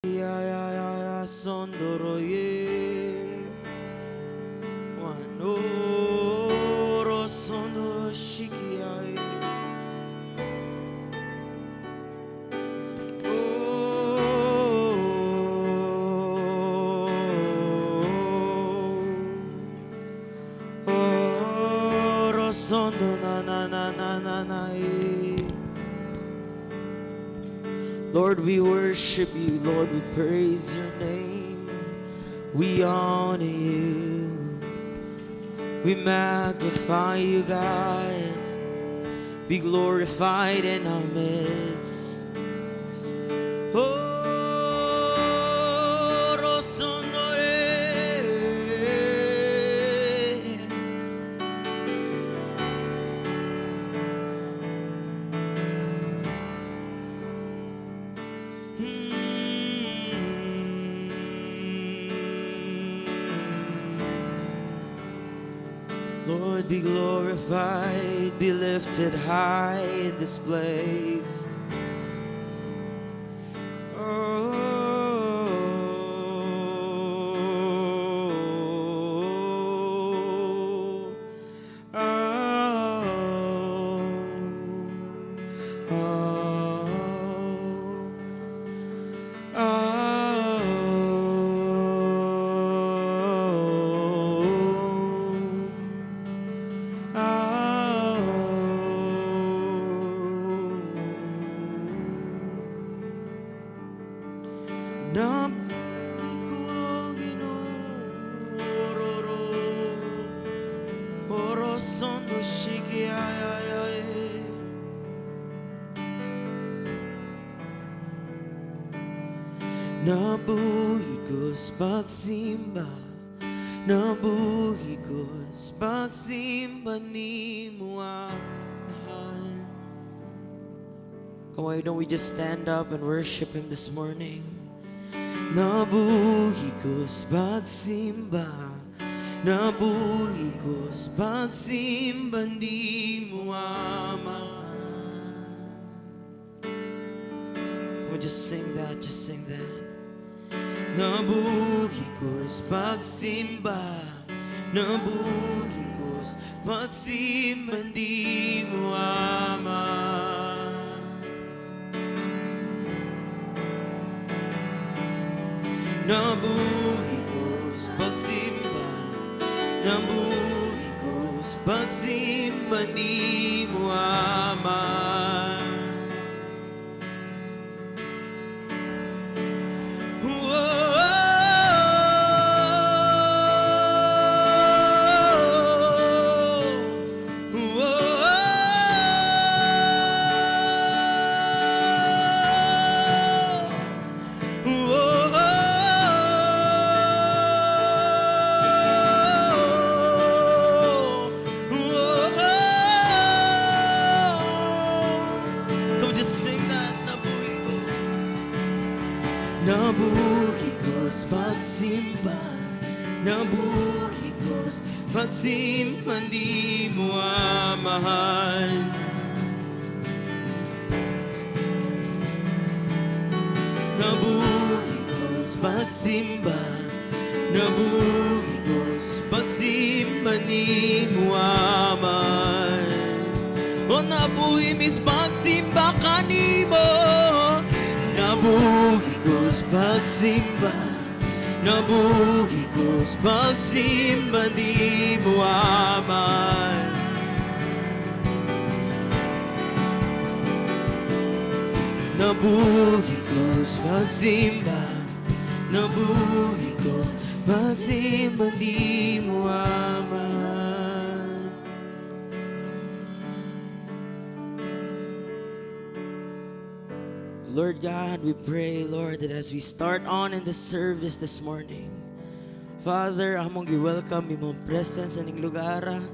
Ya ya ya ya sondoro ye. Wanoro sondo shiki ay. Oh, oh, rosondo na na na na na na eh. Lord, we worship you. Lord, we praise your name. We honor you. We magnify you, God. Be glorified in our midst. Oh, Rosondo, eh. Lord, be glorified, be lifted high in this place. Oh. Nabuhi ko, Ginoo, oro sondo shiki ay ay ay. Nabuhi ko sa pagsimba, nabuhi ko sa pagsimba nimo, Amahan. Come, why don't we just stand up and worship Him this morning? Nabuhi ko sa pagsimba, nabuhi ko sa pagsimba nimo, Ama. Come on, just sing that, just sing that. Nabuhi ko sa pagsimba, nabuhi ko sa pagsimba nimo, Ama. Nabuhi ko sa pagsimba, nabuhi ko sa pagsimba nimo, Ama. Come on, just sing that. Nabuhi ko. Nabuhi ko sa pagsimba, nabuhi ko sa pagsimba nimo, Amahan. Nabuhi ko sa pagsimba, nabuhi ko sa pagsimba nimo, Amahan. O nabuhi mi sa pagsimba kanimo. Nabuhi ko sa pagsimba, nabuhi ko sa pagsimba nimo, Amahan. Nabuhi ko sa pagsimba, nabuhi ko sa pagsimba nimo, Amahan. Lord God, we pray, Lord, that as we start on in the service this morning, Father, among gi-welcome imong presence aning lugar.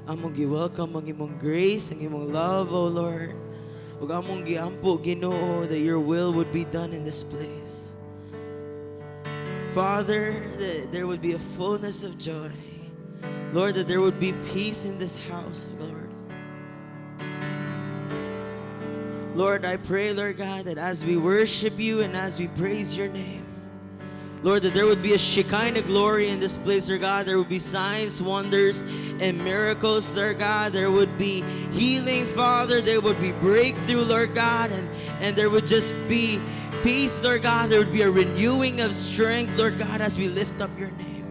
Among gi-welcome ang imong grace, ang imong love, O Lord. Ug among giampo, Ginoo, that your will would be done in this place. Father, that there would be a fullness of joy. Lord, that there would be peace in this house, Lord. Lord, I pray, Lord God, that as we worship you and as we praise your name, Lord, that there would be a Shekinah glory in this place, Lord God. There would be signs, wonders, and miracles, Lord God. There would be healing, Father. There would be breakthrough, Lord God. And there would just be peace, Lord God. There would be a renewing of strength, Lord God, as we lift up your name.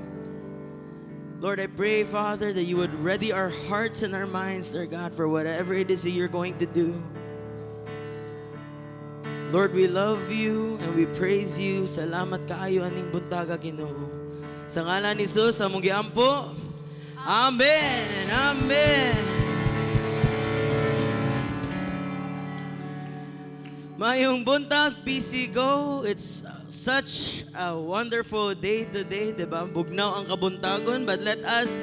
Lord, I pray, Father, that you would ready our hearts and our minds, Lord God, for whatever it is that you're going to do. Lord, we love you and we praise you. Salamat kaayo aning buntaga, Ginoo. Sa ngalan ni Jesus, among giampo. Amen. Amen. Maayong buntag, PC Go. It's such a wonderful day today, di ba? Bugnaw ang kabuntagon, but let us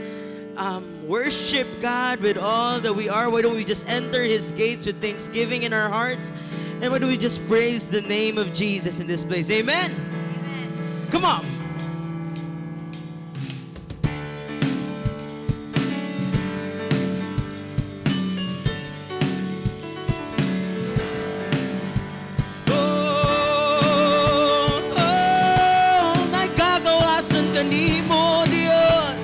worship God with all that we are. Why don't we just enter His gates with thanksgiving in our hearts? And why don't we just praise the name of Jesus in this place? Amen? Amen. Come on. Oh, nagkagawasan ka nimo, Diyos.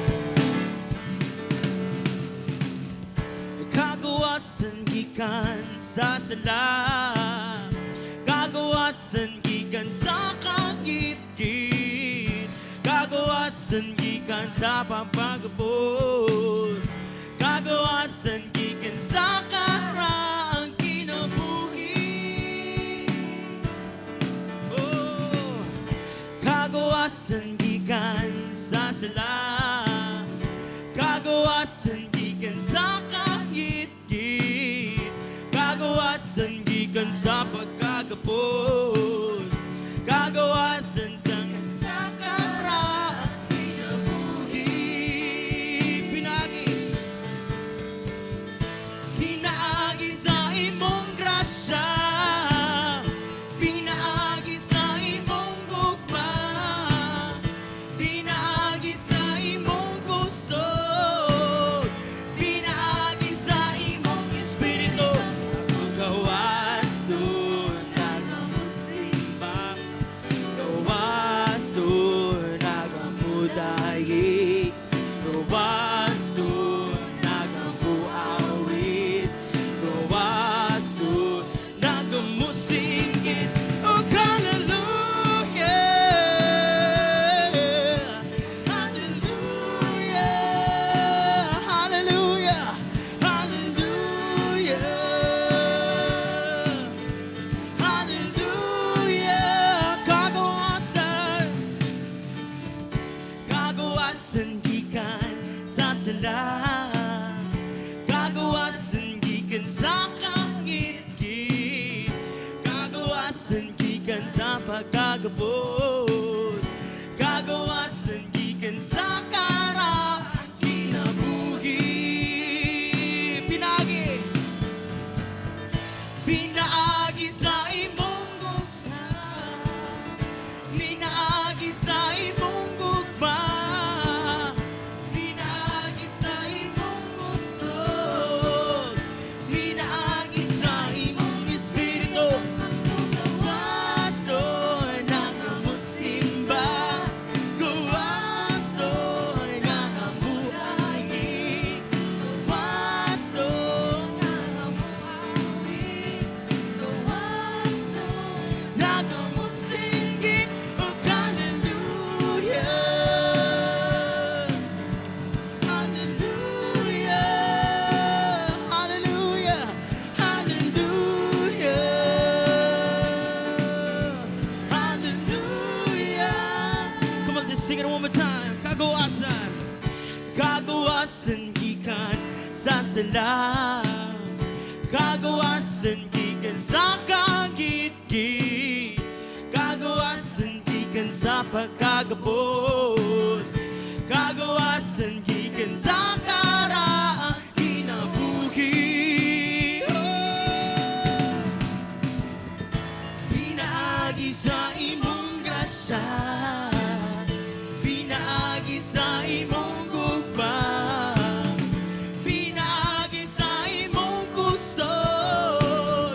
Kagawasan gikan sa sala, Kagawasan gikan sa kagitgit, Kagawasan gikan sa pampagabot, Kagawasan gikan sa karaang kinabuhi. Oh, kagawasan gikan sa sala, Kagawasan gikan sa kagitgit, Kagawasan gikan sa pagkagapos, Kagawasan sa karaang kinabuhi. Pinagi Pinaagi sa imong grasya, Pinaagi sa imong gugma, Pinaagi sa imong kusog, Pinaagi sa imong espiritu. Ako gawas doon nagamusimba, Gawas doon nagamudayi, Gawas doon nagamuawit, Gawas doon nagamusingit. Oh, hallelujah! Hallelujah! Hallelujah! Hallelujah! Hallelujah! Kagawasan, Kagawasan gikan sa sala, Kagawasan gikan sa kangitngit, Kagawasan gikan sa pagkagabot, Kagawasan gikan sa kara kinabuhi. Pinagi Pinaagi sa imong gugma, Pinaagi sa imong gugma, Pinaagi sa imong kusog, Pinaagi sa imong espiritu. Gawas doon nakamusimba, Gawas doon nakamuayi, Gawas doon nagamusingit. Oh, hallelujah! Hallelujah! Hallelujah! Hallelujah! Hallelujah! Come on, just sing it one more time. Kagawasan, Kagawasan gikan sa sala, Kagawasan gikan sa kagitgit, Kagawasan gikan sa pagkagapos, Kagawasan gikan sa karaang kinabuhi. Oh! Pinaagi sa imong grasya, Pinaagi sa imong gugma, Pinaagi sa imong kusog.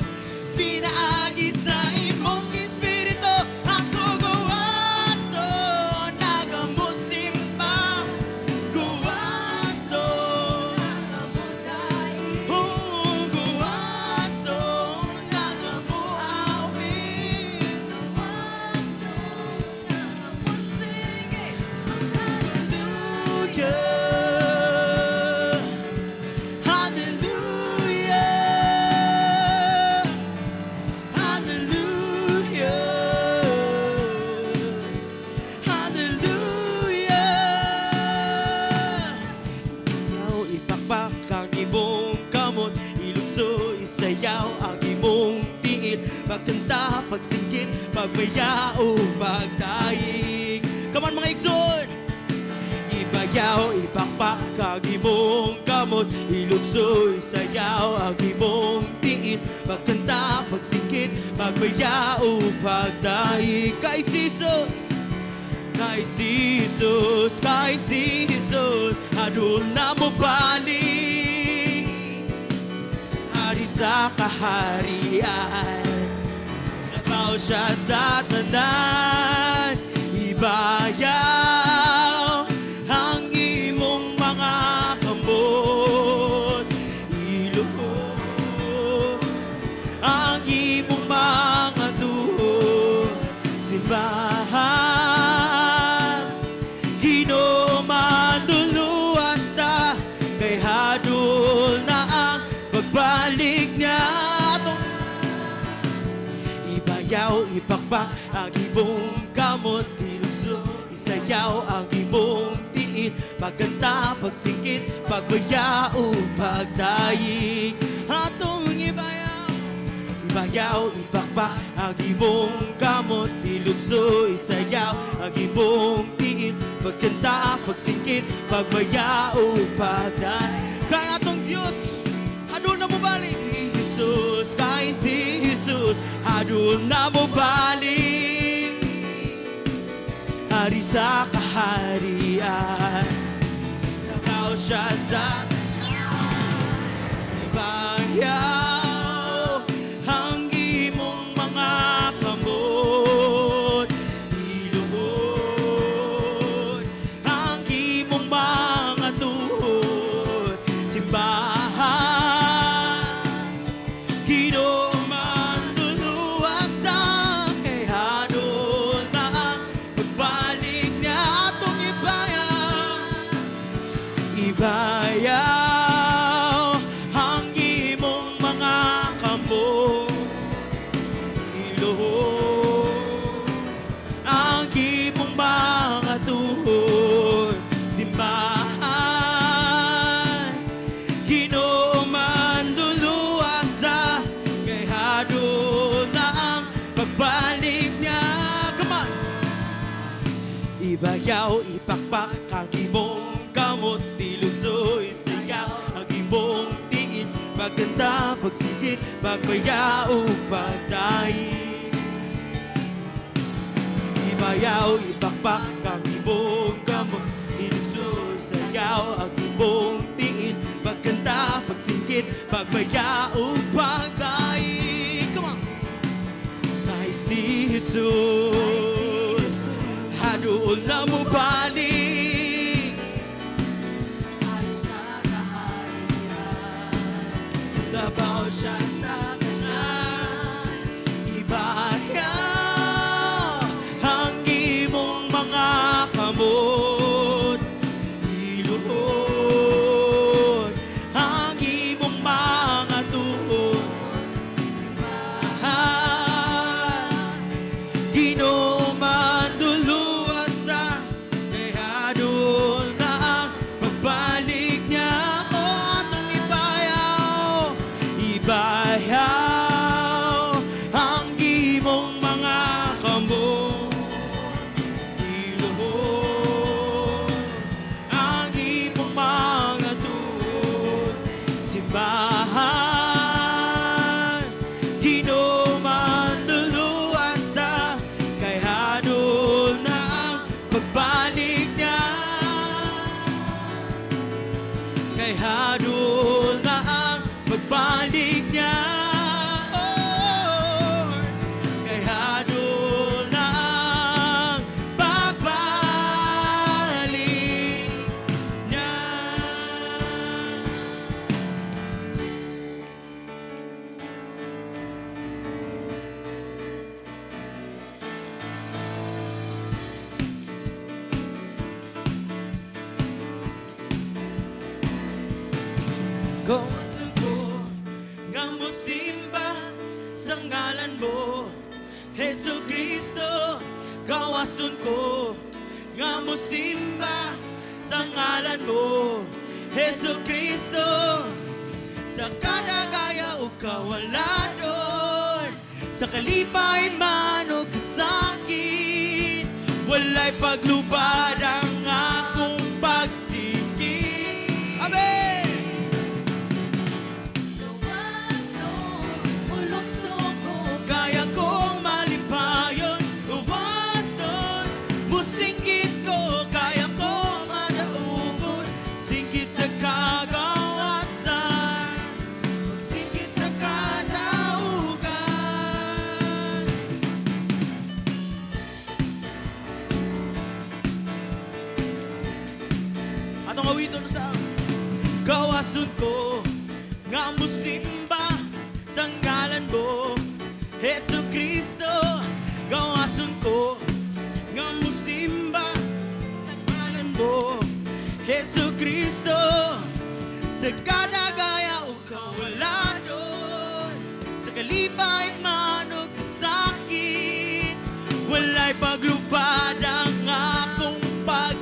Pagkanta, pagsingkit, pagmaya ug pagdaig. Come on, mga igsoon! Ibayaw, ipakpak ang imong kamot, ilukso, isayaw ang imong tiil. Pagkanta, pagsingkit, pagmaya ug pagdaig. Kay Jesus, kay Jesus, kay si Jesus, adul na mo balik. Hari sa kaharian, Labaw siya sa tanan. Ibayaw ang imong mga kamot, iluhod ang imong mga tuhod. Simbahan, Ginoo, manluluwas ta, kay hadol na ang pagbalik niya. Atong ibayaw, ipakpak ang imong kamot, ilukso, isayaw ang imong tiil. Pagkanta, pagsingkit, pagmaya ug pagdaig. Atong ibayaw. Ibayaw, ipakpak ang imong kamot, ilukso, isayaw ang imong tiil. Pagkanta, pagsingkit, pagmaya ug pagdaig. Kay atong Diyos, hadol na mo balik. Si Jesus, kay si Jesus, hadol na mo balik. Hari sa kaharian, Labaw siya sa. Ibayaw ang imong mga kamot, iluhod ang imong mga tuhod. Simbahan, Ginoo, manluluwas ta, kay hadol na ang pagbalik niya. Atong ibayaw. Ibayaw ang imong mga kamot, iluhod ang imong mga tuhod. Simbahan, Ginoo, manluluwas ta, kay hadol na ang pagbalik niya. Come on! Ibayaw, ipakpak ang imong kamot, ilukso, isayaw ang imong tiil. Pagkanta, pagsingkit, pagmaya ug pagdaig. Ibayaw, ipakpak ang imong kamot, ilukso, isayaw ang imong tiil. Pagkanta, pagsingkit, pagmaya ug pagdaig. Come on! Kay si Jesus, hadol na mo balik. Ay sa kaharian, Labaw siya sa tanan. Ibayaw ang imong mga kamot, iluhod ang imong mga tuhod. Simbahan, Ginoo, manluluwas ta, kay hadol na ang pagbalik niya. O atong ibayaw. Ibayaw ang imong mga kamot, iluhod ang imong mga tuhod. Simbahan, Ginoo, manluluwas ta, kay hadol na ang pagbalik niya. Kay hadol na ang pagbalik niya. Oh, kay hadol na ang pagbalik niya. Gusto ko nga musimba sa ngalan mo, Hesu Kristo. Gawaston ko nga musimba sa ngalan mo, Hesu Kristo. Sa kalagaya o kawaladon, sa Sa kalipay man o kasakit, wala'y paglubad ang akong pagsikit. Amen! Gawas nun, mulukso ko. Kaya kong malipayon. Gawas nun, musingkit ko. Kaya ko madaugon. Singkit sa kagawasan, singkit sa kadaugan. Atong awiton sa gawason ko nga musimba sa ngalan mo, Hesu Kristo. Gawason ko nga musimba sa ngalan mo, Hesu Kristo. Sa kadagaya o kawaladon, sa kalipay man o kasakit, wala'y paglupad ang akong pagsikit.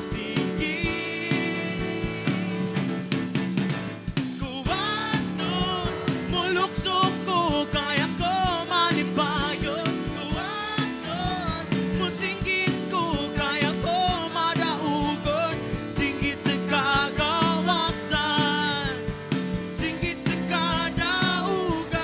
Gawas nun, mulukso ko, kaya ko malipayon. Gawas nun, musingkit ko, kaya ko madaugon. Singkit sa kagawasan, singkit sa kadaugan.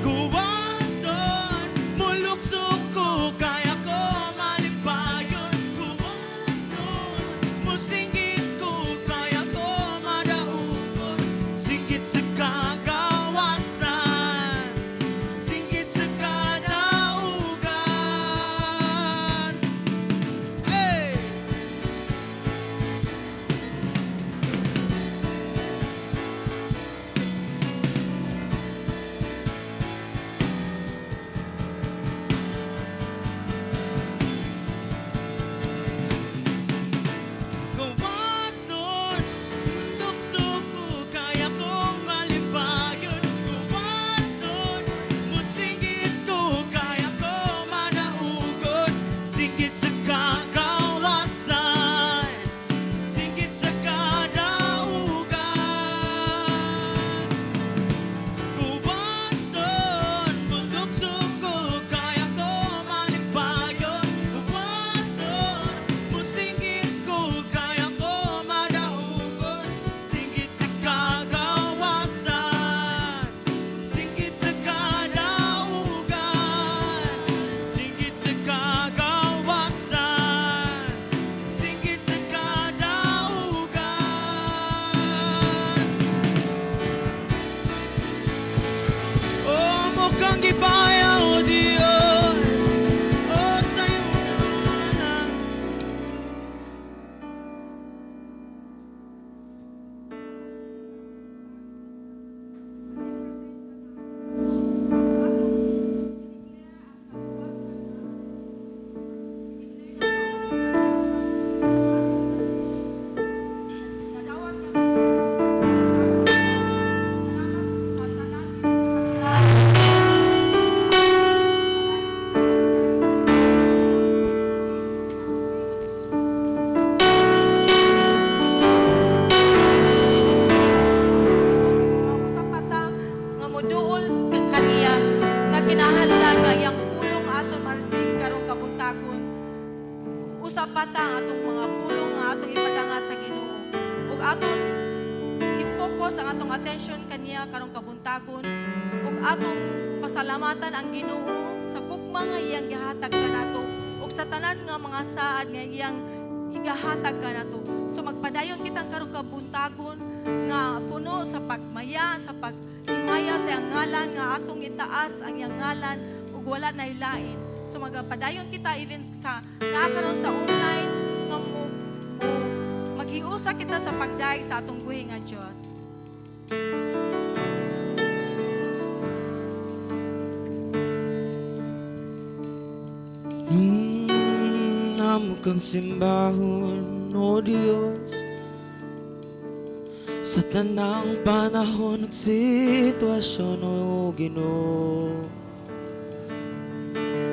Gawas nun, mulukso ko, kaya ko malipayon. Gawas nun, musingkit ko, kaya ko madaugon. Singkit sa kagawasan, singkit sa kadaugan. Hey! Gawas nun, lukso ko, kaya kong malipayon. Gawas nun, musingkit ko, kaya ko manaugon. Singkit sa kagawasan, singkit sa kadaugan. Gawas nun, mulukso ko, kaya ko malipayon. Gawas nun, musingkit ko, kaya ko madaugon. Singkit sa kagawasan, singkit sa kadaugan. Singkit sa kagawasan, singkit sa kadaugan. Oh, mukhang gipaya, O Diyos. Oh, sa'yo na. Sa patang nga moduol kaniya nga kinahanglan nga iyang pulong aton ma-receive karong kabuntagon. Usa pa ta ang atong mga pulong nga atong ipadangat sa Ginoo ug aton i-focus ang atong attention kaniya karong kabuntagon ug atong pasalamatan ang Ginoo sa gugma nga iyang gihatag kanato ug sa tanan nga mga saad nga iyang igahatag kanato. So magpadayon kitang karong kabuntagon nga puno sa pagmaya, sa paghimaya sa iyang ngalan, nga atong itaas ang iyang ngalan ug wala nay lain. So magpadayon kita even sa naa karon sa online nga mo maghiusa kita sa pagdayeg sa atong buhi nga Dios. Amo kang simbahon, O Diyos, sa tanang panahon ug sitwasyon, O Ginoo.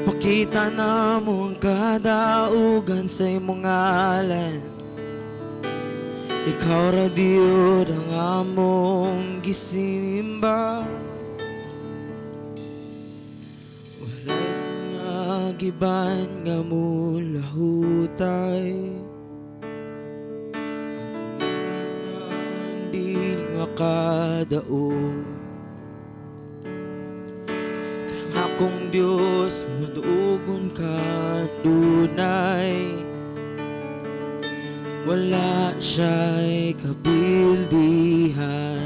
Makita na mo ang kadaugan sa imong ngalan. Ikaw ra Diyos ang among gisimba. iban nga mulahutay. Ang di makadaog. Kang akong Diyos, maduugon ka dunay. Wala siya'y kabildihan.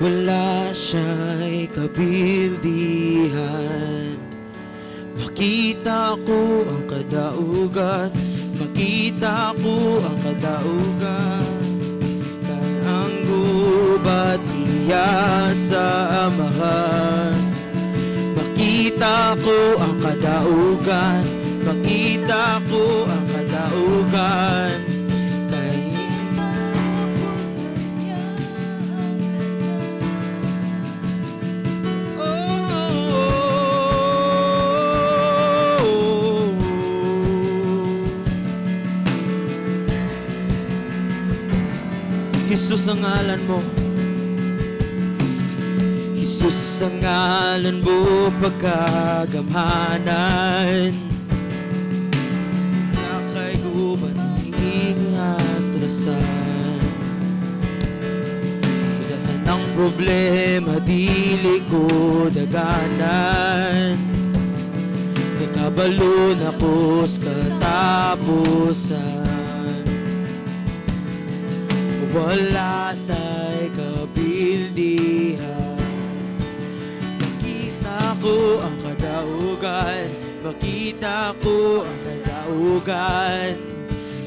Wala siya'y kabildihan. Makita ko ang kadaugan. Makita ko ang kadaugan. Kay ang gubat iya sa Amahan. Makita ko ang kadaugan. Makita ko ang kadaugan. Kay Tapos na niya ang tanan. Oh. Jesus ang ngalan mo. Jesus ang ngalan mo, pagkagamhanan. Wala kay gubat atrasan. Sa tanang problema dili ko daganan. Nakabalo na ko sa katapusan. Wala tay kabildihan. Makita ko ang kadaugan. Makita ko ang kadaugan.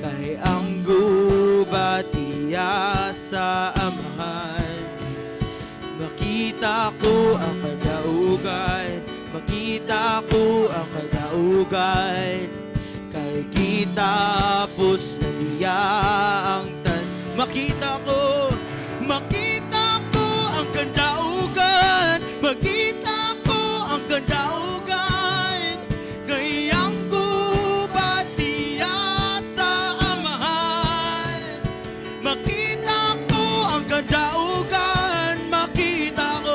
Kay ang gubat iya sa Amahan. Makita ko ang kadaugan. Makita ko ang kadaugan. Kay kitapos na niya ang tan. Makita ko, makita ko ang kadaugan. Makita ko ang kadaugan. Kay ang gubat iya sa Amahan. Makita ko ang kadaugan. Makita ko.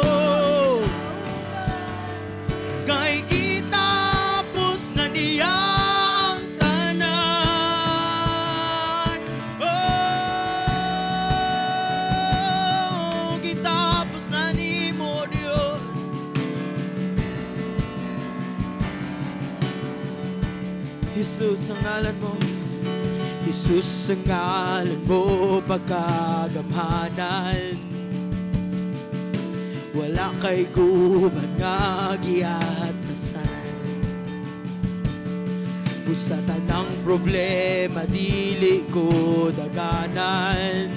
Kay kitapos na niya ang tanan. Oh, kitapos na nimo, Diyos. Jesus ang ngalan mo. Jesus ang ngalan mo, pagkagamhanan. Wala kay gubat nga giatrasan. Busa tanang problema dili ko daganan.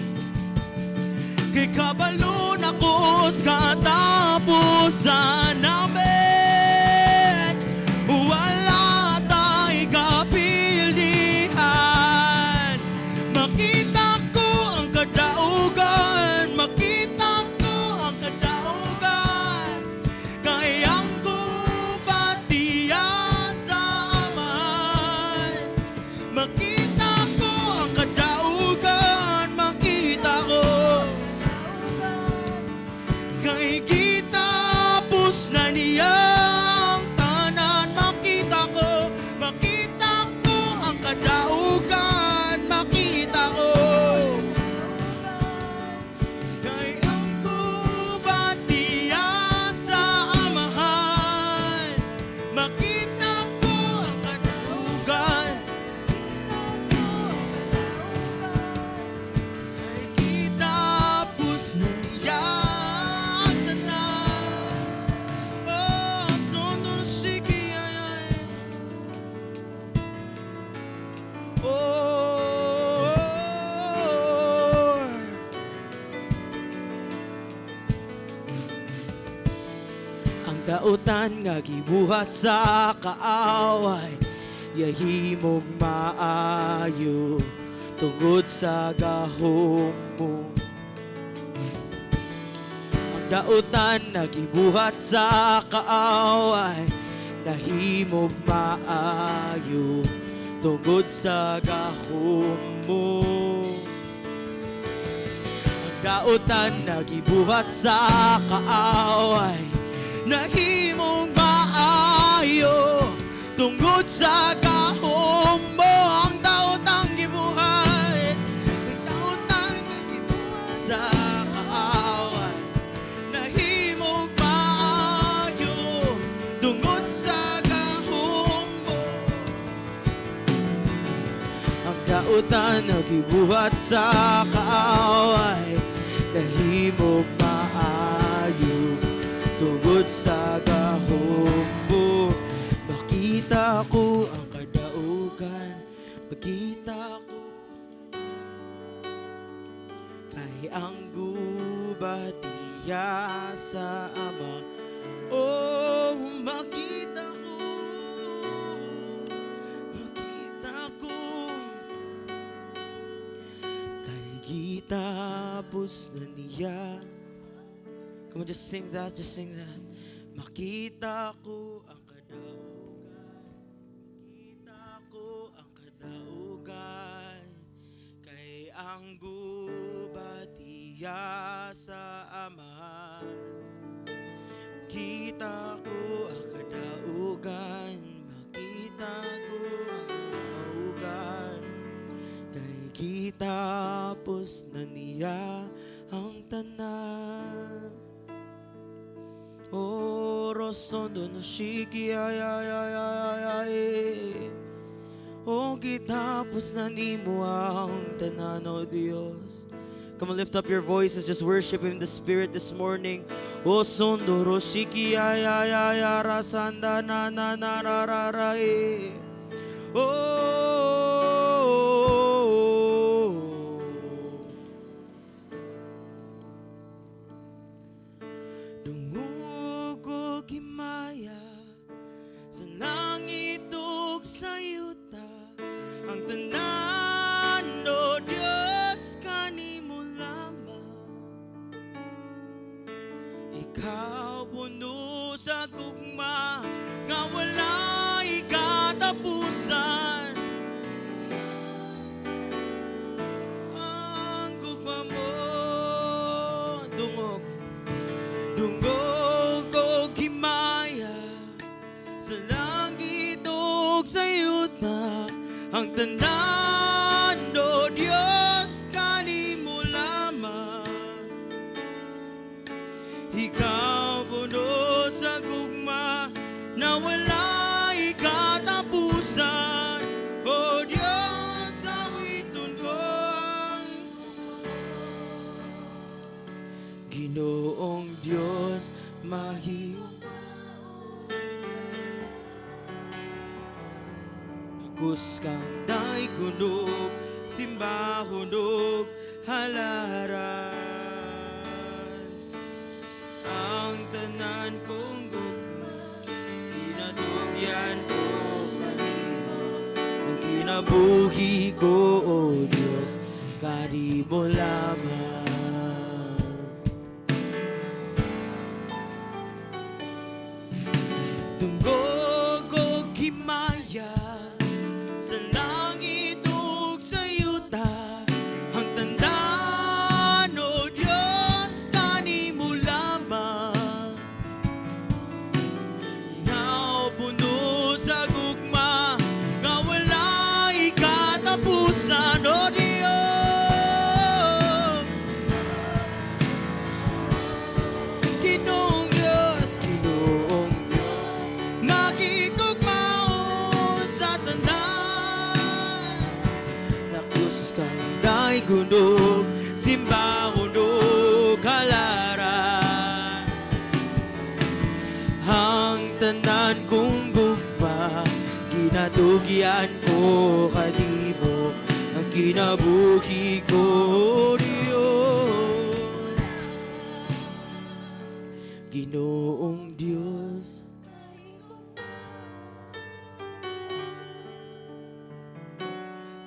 Kay kabalo na ko sa katapusan namin. Wala tay kapildihan. Makita ko ang kadaugan. Makita ko ang kadaugan. Kay ang gubat iya sa Amahan. Makita ko ang kadaugan. Makita ko. Kay kitapos na niya ang tanan. Makita ko, makita ko ang kadaugan. Makita ko. Kay ang gubat iya sa Amahan. Makita ko ang kadaugan. Kay kitapos na niya ang tanan. Oh, sono sige ay ay. Oh, ang dautan nga gibuhat sa kaaway yahimog maayo tungod sa gahom mo. Ang dautan nga gibuhat sa kaaway nahimog maayo tungod sa gahom mo. Ang dautan nga gibuhat sa kaaway nahimong maayo. Kasakitan na gibuhat sa kaaway, nahimog maayo tungod sa gahom mo. Makita ko ang kadaugan, makita ko kay ang gubat iya sa Ama. Oh, makita ko, makita ko kay gitapos na niya. Come on, just sing that, just sing that. Makita ko ang kadaugan, makita ko ang kadaugan, kay ang gubat iya sa Ama. Kita ko ang kadaugan, makita ko ang kadaugan, kay gitapos na niya ang tanan. Oh, rosondo no shiki ay ay ay ay ay. Oh, gitapos na nimo ang tanan, O Dios. Come on, lift up your voices, just worship Him in the Spirit this morning. Oh, sondo roshiki ay ay ay ay rasanda na na na ra ra ra eh. Oh. Dungog og himaya sa langit ug sa yuta, ang tanan, O Dios, kanimo lamang. Ikaw puno sa gugma nga walay katapusan. Ang gugma mo, dungog, dungog og himaya sa langit ug sa yuta, ang tanan, O Dios, kanimo lamang. Ikaw puno sa gugma na walay katapusan. O Diyos, awiton ko ang Ginoong Diyos, mahi Takus kang daygunog, simbahon ug halaran. Ang tanan kong gugma, ginatugyan ko kanimo. Ang kinabuhi ko, O Diyos, kanimo lamang. Dungog og himaya sa langit ug sa yuta, ang tanan, O Diyos, kanimo lamang. Ikaw puno sa gugma nga walay katapusan, O Diyos. Ginoong Diyos, Ginoong Diyos, makigugmaon sa tanan. Nakus kang daygunog, simbahon ug halaran. Ang tanan kong gugma, ginatugyan ko kanimo. Ang kinabuhi ko, Diyos. Ginoong Diyos,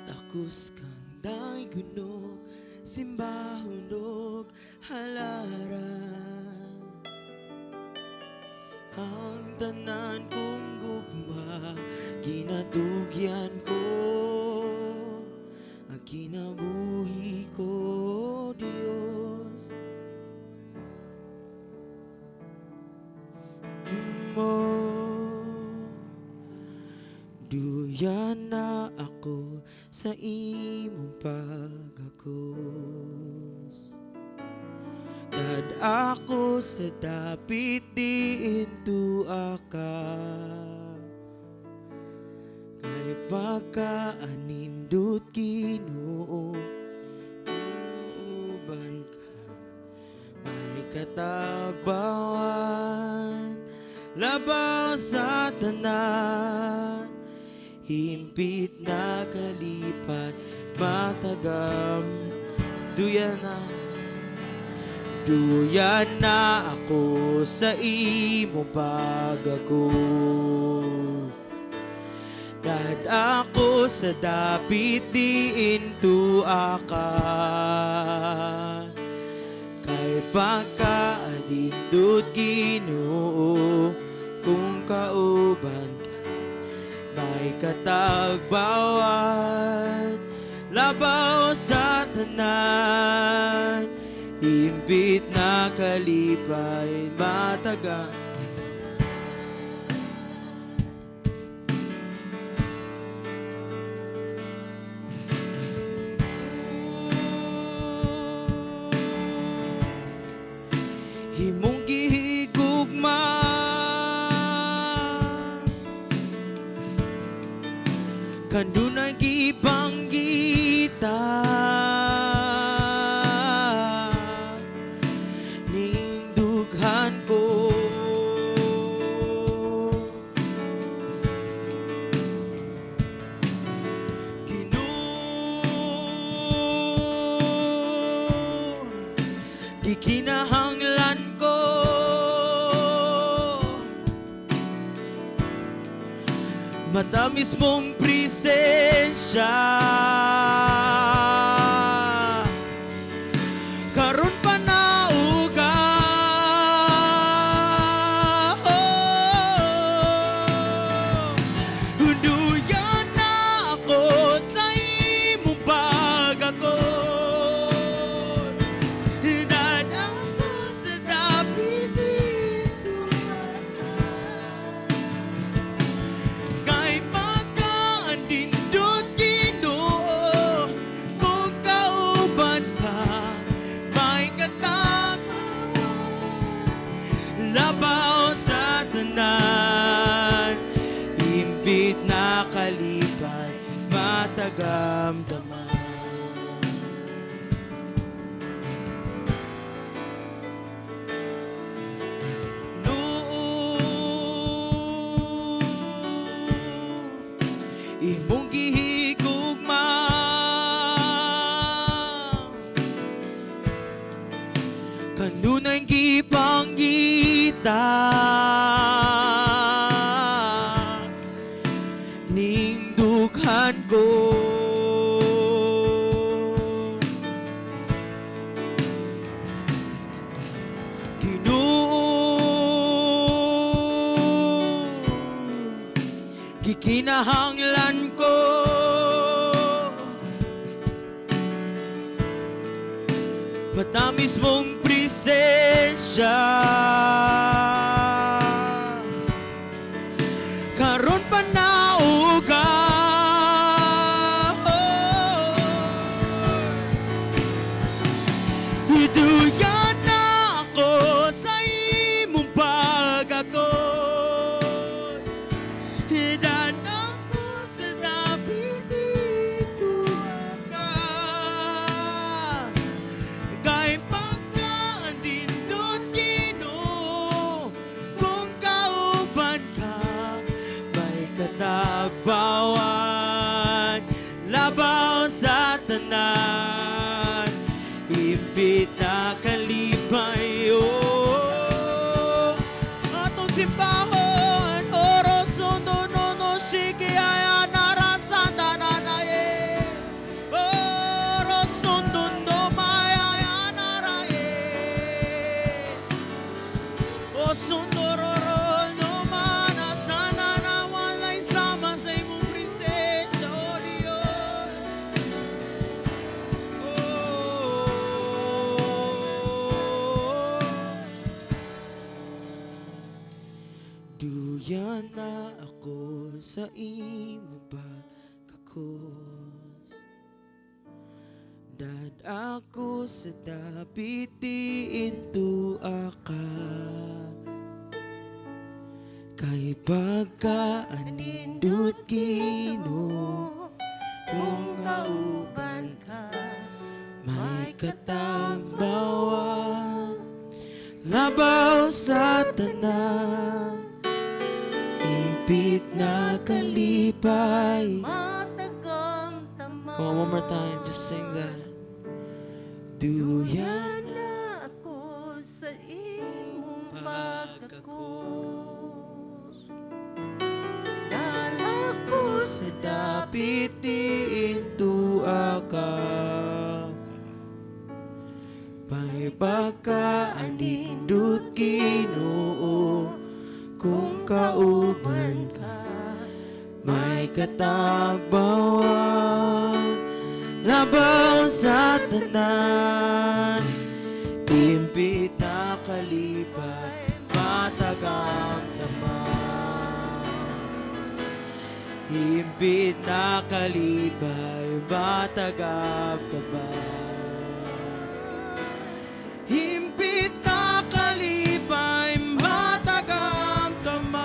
takus kang daygunog, simbahon ug halaran. Ang tanan kong gugma, ginatugyan ko. Ang kinabuhi ko, Diyos. Mo duyan na ako sa imong pagakos. Dad ako sa dapit diin tua ka. Kay pagkaanindot, Ginoo, uban ka, may katagbawan labaw sa tanan, himpit na kalipay matagam. Duya na, duya na ako sa imong pagako. Dad ako sa dapit diin tua ka. Kay pagkaanindot, Ginoo, kung kauban ka, may katagbawan labaw sa tanan, himpit na kalipay mataga. Imong gihigugma, kanunay gipanggita ning dughan ko. Ginoo, gikinahanglan ko matamis mong presensya karon pa nauga. Oh, duya na ako sa imong pagakot. Dad ako sa dapit dito. Kay pagkaanindot, Ginoo, kung kauban ka, may katag labaw sa tanan, himpit na kalipay matagamdaman. Noo, imong gihigugma, kanunay gipanggita ning dughan ko. Ginoo, gikinahanglan ko matamis mong presensya karon pa nauga. Oh. Duya na ako sa imong pagakot. Dan ako sa dapit dito ka. Kay pagkaandindot, Ginoo, kung kauban ka, may katagbawan labaw sa tanan, himpit na kalipay, oh. Atong simbahon oro sundo no no shiki ay narasanda na na ye oro sundo no maya naraye o sundororo no mana sana na walay sama sa imong presensya, O Dios. Oh. Duya na ako sa imong pagkakos. Dad ako sa dapit diin tua ka. Kay pagkaanindot Ginoo kung kauban ka, may katagbawan labaw sa tanan, impit na kalipay. Matagamtaman. Come on, one more time, just sing that. Duyan na ako sa imong pagkakos pagkakos. Dala ko sa dapit diin tua ka. May pagkaanindot Ginoo kung kauban ka, may katagbawan labaw sa tanan, impit na kalipay, matagamtaman. Impit na kalipay, matagamtaman. Impit na kalipay, matagamtaman.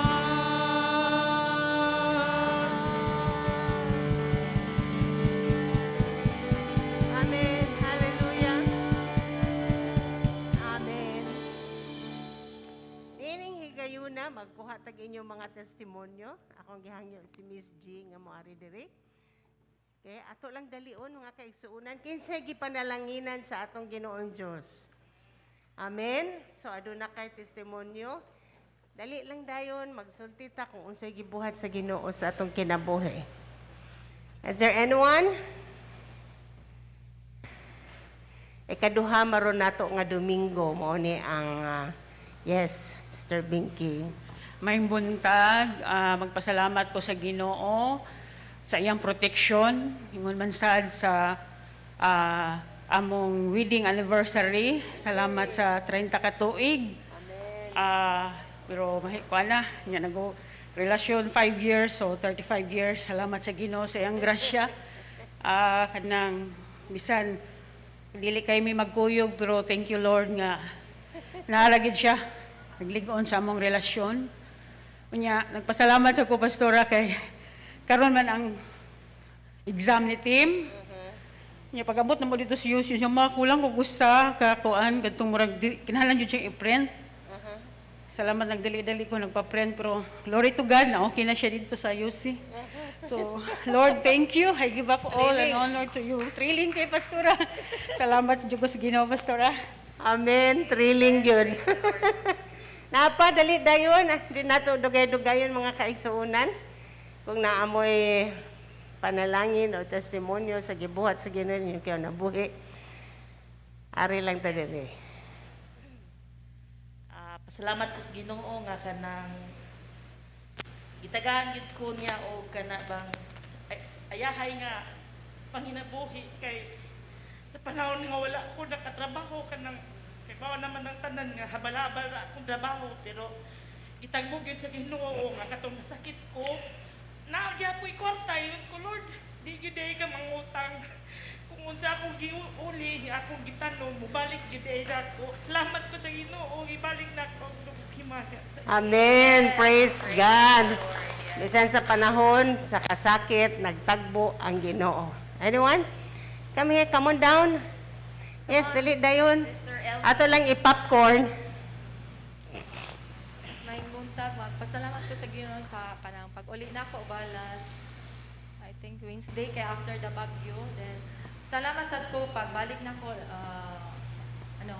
Amen. Hallelujah. Amen. Niining higayuna, magkuha tag inyong mga testimonyo. Akong gihangyo si Miss G nga moari diri. Kaya ato lang dalion, mga kaigsuonan, kinsay gipanalanginan sa atong Ginoong Dios. Amen. So aduna kay testimonyo. Dali lang dayon magsulti ta kung unsay gibuhat sa Ginoo sa atong kinabuhi. Is there anyone? Ikaduha maron nato nga Domingo mao ni ang yes, Sister Binky. Maayong buntag, magpasalamat ko sa Ginoo sa iyang protection, ingon man sad sa among wedding anniversary. Salamat sa 30 ka tuig. Pero kuan na, nya nago relasyon 5 years, so 35 years. Salamat sa Ginoo sa iyang grasya. Kanang bisan dili kay may magkuyog, pero thank you, Lord, nga naa ra gid siya naglig-on sa among relasyon. Unya, nagpasalamat sa ko, Pastora, kay karon man ang exam ni Tim. Nya pag-abot na mo dito si Yus, yung mga kulang ko gusta ka kuan kadtong murag kinahanglan jud siya i-print. Salamat, nagdali-dali ko nagpa-print, pero glory to God na okay na siya dito sa UC. So, Lord, thank you. I give up all and honor to you. Thrilling kay Pastora. Salamat jud ko sa Ginoo, Pastora. Amen, thrilling yun. Napa dali dayon, di nato dugay-dugayon, mga kaigsuonan. Kung naamoy panalangin o testimonyo sa gibuhat sa Ginoo inyong kinabuhi. Ari lang ta diri. Pasalamat ko sa Ginoo nga kanang gitagaan gyud ko niya og kana bang ayahay nga panginabuhi, kay sa panahon nga wala ko nakatrabaho, kanang kay bawa naman ang tanan nga habal-habal ra akong trabaho, pero gitagbo gyud sa Ginoo nga katong nasakit ko, naa gyapoy kwarta. Ingon ko, "Lord, di gyud diay ka mangutang. Kung unsa akong giuli nga akong gitanom, mubalik gyud diay nako." Salamat ko sa Ginoo, ibalik nako ang dugog himaya sa Amen. Praise God. Bisan sa panahon sa kasakit, nagtagbo ang Ginoo. Anyone? Come here, come on down. Yes, dali dayon. Ato lang i-popcorn. May buntag, magpasalamat ko sa Ginoo sa kanang pag-uli nako ba last, I think, Wednesday, kay after the bagyo. Then salamat sa ko pagbalik nako ano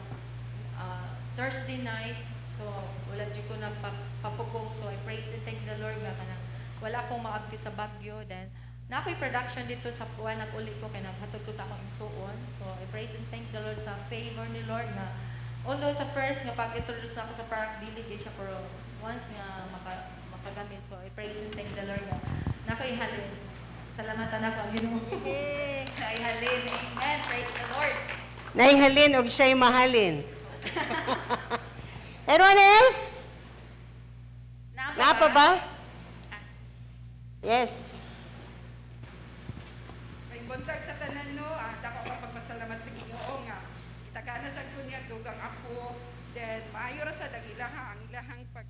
Thursday night, so wala jud ko nagpapugong. So I praise and thank the Lord nga kanang wala akong maabti sa bagyo. Then na ako'y production dito sa buwan nag-uli ko kay naghatod ko sa akong igsuon. So I praise and thank the Lord sa favor ni Lord na although sa first nga pag-introduce ako sa park, dili gid siya, pero once nga makagamit, so I praise and thank the Lord nga na ako'y halin. Salamatan ako ang Ginoo. Ay, halin. Amen. Praise the Lord. Naihalin og siya'y mahalin. Anyone else? Naa Naa pa ba? Yes. May buntag sa tanan, no, dako ka pagpasalamat sa Ginoo nga itagaan na sad ko niya dugang ako. Then maayo ra sad ang ilahang pag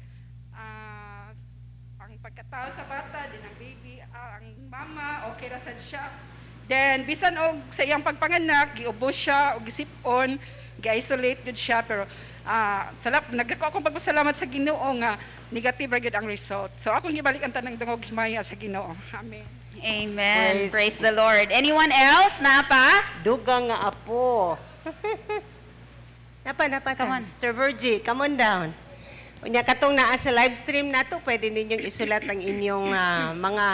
pagkatao sa bata din ang baby, ang mama okay ra sad siya. Then bisan og sa iyang pagpanganak giubos siya og gisip-on, gi-isolate gud siya, pero salap nagdako akong pagpasalamat sa Ginoo nga negative ra gyud ang result. So akong gibalik ang tanang dungog himaya sa Ginoo. Amen. Amen. Praise the Lord. Anyone else? Naa pa? Dugang nga apo. Napa, napa ta. Come on. Sister Virgie, come on down. Unya katong naa sa live stream nato, pwede ninyong isulat ang inyong mga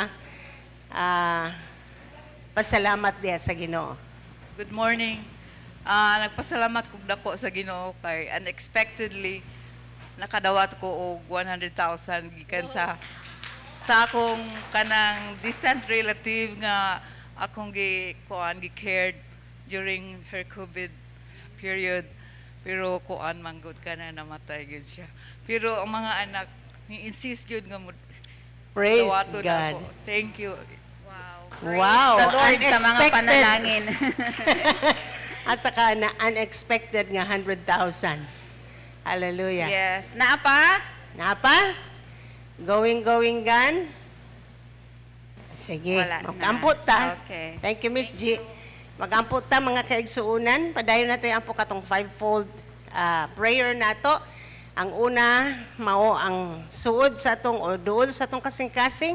pasalamat diya sa Ginoo. Good morning. Nagpasalamat kog dako sa Ginoo kay unexpectedly nakadawat ko og 100,000 gikan sa akong kanang distant relative nga akong gi kuan, gi cared during her COVID period, pero kuan man gud kana, namatay gyud siya, pero ang mga anak ni insist gyud nga mo Praise dawaton God. ako. Thank you. Wow. Praise Wow, the Lord sa mga unexpected. panalangin. Asa ka na unexpected nga 100,000. Hallelujah. Yes. Naa pa? Naa pa? Going, going, gone? Sige, Wala na. Magampo ta. Okay. Thank you, Miss G. Magampo ta, mga kaigsuunan. Padayon nato yung ampo katong fivefold prayer nato. Ang una, mao ang suod sa atong o duol sa atong kasing-kasing.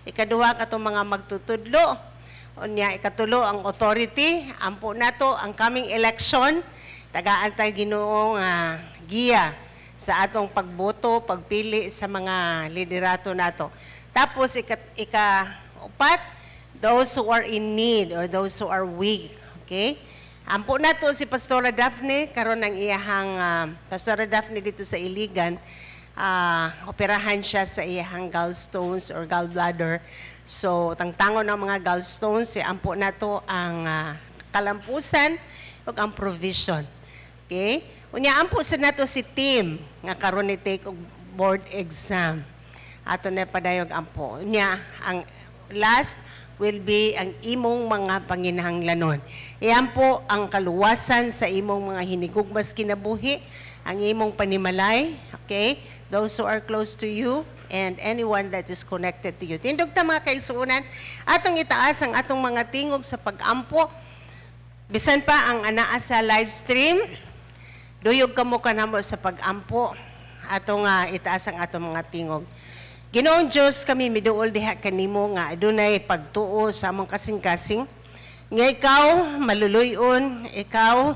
Ikaduha, katong mga magtutudlo. Unya, ikatulo, ang authority. Ampo nato ang coming election. Tagaan tayo Ginoong giya sa atong pagboto, pagpili sa mga liderato nato. Tapos ika upat, those who are in need or those who are weak. Okay? Ampo nato si Pastora Daphne karon ang iyahang Pastora Daphne dito sa Iligan, operahan siya sa iyahang gallstones or gallbladder. So tangtangon ang mga gallstones, si ampo nato ang kalampusan ug ang provision. Okay? Unya, ampo sa nato si Tim nga karon ni take og board exam. Ato na padayog ampo. Unya, ang last will be ang imong mga panginahanglanon. Iyan po ang kaluwasan sa imong mga hinigugmas kinabuhi, ang imong panimalay, okay? Those who are close to you and anyone that is connected to you. Tindog ta, mga kaigsuonan, atong itaas ang atong mga tingog sa pagampo. Bisan pa ang anaa sa live stream, duyog kamo kanamo sa pagampo, atong itaas ang atong mga tingog. Ginoong Diyos, kami miduol diha kanimo nga adunay pagtuo sa among kasing-kasing. Nga ikaw maluluyon, ikaw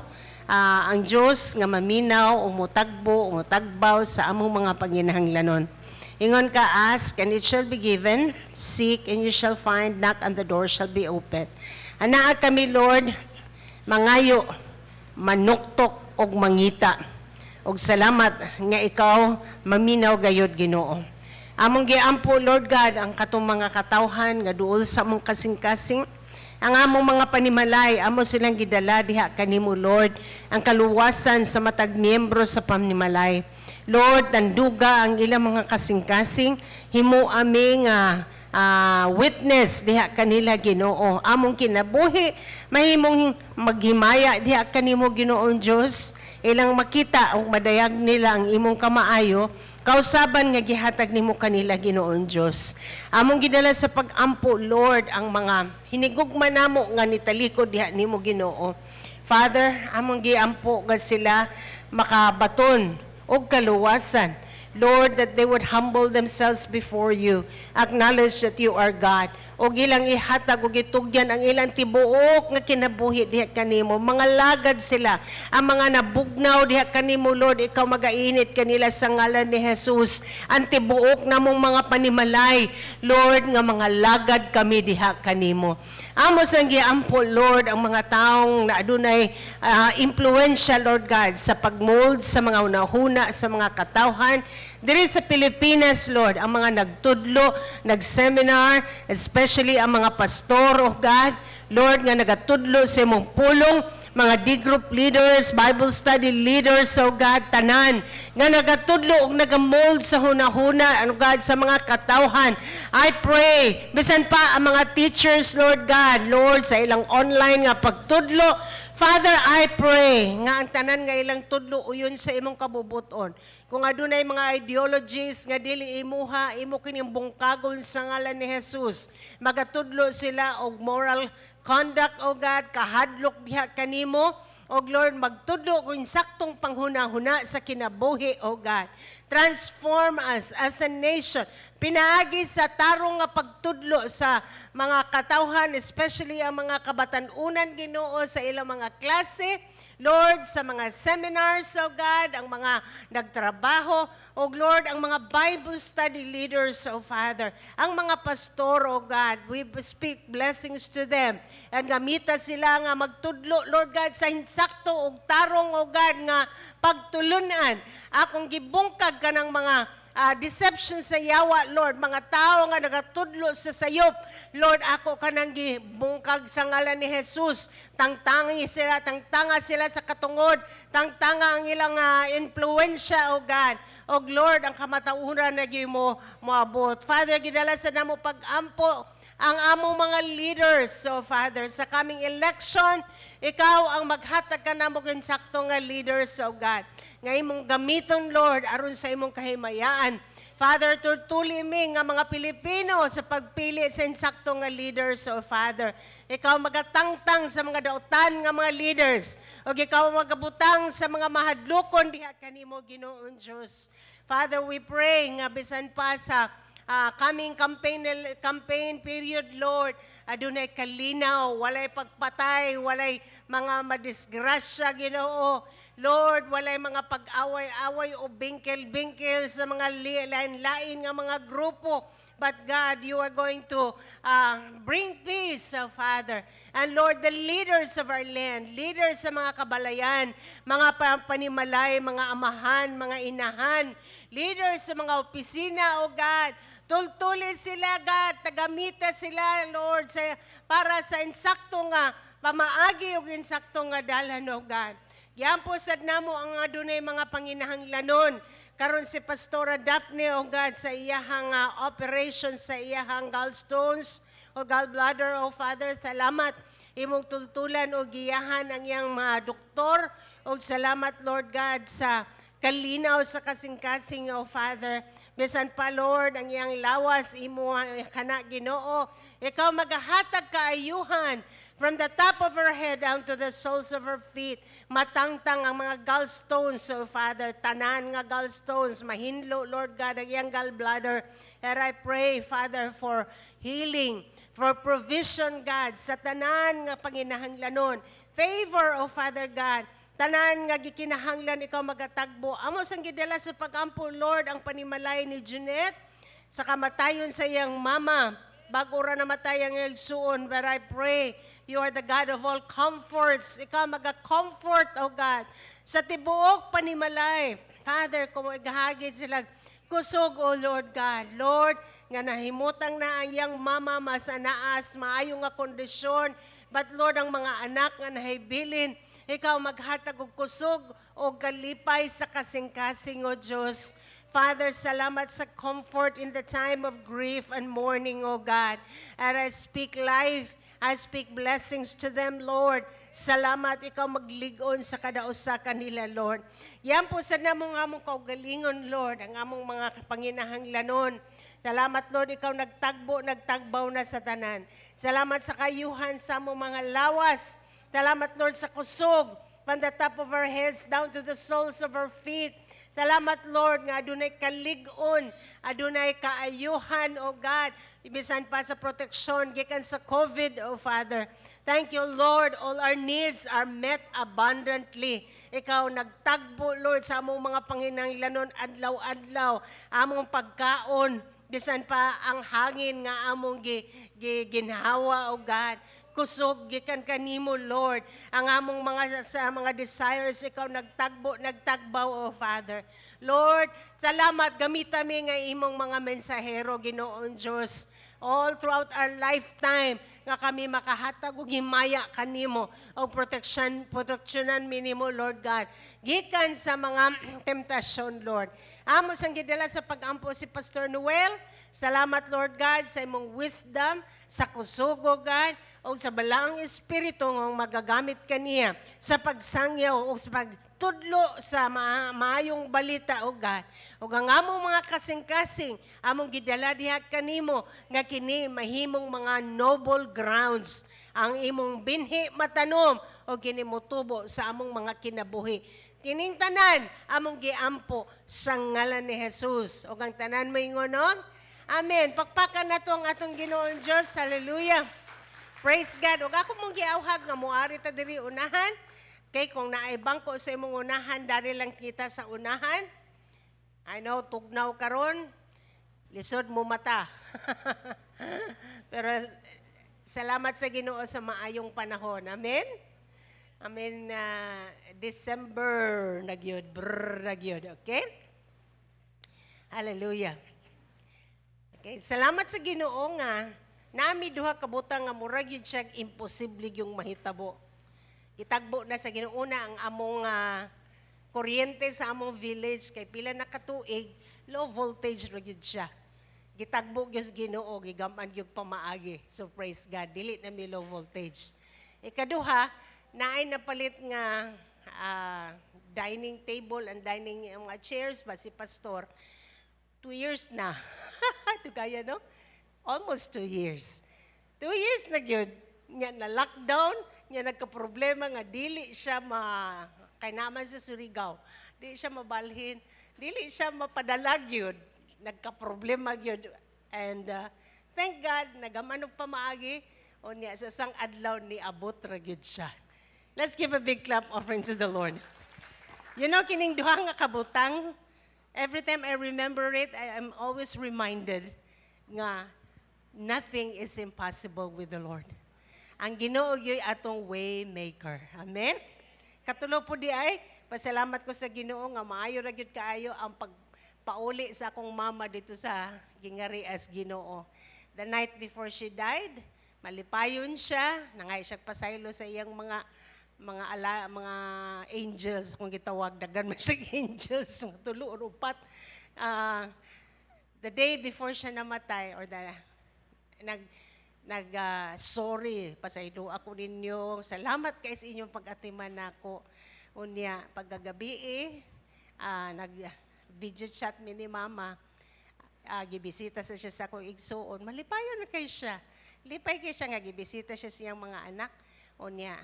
ang Diyos nga maminaw, umutagbo, umutagbaw sa among mga panginahanglanon. Ingon ka, "Ask and it shall be given, seek and you shall find, knock and the door shall be open." Anaa kami, Lord, mangayo, manuktok og mangita. Og salamat nga ikaw maminaw gayod, Ginoo. Among giampo, Lord God, ang katong mga katawhan nga duol sa among kasing-kasing. Ang among mga panimalay, amo silang gidala diha kanimo, Lord, ang kaluwasan sa matag miyembro sa panimalay. Lord, tanduga ang ilang mga kasing-kasing, himo aming witness diha kanila, Ginoo. Among kinabuhi mahimong maghimaya diha kanimo, Ginoong Dios. Ilang makita ug madayag nila ang imong kamaayo kausaban nga gihatag nimo kanila, Ginoong Dios. Among gidala sa pagampo, Lord, ang mga hinigugma namo nga nitalikod diha nimo, Ginoo. Father, among giampo nga sila makabaton og kaluwasan. Lord, that they would humble themselves before you, acknowledge that you are God. Og ilang ihatag og itugyan ang ilang tibuok nga kinabuhi diha kanimo. Mga lagad sila, ang mga nabugnaw diha kanimo, Lord, ikaw magainit kanila sa ngalan ni Jesus. Ang tibuok namong mga panimalay, Lord, nga mga lagad kami diha kanimo. Amo sang giampo, Lord, ang mga taong na adunay impluwensya, Lord God, sa pagmold sa mga hunahuna sa mga katawhan diri sa Pilipinas, Lord, ang mga nagtudlo, nag-seminar, especially ang mga pastor, oh God, Lord, nga nagatudlo sa imong pulong, mga D-group leaders, Bible study leaders, oh God, tanan, nga nagatudlo og nagamold sa hunahuna, ano God, sa mga katawhan. I pray, bisan pa ang mga teachers, Lord God, Lord, sa ilang online nga pagtudlo, Father, I pray nga ang tanan nga ilang tudlo uyon sa imong kabubuton. Kung adunay mga ideologies nga dili imuha, imo kining bungkagon sa ngalan ni Jesus. Magatudlo sila og moral conduct, O God, kahadlok diha kanimo. O Lord, magtudlo kung saktong panghuna-huna sa kinabuhi, O God. Transform us as a nation. Pinaagi sa tarong nga pagtudlo sa mga katawhan, especially ang mga kabatanunan, Ginoo, sa ilang mga klase, Lord, sa mga seminars, O God, ang mga nagtrabaho, O Lord, ang mga Bible study leaders, O Father, ang mga pastor, O God, we speak blessings to them. And gamita sila nga magtudlo, Lord God, sa insakto ug tarong, O God, nga pagtulunan. Akong gibungkag kanang mga deception sa yawa, Lord, mga tao nga nagatudlo sa sayop. Lord, ako kanang gibungkag sa ngalan ni Jesus. Tangtangi sila, tangtanga sila sa katungod, tangtanga ang ilang impluensya, O God. O Lord, ang kamatauran na mo moabot. Father, gidala sa namo pag-ampo ang among mga leaders. So, Father, sa coming election, ikaw ang maghatag ka namo sakto nga leaders, O God. Nga imong gamiton, Lord, aron sa imong kahimayaan. Father, tultuli mi nga mga Pilipino sa pagpili sa insakto nga leaders, O Father. Ikaw magatangtang sa mga dautan nga mga leaders. O ikaw magabutang sa mga mahadlokon diha kanimo, Ginoong Diyos. Father, we pray nga bisan pa sa coming campaign campaign period, Lord, adunay kalinaw, walay pagpatay, walay mga madisgrasya, Ginoo. Lord, walay mga pag-away-away o bingkil-bingkil sa mga lain-lain nga mga grupo. But God, you are going to bring peace, oh Father. And Lord, the leaders of our land, leaders sa mga kabalayan, mga panimalay, mga amahan, mga inahan, leaders sa mga opisina, oh God, tultuli sila, God, tagamita sila, Lord, para sa insakto nga pamaagi ug insakto nga dalan, oh God. Giampo sad namo ang adunay mga panginahanglanon. Karon si Pastora Daphne, oh God, sa iyahang operation sa iyahang gallstones o gallbladder, oh Father, salamat imong tultulan o giyahan ang iyang mga doktor. O salamat, Lord God, sa kalinaw sa kasing-kasing, oh Father. Bisan pa, Lord, ang iyang lawas, imo kana, Ginoo. Ikaw magahatag kaayuhan from the top of her head down to the soles of her feet. Matangtang ang mga gallstones, oh Father, tanan nga gallstones, mahinlo, Lord God, ang iyang gallbladder. And I pray, Father, for healing, for provision, God, sa tanan nga panginahanglanon. Favor, oh Father God, tanan nga gikinahanglan ikaw magatagbo. Amo sang gidala sa pagampo, Lord, ang panimalay ni Jeanette sa kamatayon sa iyang mama. Bago ra namatay ang igsuon, but I pray you are the God of all comforts. Ikaw maga-comfort, oh God, sa tibuok panimalay. Father, kung igahagit sila kusog, oh Lord God. Lord, nga nahimutang na ang iyang mama mas anaas, maayo nga kondisyon. But Lord, ang mga anak nga nahibilin, ikaw maghatag og kusog o kalipay sa kasing-kasing, O Diyos. Father, salamat sa comfort in the time of grief and mourning, O God. And I speak life, I speak blessings to them, Lord. Salamat, ikaw maglig-on sa kada usa kanila, Lord. Yan po sa namong among kaugalingon, Lord, ang among mga panginahanglanon. Salamat, Lord, ikaw nagtagbo, nagtagbaw na sa tanan. Salamat sa kayuhan sa among mga lawas. Salamat, Lord, sa kusog from the top of our heads down to the soles of our feet. Salamat, Lord, nga adunay kalig-on, adunay kaayuhan, O God, ibisan pa sa proteksyon gikan sa COVID, O Father. Thank you, Lord, all our needs are met abundantly. Ikaw nagtagbo, Lord, sa among mga panginahanglanon adlaw-adlaw, among pagkaon, bisan pa ang hangin nga among ginhawa, O God. Kusog gikan kanimo, Lord. Ang among mga sa mga desires, ikaw nagtagbo, nagtagbaw, O Father. Lord, salamat gamita mi nga imong mga mensahero, Ginoong Dios. All throughout our lifetime nga kami makahatag og himaya kanimo og protection, proteksyonan mi nimo, Lord God, gikan sa mga temptasyon, Lord. Amo sang gidala sa pagampo si Pastor Noel. Salamat, Lord God, sa imong wisdom, sa kusog, God, o sa Balaang Espiritu nga magagamit kaniya sa pagsangyaw o sa pagtudlo sa maayong balita, O God. O ang among mga kasing-kasing, among gidala diha kanimo nga kini mahimong mga noble grounds ang imong binhi matanom o kini motubo sa among mga kinabuhi. Kining tanan among giampo sa ngalan ni Jesus. O ang tanan moingon og Amen. Pakpakan nato ang atong Ginoong Dios. Hallelujah. Praise God. Ug ako mong giawhag nga moari ta diri unahan. Kay kung naay bangko sa imong unahan, dari lang kita sa unahan. I know, tugnaw karon, lisod mo mata. Pero salamat sa Ginoo sa maayong panahon. Amen? Amen. December na gyud, brr na gyud, okay? Hallelujah. Okay, salamat sa Ginoo nga nami duha ka butang nga murag yun siya imposible yung mahitabo. Gitagbo na sa Ginoo. Una, ang among kuryente sa among village kay pila na katuig, low voltage ra gyud siya. Gitagbo gyud sa Ginoo, gigam-an gyud pamaagi. So praise God, dili na mi low voltage. Ikaduha, naay napalit nga dining table and dining mga chairs ba si pastor. 2 years na. Dugaya, no? Almost 2 years. 2 years na gyud. Nya na lockdown, nya nagka-problema nga dili siya ma kay naman sa Surigao. Dili siya mabalhin, dili siya mapadala gyud. Nagka-problema gyud. And thank God, nagam-an og pamaagi. Unya sa sang adlaw ni abot ra gyud siya. Let's give a big clap offering to the Lord. Kining duha nga kabutang, every time I remember it, I am always reminded nga nothing is impossible with the Lord. Ang Ginoo gyud atong way maker. Amen. Katulo po di ay pasalamat ko sa Ginoo nga maayo ra gyud kaayo ang pagpauli sa akong mama dito sa gingari as Ginoo. The night before she died, malipayon siya, nangay siya pasaylo sa iyang mga ala, mga angels kung gitawag, daghan man siya angels, mga tulo or upat. The day before siya namatay or the nag nag sorry, pasaylo ako ninyo, salamat kay sa inyong pag-atiman nako. Unya pagkagabi eh, nag video chat mi ni mama, gibisita sa siya sa akong igsuon. Malipayon na kay siya, lipay kay siya nga gibisita siya sa iyang mga anak. Unya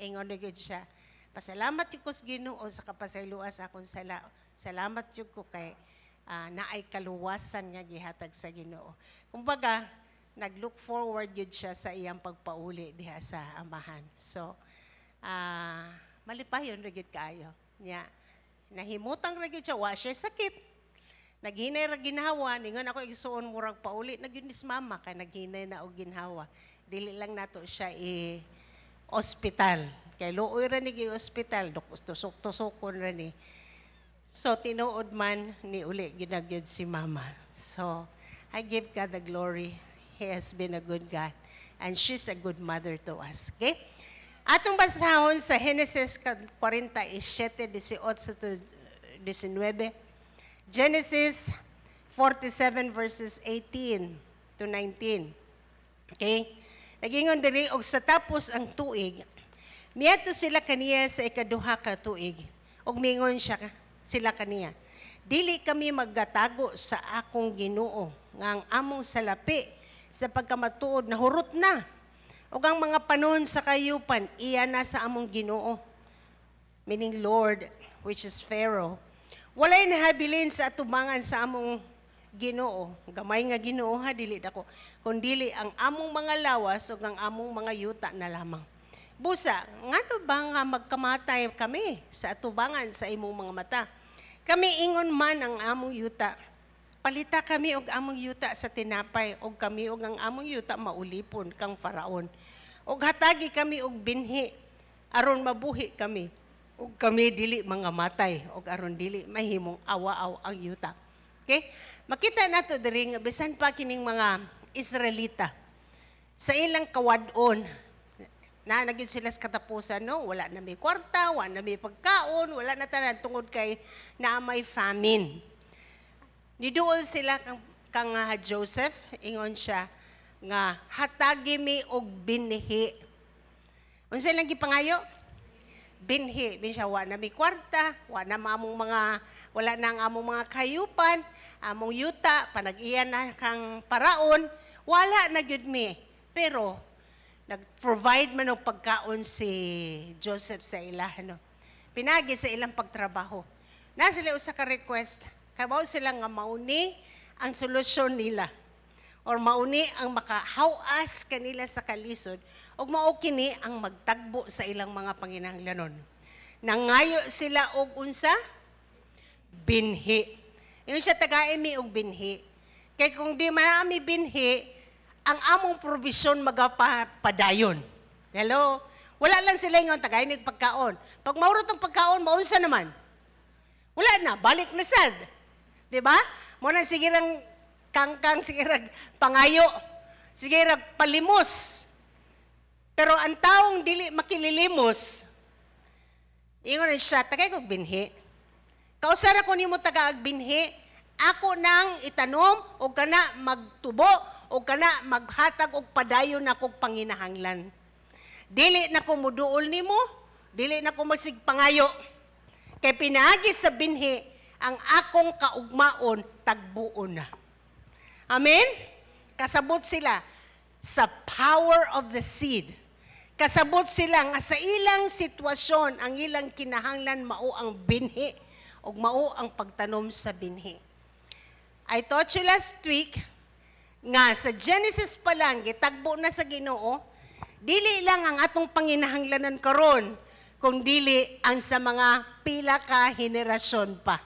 ingon na gyud siya, "Pasalamat jud ko sa Ginoo sa kapasayloa sa akong sala. Salamat jud ko kay naay kaluwasan nga gihatag sa Ginoo." Kumbaga nag-look forward gyud siya sa iyang pagpauli diha sa amahan. So malipayon ra gyud kaayo nya, nahimutang ra gyud siya, wa siya sakit. Naghinay ra ginhawa. Ningon ako igsuon, murag pauli na gyud ni si mama kay naghinay na og ginhawa. Dili lang nato siya i ospital. Kay luoy ra ni gi ospital, tusok-tusokon ra ni. So tinuod man ni uli ginagyod si mama. So I give God the glory. He has been a good God and she's a good mother to us. Okay? Atong basahon sa Genesis 47, 18 to 19. Genesis 47 verses 18 to 19. Okay? Nagingon diri, "Og sa tapos ang tuig, miadto sila kaniya sa ikaduha ka tuig. Og mingon siya sila kaniya, 'Dili kami maggatago sa akong Ginoo nga ang among salapi sa pagkamatuod nahurot na. Ug ang mga panon sa kayupan iya na sa among Ginoo,'" meaning Lord, which is Pharaoh. "Walay nahabilin sa atubangan sa among Ginoo." Gamay nga Ginoo ha, dili dako. "Kundili ang among mga lawas ug ang among mga yuta na lamang. Busa, ngano ba nga magkamatay kami sa atubangan sa imong mga mata? Kami ingon man ang among yuta. Palita kami og among yuta sa tinapay og kami og ang among yuta maulipon kang Faraon. Og hatagi kami og binhi aron mabuhi kami ug kami dili mga matay og aron dili mahimong awa-aw ang yuta." Okay? Makita nato diri nga bisan pa kining mga Israelita sa ilang kawad-on, na na gyud sila sa katapusan, no? Wala na may kwarta, wala na may pagkaon, wala na tanan tungod kay naa may famine. Niduol sila kang Joseph, ingon siya nga hatagi mi og binhi. Unsa ilang gipangayo? Binhi. Bin siya, wa na mi kwarta, wa na among mga, wala na ang among mga kayupan, among yuta, panag-iya na kang paraon, wala na gyud mi. Pero nag-provide man og pagkaon si Joseph sa ila, no? Pinagi sa ilang pagtrabaho. Na sila usa ka request. Kabaw sila nga mauni ang solusyon nila or mauni ang makahawas kanila sa kalisod ug mao kini ang magtagbo sa ilang mga panginahanglanon. Nangayo sila og unsa? Binhi. Ingon siya, "Tagai mi og binhi. Kay kung di maami binhi, ang among provision magapadayon." Hello? Wala lang sila ingon, "Tagai mi og pagkaon." Pag maurot ang pagkaon, maunsa naman? Wala na, balik na sad. Di ba? Mo na sige rang kangkang, sige rag pangayo, sige rag palimos. Pero ang taong dili makililimos, ingon na siya, "Tagay kog binhi. Kausara ko nimo tagaag binhi, ako nang itanom o kana magtubo o kana maghatag og padayon akong panginahanglan. Dili na ko muduol nimo, dili na ko magsigpangayo. Kay pinaagi sa binhi, ang akong kaugmaon tagbuon na." Amen? Kasabot sila sa power of the seed. Kasabot sila nga sa ilang sitwasyon, ang ilang kinahanglan mao ang binhi ug mao ang pagtanom sa binhi. I taught you last week nga sa Genesis pa lang gitagbo na sa Ginoo, dili lang ang atong panginahanglanan karon, kung dili ang sa mga pila ka henerasyon pa.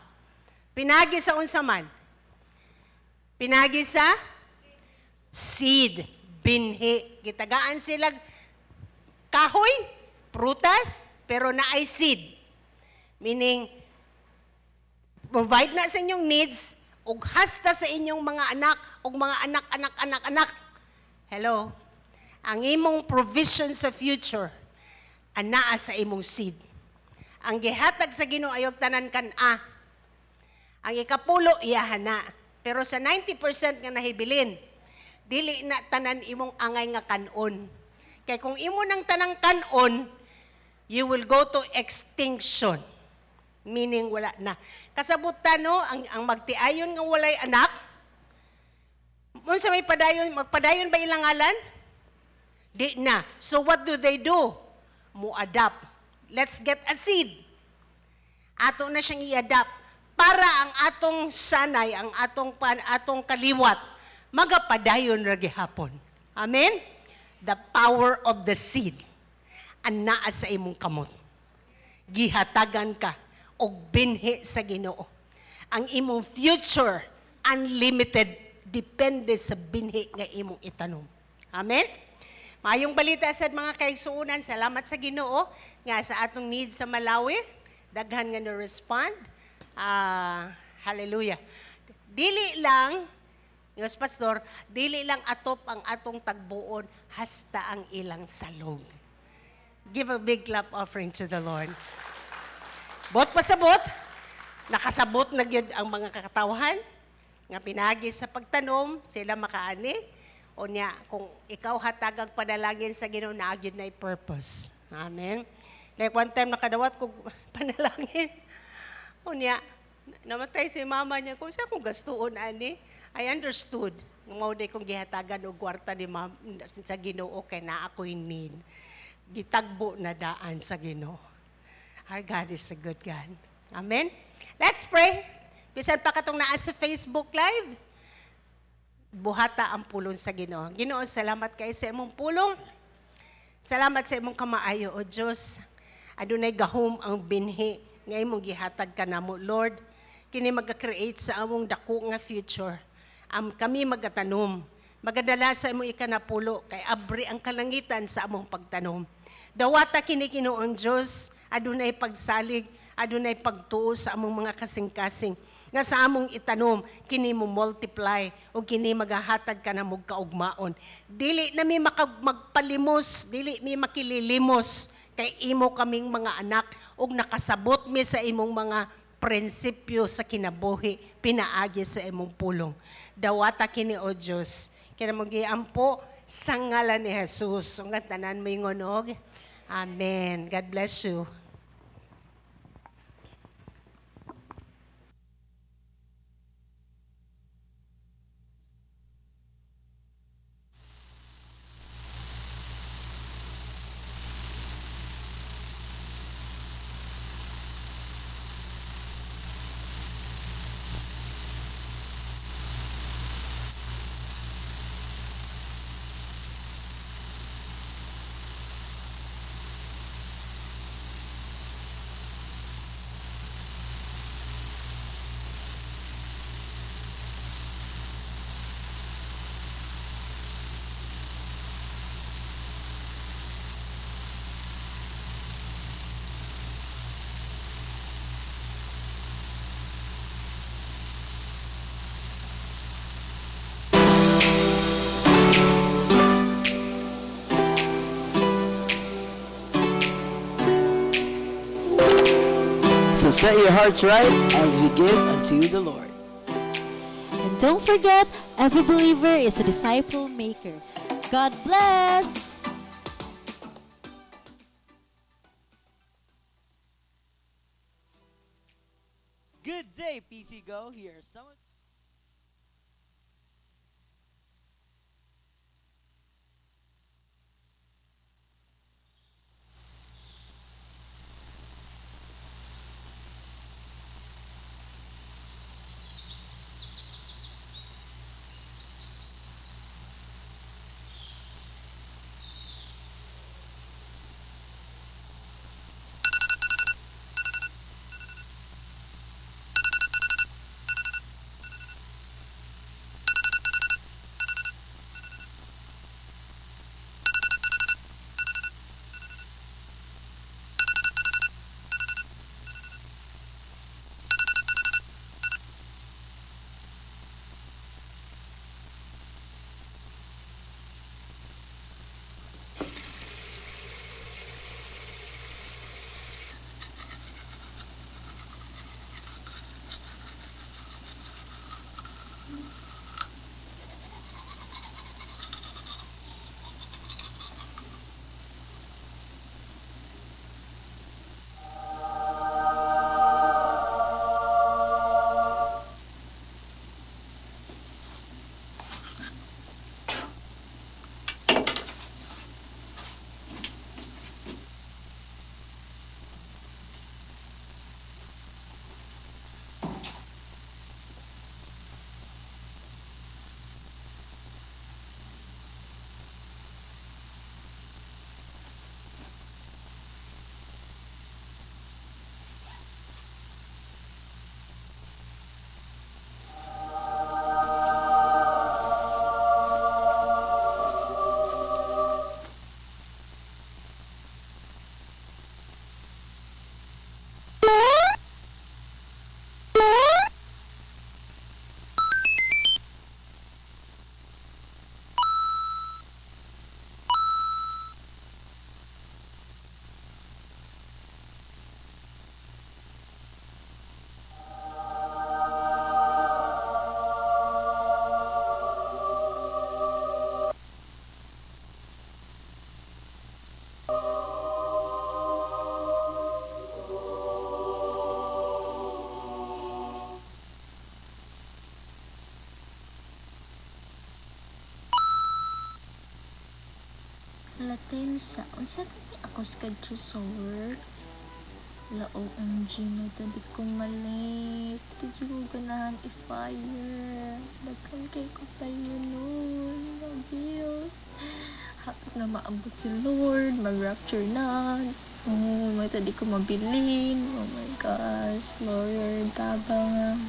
Pinagi sa unsa man? Pinagi sa seed, binhi. Gitagaan sila kahoy, prutas, pero naay seed. Meaning, provide na sa inyong needs, ug hasta sa inyong mga anak, ug mga anak, anak, anak, anak. Hello? Ang imong provision sa future, anaa sa imong seed. Ang gihatag sa Ginoo ayog tanan kan-a. Ang ikapulo, iyahan na. Pero sa 90% nga nahibilin, dili na tanan imong angay nga kanon. Kay kung imo nang tanang kanon, you will go to extinction. Meaning wala na. Kasabutan, no, ang magtiayon nga walay anak, unsa may padayon, magpadayon ba ilang ngalan? Di na. So what do they do? Mo-adapt. Let's get a seed. Ato na siyang i-adapt para ang atong sanay, ang atong kaliwat magapadayon ra gihapon. Amen? The power of the seed anaa sa imong kamot. Gihatagan ka og binhi sa Ginoo. Ang imong future unlimited, depende sa binhi nga imong itanom. Amen? Maayong balita sad, mga kaigsuonan, salamat sa Ginoo nga sa atong needs sa Malawi, daghan nga no respond. Ah, hallelujah. Dili lang, Diyos Pastor, dili lang atop ang atong tagbuon, hasta ang ilang salog. Give a big clap offering to the Lord. Bot pasabot, nakasabot na gyud ang mga kakatawahan nga pinagi sa pagtanom sila makaani. O niya, kung ikaw hatagag panalangin sa Ginoo, naa gyud na purpose. Amen. Like one time nakadawat ko panalangin. O niya, namatay si mama niya. Kung sa akong gastuon ani, I understood. Mao day kong gihatagan og kwarta ni ma'am sa Ginoo kay naa ako'y need. Gitagbo na daan sa Ginoo. Our God is a good God. Amen? Let's pray. Bisan pa katong naa sa Facebook Live, buhata ang pulong sa Ginoo. Ginoo, salamat kay sa imong pulong. Salamat sa imong kamaayo, O Diyos. Adunay gahom ang binhi nga imong gihatag kanamo, Lord. Kini maga-create sa among dako nga future. Am kami magatanom, magadala sa imong ikanapulo kay abri ang kalangitan sa among pagtanom. Dawata kini, Ginoong Diyos, adunay pagsalig, adunay pagtuo sa among mga kasing-kasing. Nga sa among itanom kini mo multiply o kini magahatag ka na mog kaugmaon. Dili na mi magpalimos, dili mi makililimos kay imo kaming mga anak ug nakasabot mi sa imong mga prinsipyo sa kinabuhi pinaagi sa imong pulong. Dawata kini, O Dios. Kina mong giampo sa ngalan ni Jesus. Ug ang tanan moingon og Amen. God bless you. So set your hearts right as we give unto the Lord. And don't forget, every believer is a disciple maker. God bless! Good day, PC Go. Here are some of Latin sa unsa kani ako schedule sa work? La, OMG, may di ko malate. Di ko ganahan i-fire. Daghan kay ko tayo nun. Mga bills. Hapit na maabot si Lord. Mag-rapture na. Oh, may di ko mabilin. Oh my gosh. Lord, tabang.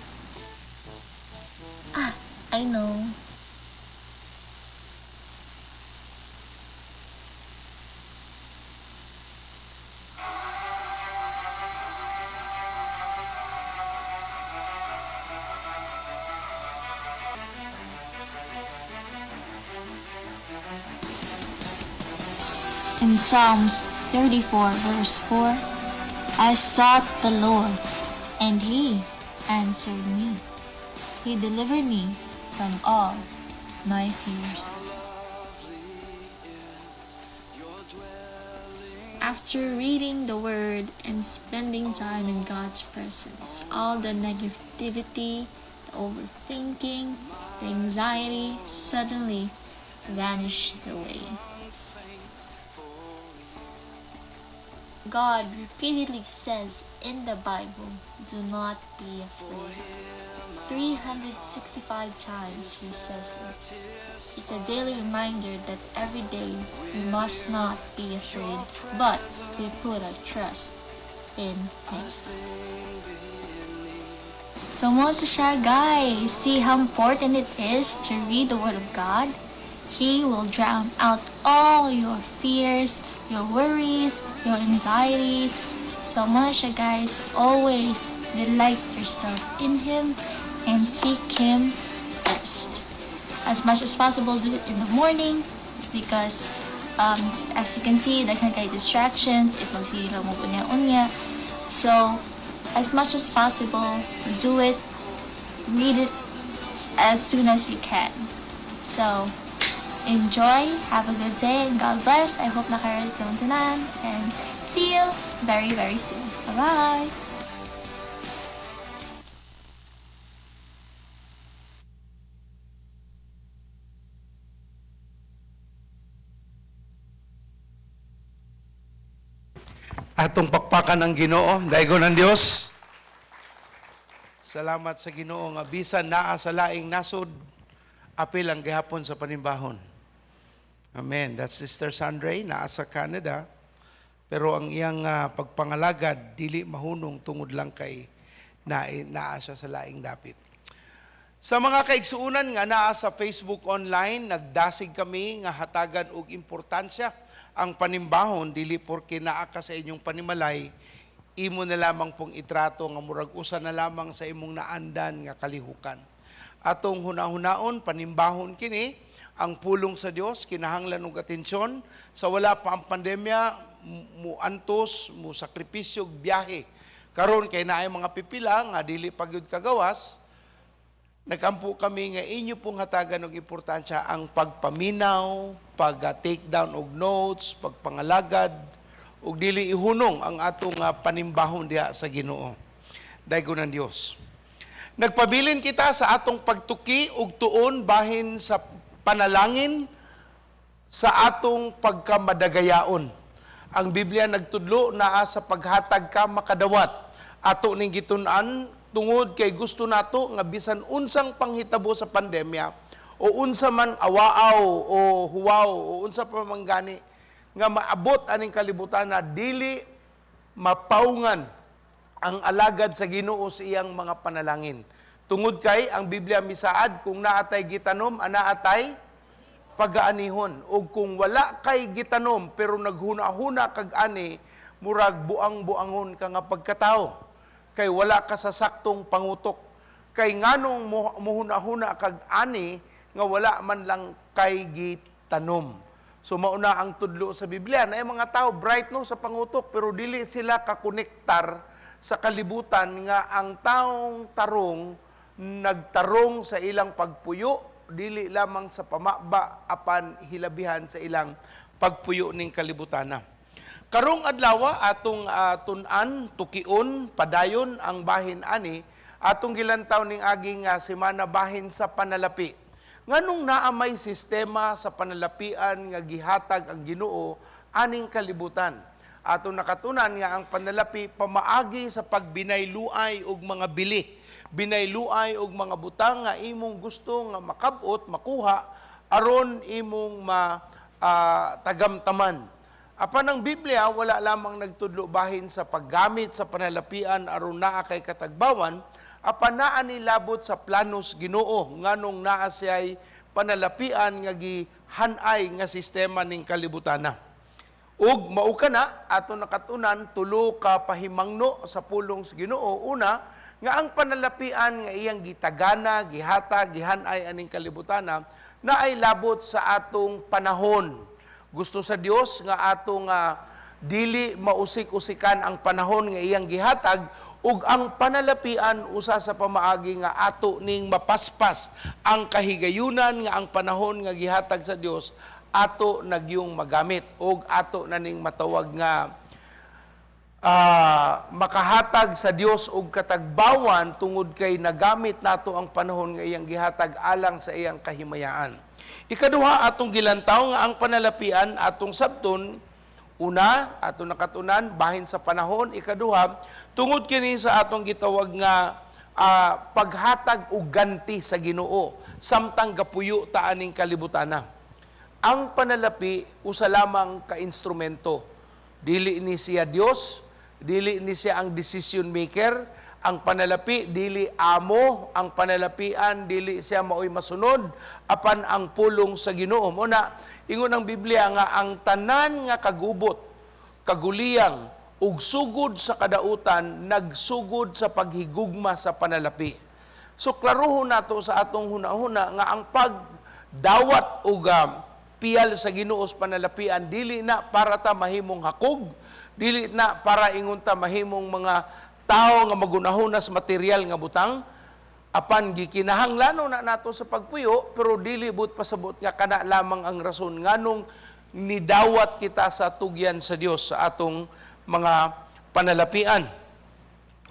Ah, I know. In Psalms 34 verse 4, I sought the Lord, and He answered me. He delivered me from all my fears. After reading the Word and spending time in God's presence, all the negativity, the overthinking, the anxiety suddenly vanished away. God repeatedly says in the Bible, do not be afraid. 365 times He says it. It's a daily reminder that every day we must not be afraid, but we put our trust in Him. So mao to siya, guys. See how important it is to read the Word of God? He will drown out all your fears, your worries, your anxieties. So mao siya, guys. Always delight yourself in Him and seek Him first. As much as possible, do it in the morning because as you can see, daghan kay distractions if magsige mo unya-unya. So, as much as possible, do it, read it as soon as you can. So, enjoy, have a good day, and God bless. I hope nakarelate kamo tanan, and see you very, very soon. Bye-bye! Atong pakpakan ang Ginoo, daygon ang Dios. Salamat sa Ginoo nga bisan naa sa laing nasod, apil ang gihapon sa panimbahon. Amen. That's Sister Sandre, naa sa Canada. Pero ang iyang pagpangalagad dili mahunong tungod lang kay naa siya sa laing dapit. Sa mga kaigsuonan nga naa sa Facebook online, nagdasig kami nga hatagan og importansya ang panimbahon, dili porke naa ka sa inyong panimalay, imo na lamang pong itrato nga murag usa na lamang sa imong naandan nga kalihukan. Atong hunahunaon, panimbahon kini, ang pulong sa Dios kinahanglan og atensyon. Sa wala pa ang pandemya, muantos, mu sakripisyo og biyahe. Karon kay naay mga pipila nga dili pa gyud kagawas, nagampo kami nga inyo pong hatagan og importansya ang pagpaminaw, pag-take down og notes, pagpangalagad, ug dili ihunong ang atong panimbahon diha sa Ginoo. Daygon ang Dios. Nagpabilin kita sa atong pagtuki ug tuon bahin sa panalangin sa atong pagkamadagayaon. Ang Biblia nagtudlo naa sa paghatag ka makadawat. Ato ning gitun-an tungod kay gusto nato nga bisan unsang panghitabo sa pandemya o unsa man awaaw o huwaw o unsa pa man gani nga maabot aning kalibutan na dili mapaungan ang alagad sa Ginoo sa iyang mga panalangin. Tungod kay ang Biblia misaad kung naatay gitanom, anaatay pagaanihon. O kung wala kay gitanom pero naghuna-huna kag ani, murag buang-buangon ka nga pagkatao. Kay wala ka sa saktong pangutok. Kay nganong muhuna-huna kag ani nga wala man lang kay gitanom. So mauna ang tudlo sa Biblia na yung mga tao bright no sa pangutok pero dili sila kakonektar sa kalibutan nga ang taong tarong nagtarong sa ilang pagpuyo, dili lamang sa pamaba apan hilabihan sa ilang pagpuyo ning kalibutana. Karong adlaw atong tun-an, tukion, padayon ang bahin ani atong gilantaw ning aging semana bahin sa panalapi. Nganong naa may sistema sa panalapian nga gihatag ang Ginoo aning kalibutan? Atong nakatunan nga ang panalapi pamaagi sa pagbinayluay og mga bili, binayluay og mga butang nga imong gusto nga makabot, makuha aron imong tagamtaman. Apan ang Biblia wala lamang nagtudlo bahin sa paggamit sa panalapian aron naa kay katagbawan, apan naa ni labot sa planos Ginoo nganong naa siya'y panalapian nga gihanay nga sistema ning kalibutana. Ug mao kana ato nakatunan tulo ka pahimangno sa pulong sa Ginoo. Una, nga ang panalapian nga iyang gitagana, gihata, gihanay aning kalibutana naay labot sa atong panahon. Gusto sa Dios nga atong dili mausik-usikan ang panahon nga iyang gihatag, ug ang panalapian usa sa pamaagi nga ato ning mapaspas ang kahigayunan nga ang panahon nga gihatag sa Dios ato nagyung magamit ug ato na ning matawag nga makahatag sa Dios og katagbawan tungod kay nagamit nato ang panahon nga iyang gihatag alang sa iyang kahimayaan. Ikaduha, atong gilantaw nga ang panalapian atong sabton, una, atong nakatunan bahin sa panahon. Ikaduha, tungod kini sa atong gitawag nga paghatag og ganti sa Ginoo samtang gapuyo ta aning kalibutana. Ang panalapi usa lamang ka instrumento. Dili ni siya Dios, dili ni siya ang decision maker. Ang panalapi dili amo, ang panalapian dili siya maoy masunod apan ang pulong sa Ginoo. Mo na ingon ang Biblia nga ang tanan nga kagubot, kaguliyang ug sugod sa kadautan nagsugod sa paghigugma sa panalapi. So klarohon nato sa atong hunahuna nga ang pagdawat og piyal sa Ginoo sa panalapian dili na para ta mahimong hakog, dili na para ingon ta mahimong mga tao nga magunahuna sa material nga butang, apan gikinahanglan na nato sa pagpuyo, pero dili but pasabot nga kana lamang ang rason nganong nidawat kita sa tugyan sa Dios sa atong mga panalapian.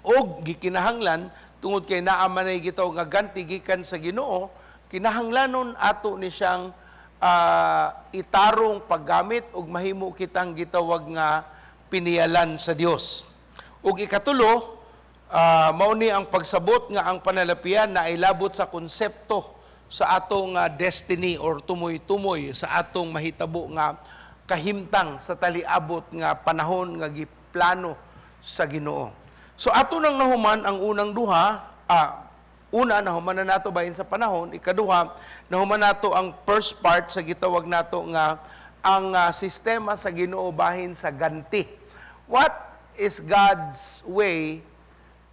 Og gikinahanglan tungod kay naa man ay gitaw nga ganti gikan sa Ginoo, kinahanglanon ato ni siyang itarong paggamit ug mahimo kitang gitawag nga piniyalan sa Dios. Ug ikatulo, mao ni ang pagsabot nga ang panalapian na ilabot sa konsepto sa atong destiny or tumoy-tumoy sa atong mahitabo nga kahimtang sa taliabot nga panahon nga giplano sa Ginoo. So ato nang nahuman ang unang duha, una nahuman na nato bahin sa panahon, ikaduha nahuman nato ang first part sa gitawag nato nga ang sistema sa Ginoo bahin sa ganti. What is God's way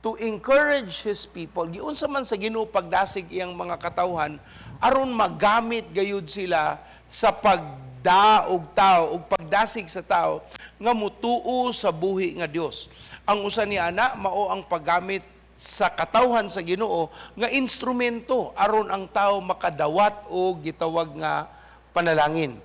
to encourage His people? Giunsa man sa Ginoo pagdasig iyang mga katawhan aron magamit gayud sila sa pagdaog tao ug pagdasig sa tao nga mutuo sa buhi nga Dios. Ang usa ni ana mao ang paggamit sa katawhan sa Ginoo nga instrumento aron ang tao makadawat og gitawag nga panalangin.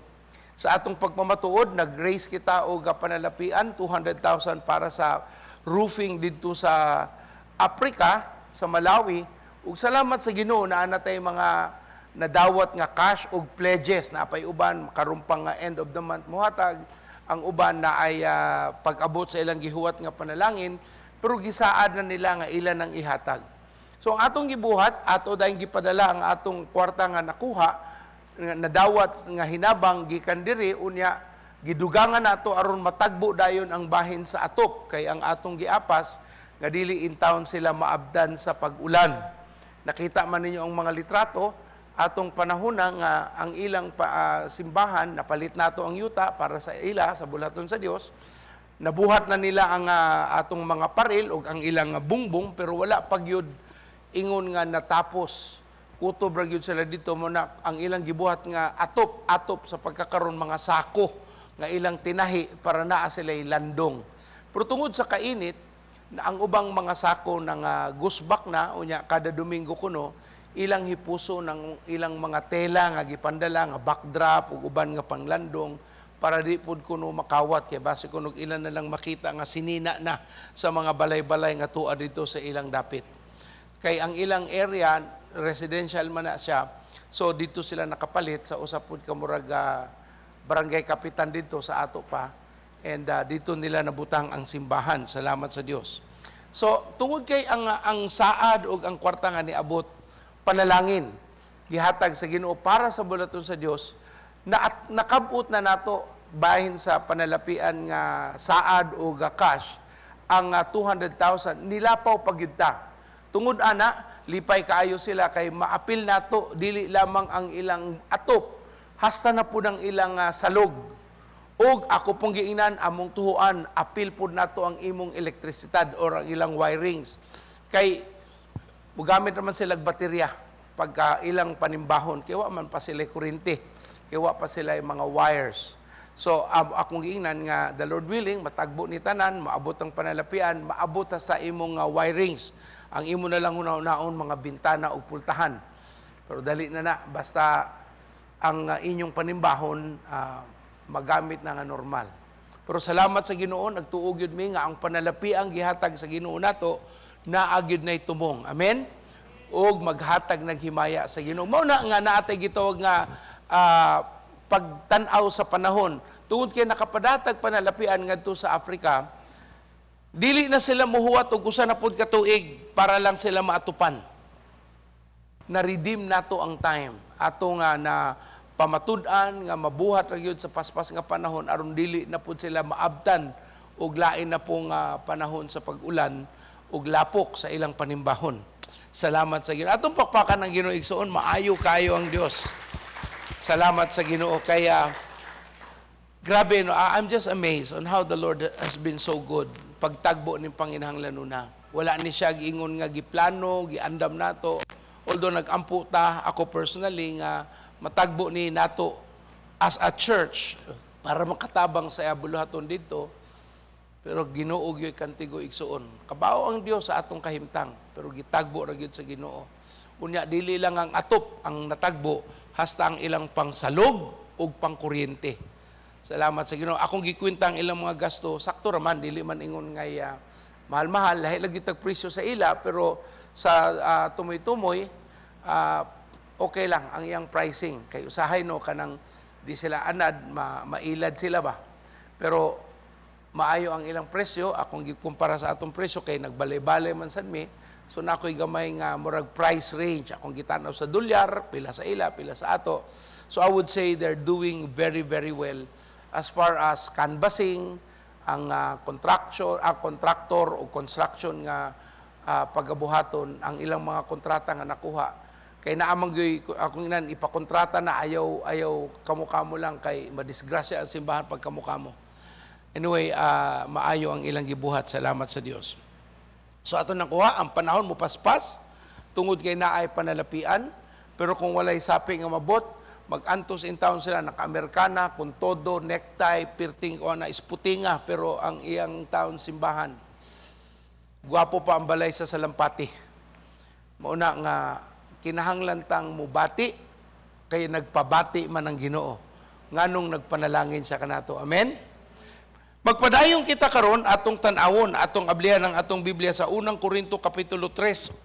Sa atong pagpamatuod, nag-raise kita og panalapian 200,000 para sa roofing didto sa Africa, sa Malawi. Ug salamat sa Ginoo naa na tay mga nadawat nga cash ug pledges na apay uban karon pa nga end of the month mohatag, ang uban na ay pag-abot sa ilang gihuwat nga panalangin, pero gisaad na nila nga ilan ang ihatag. So ang atong gibuhat, ato dayong gipadala ang atong kwarta nga nakuha, nga nadawat nga hinabang gikan diri, unya gidugangan nato aron matagbo dayon ang bahin sa atop kay ang atong giapas nga dili in town sila maabdan sa pag-ulan. Nakita man ninyo ang mga litrato atong panahon na nga ang ilang simbahan napalit nato ang yuta para sa ila sa bulaton sa Dios. Nabuhat na nila ang atong mga paril ug ang ilang bungbong, pero wala pagyud ingon nga natapos. Kutob ra gyud sila dito mo na ang ilang gibuhat nga atop-atop sa pagkakaron mga sako nga ilang tinahi para naa sila landong. Pero tungod sa kainit, na ang ubang mga sako ng gusbak na, unya kada Domingo kuno ilang hipuso ng ilang mga tela nga gipandala nga backdrop ug uban nga panglandong para di pud kuno makawat, kay base kuno ilan na lang makita nga sinina na sa mga balay-balay nga tua dito sa ilang dapit. Kay ang ilang area residential man na siya, so dito sila nakapalit sa usa pud ka murag barangay kapitan dito sa ato pa, and dito nila nabutang ang simbahan. Salamat sa Dios. So tungod kay ang saad ug ang kwarta nga niabot panalangin gihatag sa Ginoo para sa bulaton sa Dios, na at nakabot na nato bahin sa panalapian nga saad o ga cash ang 200,000, nilapaw pagyud ta. Tungod ana, lipay kaayo sila kay maapil nato dili lamang ang ilang atop, hasta na pud ang ilang salog. Og ako pong giingnan among tuhuan, apil pud nato ang imong elektrisidad or ang ilang wirings. Kay mugamit naman sila og baterya pagka ilang panimbahon, kay wa man pa sila kuryente, kay wa pa sila mga wires. So akong giingnan nga the Lord willing, matagbo ni tanan, maabot ang panalapian, maabot sa imong wirings. Ang imo na lang una-unaon mga bintana ug pultahan. Pero dali na na, basta ang inyong panimbahon magamit na nga normal. Pero salamat sa Ginoo, nagtuo gyud mi nga ang panalapiang gihatag sa Ginoo nato naa gyud nay tumong. Amen. Og maghatag naghimaya sa Ginoo. Mao na nga naa tay gitawag nga pagtan-aw sa panahon. Tungod kay nakapadatag panalapian ngadto sa Africa, dili na sila muhuwat og usa na pud ka tuig para lang sila maatupan. Na-redeem nato ang time. Ato nga na pamatud-an nga mabuhat ra gyud sa paspas nga panahon aron dili na pud sila maabtan og lain na pong panahon sa pag-ulan ug lapok sa ilang panimbahon. Salamat sa Ginoo. Atong pakpakan ang Ginoo, igsoon, maayo kayo ang Dios. Salamat sa Ginoo, kaya grabe, no, I'm just amazed on how the Lord has been so good. Pagtagbo ning panginahanglan na. Wala ni siya giingon nga giplano, giandam nato. Although nagampo ta, ako personally, nga matagbo ni nato as a church para makatabang sa buluhaton dito. Pero Ginoo gyud kantigo, igsuon. Kabaw ang Dios sa atong kahimtang, pero gitagbo ra gyud sa Ginoo. Unya dili lang ang atop ang natagbo, hasta ang ilang pangsalog ug pangkuryente. Salamat sa Ginoo. Akong gikwenta ang ilang mga gasto, sakto raman, dili man ingon ngay mahal-mahal, lahi lagi tag presyo sa ila, pero sa tumoy-tumoy okay lang ang iyang pricing. Kay usahay, no, kanang di sila anad, mailad sila ba. Pero maayo ang ilang presyo, akong gikumpara sa atong presyo kay nagbalay-balay man sad mi. So nakoy gamay nga murag price range. Akong gitan-aw sa dolyar, pila sa ila, pila sa ato. So I would say they're doing very, very well as far as canvassing ang contraction, contractor o construction nga pagabuhaton ang ilang mga kontrata nga nakuha. Kay naa man gyud akong inan ipakontrata na ayaw ayaw kamo-kamo lang kay madisgrasya ang simbahan pag kamo-kamo. Anyway, maayo ang ilang gibuhat. Salamat sa Dios. So ato nakuha ang panahon mo paspas tungod kay naay panalapian, pero kung walay sapi nga mabot, magantos in town sila, naka-Amerikana, kun todo, necktie, pirting o na isputinga, pero ang iyang town simbahan. Gwapo pa ang balay sa Salampati. Mauna nga kinahanglan tang mubati kay nagpabati man ang Ginoo. Nganong nagpanalangin siya kanato. Amen. Magpadayon kita karon, atong tan-awon, atong ablihan ang atong Biblia sa Unang Korinto kapitulo 3:8.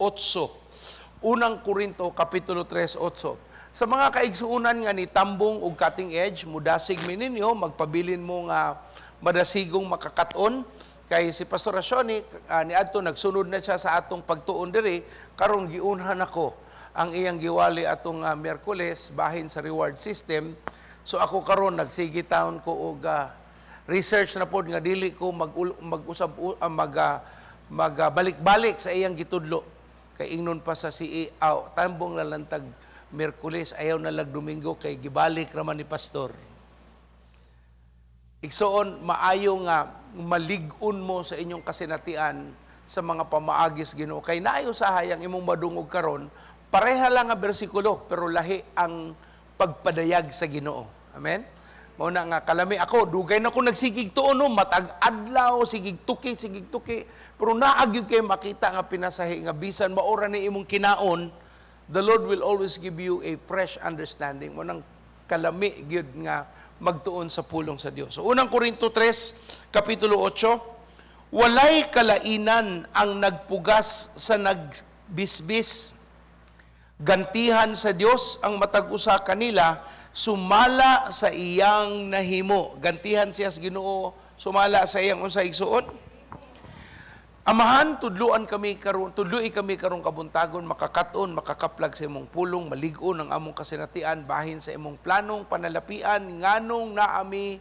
Unang Korinto kapitulo 3:8. Sa mga kaigsuonan nga ni tambong og cutting edge, mudasig mi ninyo, magpabilin mo nga madasigong makakaton kay si Pastor Rasioni niadto nagsunod na siya sa atong pagtuon diri. Karon giunhan ako ang iyang giwali atong Miyerkules bahin sa reward system. So ako karon nagsige taon ko og research na pod nga dili ko mag mag-usab mag mag balik-balik sa iyang gitudlo kay ingnon pa sa CA, aw, tambong lalantag Miyerkules, ayaw na lag Domingo kay gibalik raman ni pastor. Igsoon, maayo nga malig-on mo sa inyong kasinatian sa mga pamaagis Ginoo kay naayo usahay ang imong madungog karon, pareha lang nga bersikulo pero lahi ang pagpadayag sa Ginoo. Amen. Mao na nga kalami ako, dugay na ko nagsigig tuon, no, matag adlaw sigig tuki, sigig tuki, pero naa gyud kay makita nga pinasahi nga bisan maora ni imong kinaon, the Lord will always give you a fresh understanding. Mo nang kalami gyud nga magtuon sa pulong sa Dios. So Unang Korinto 3 kapitulo 8, walay kalainan ang nagpugas sa nagbisbis. Gantihan sa Dios ang matag usa kanila sumala sa iyang nahimo. Gantihan siya sa Ginoo sumala sa iyang unsa, igsuon? Amahan, tudluan kami karon, tudloi kami karong kabuntagon, makakaton, makakaplag sa imong pulong, malig-on ang among kasinatian bahin sa imong planong panalapian, nganong naami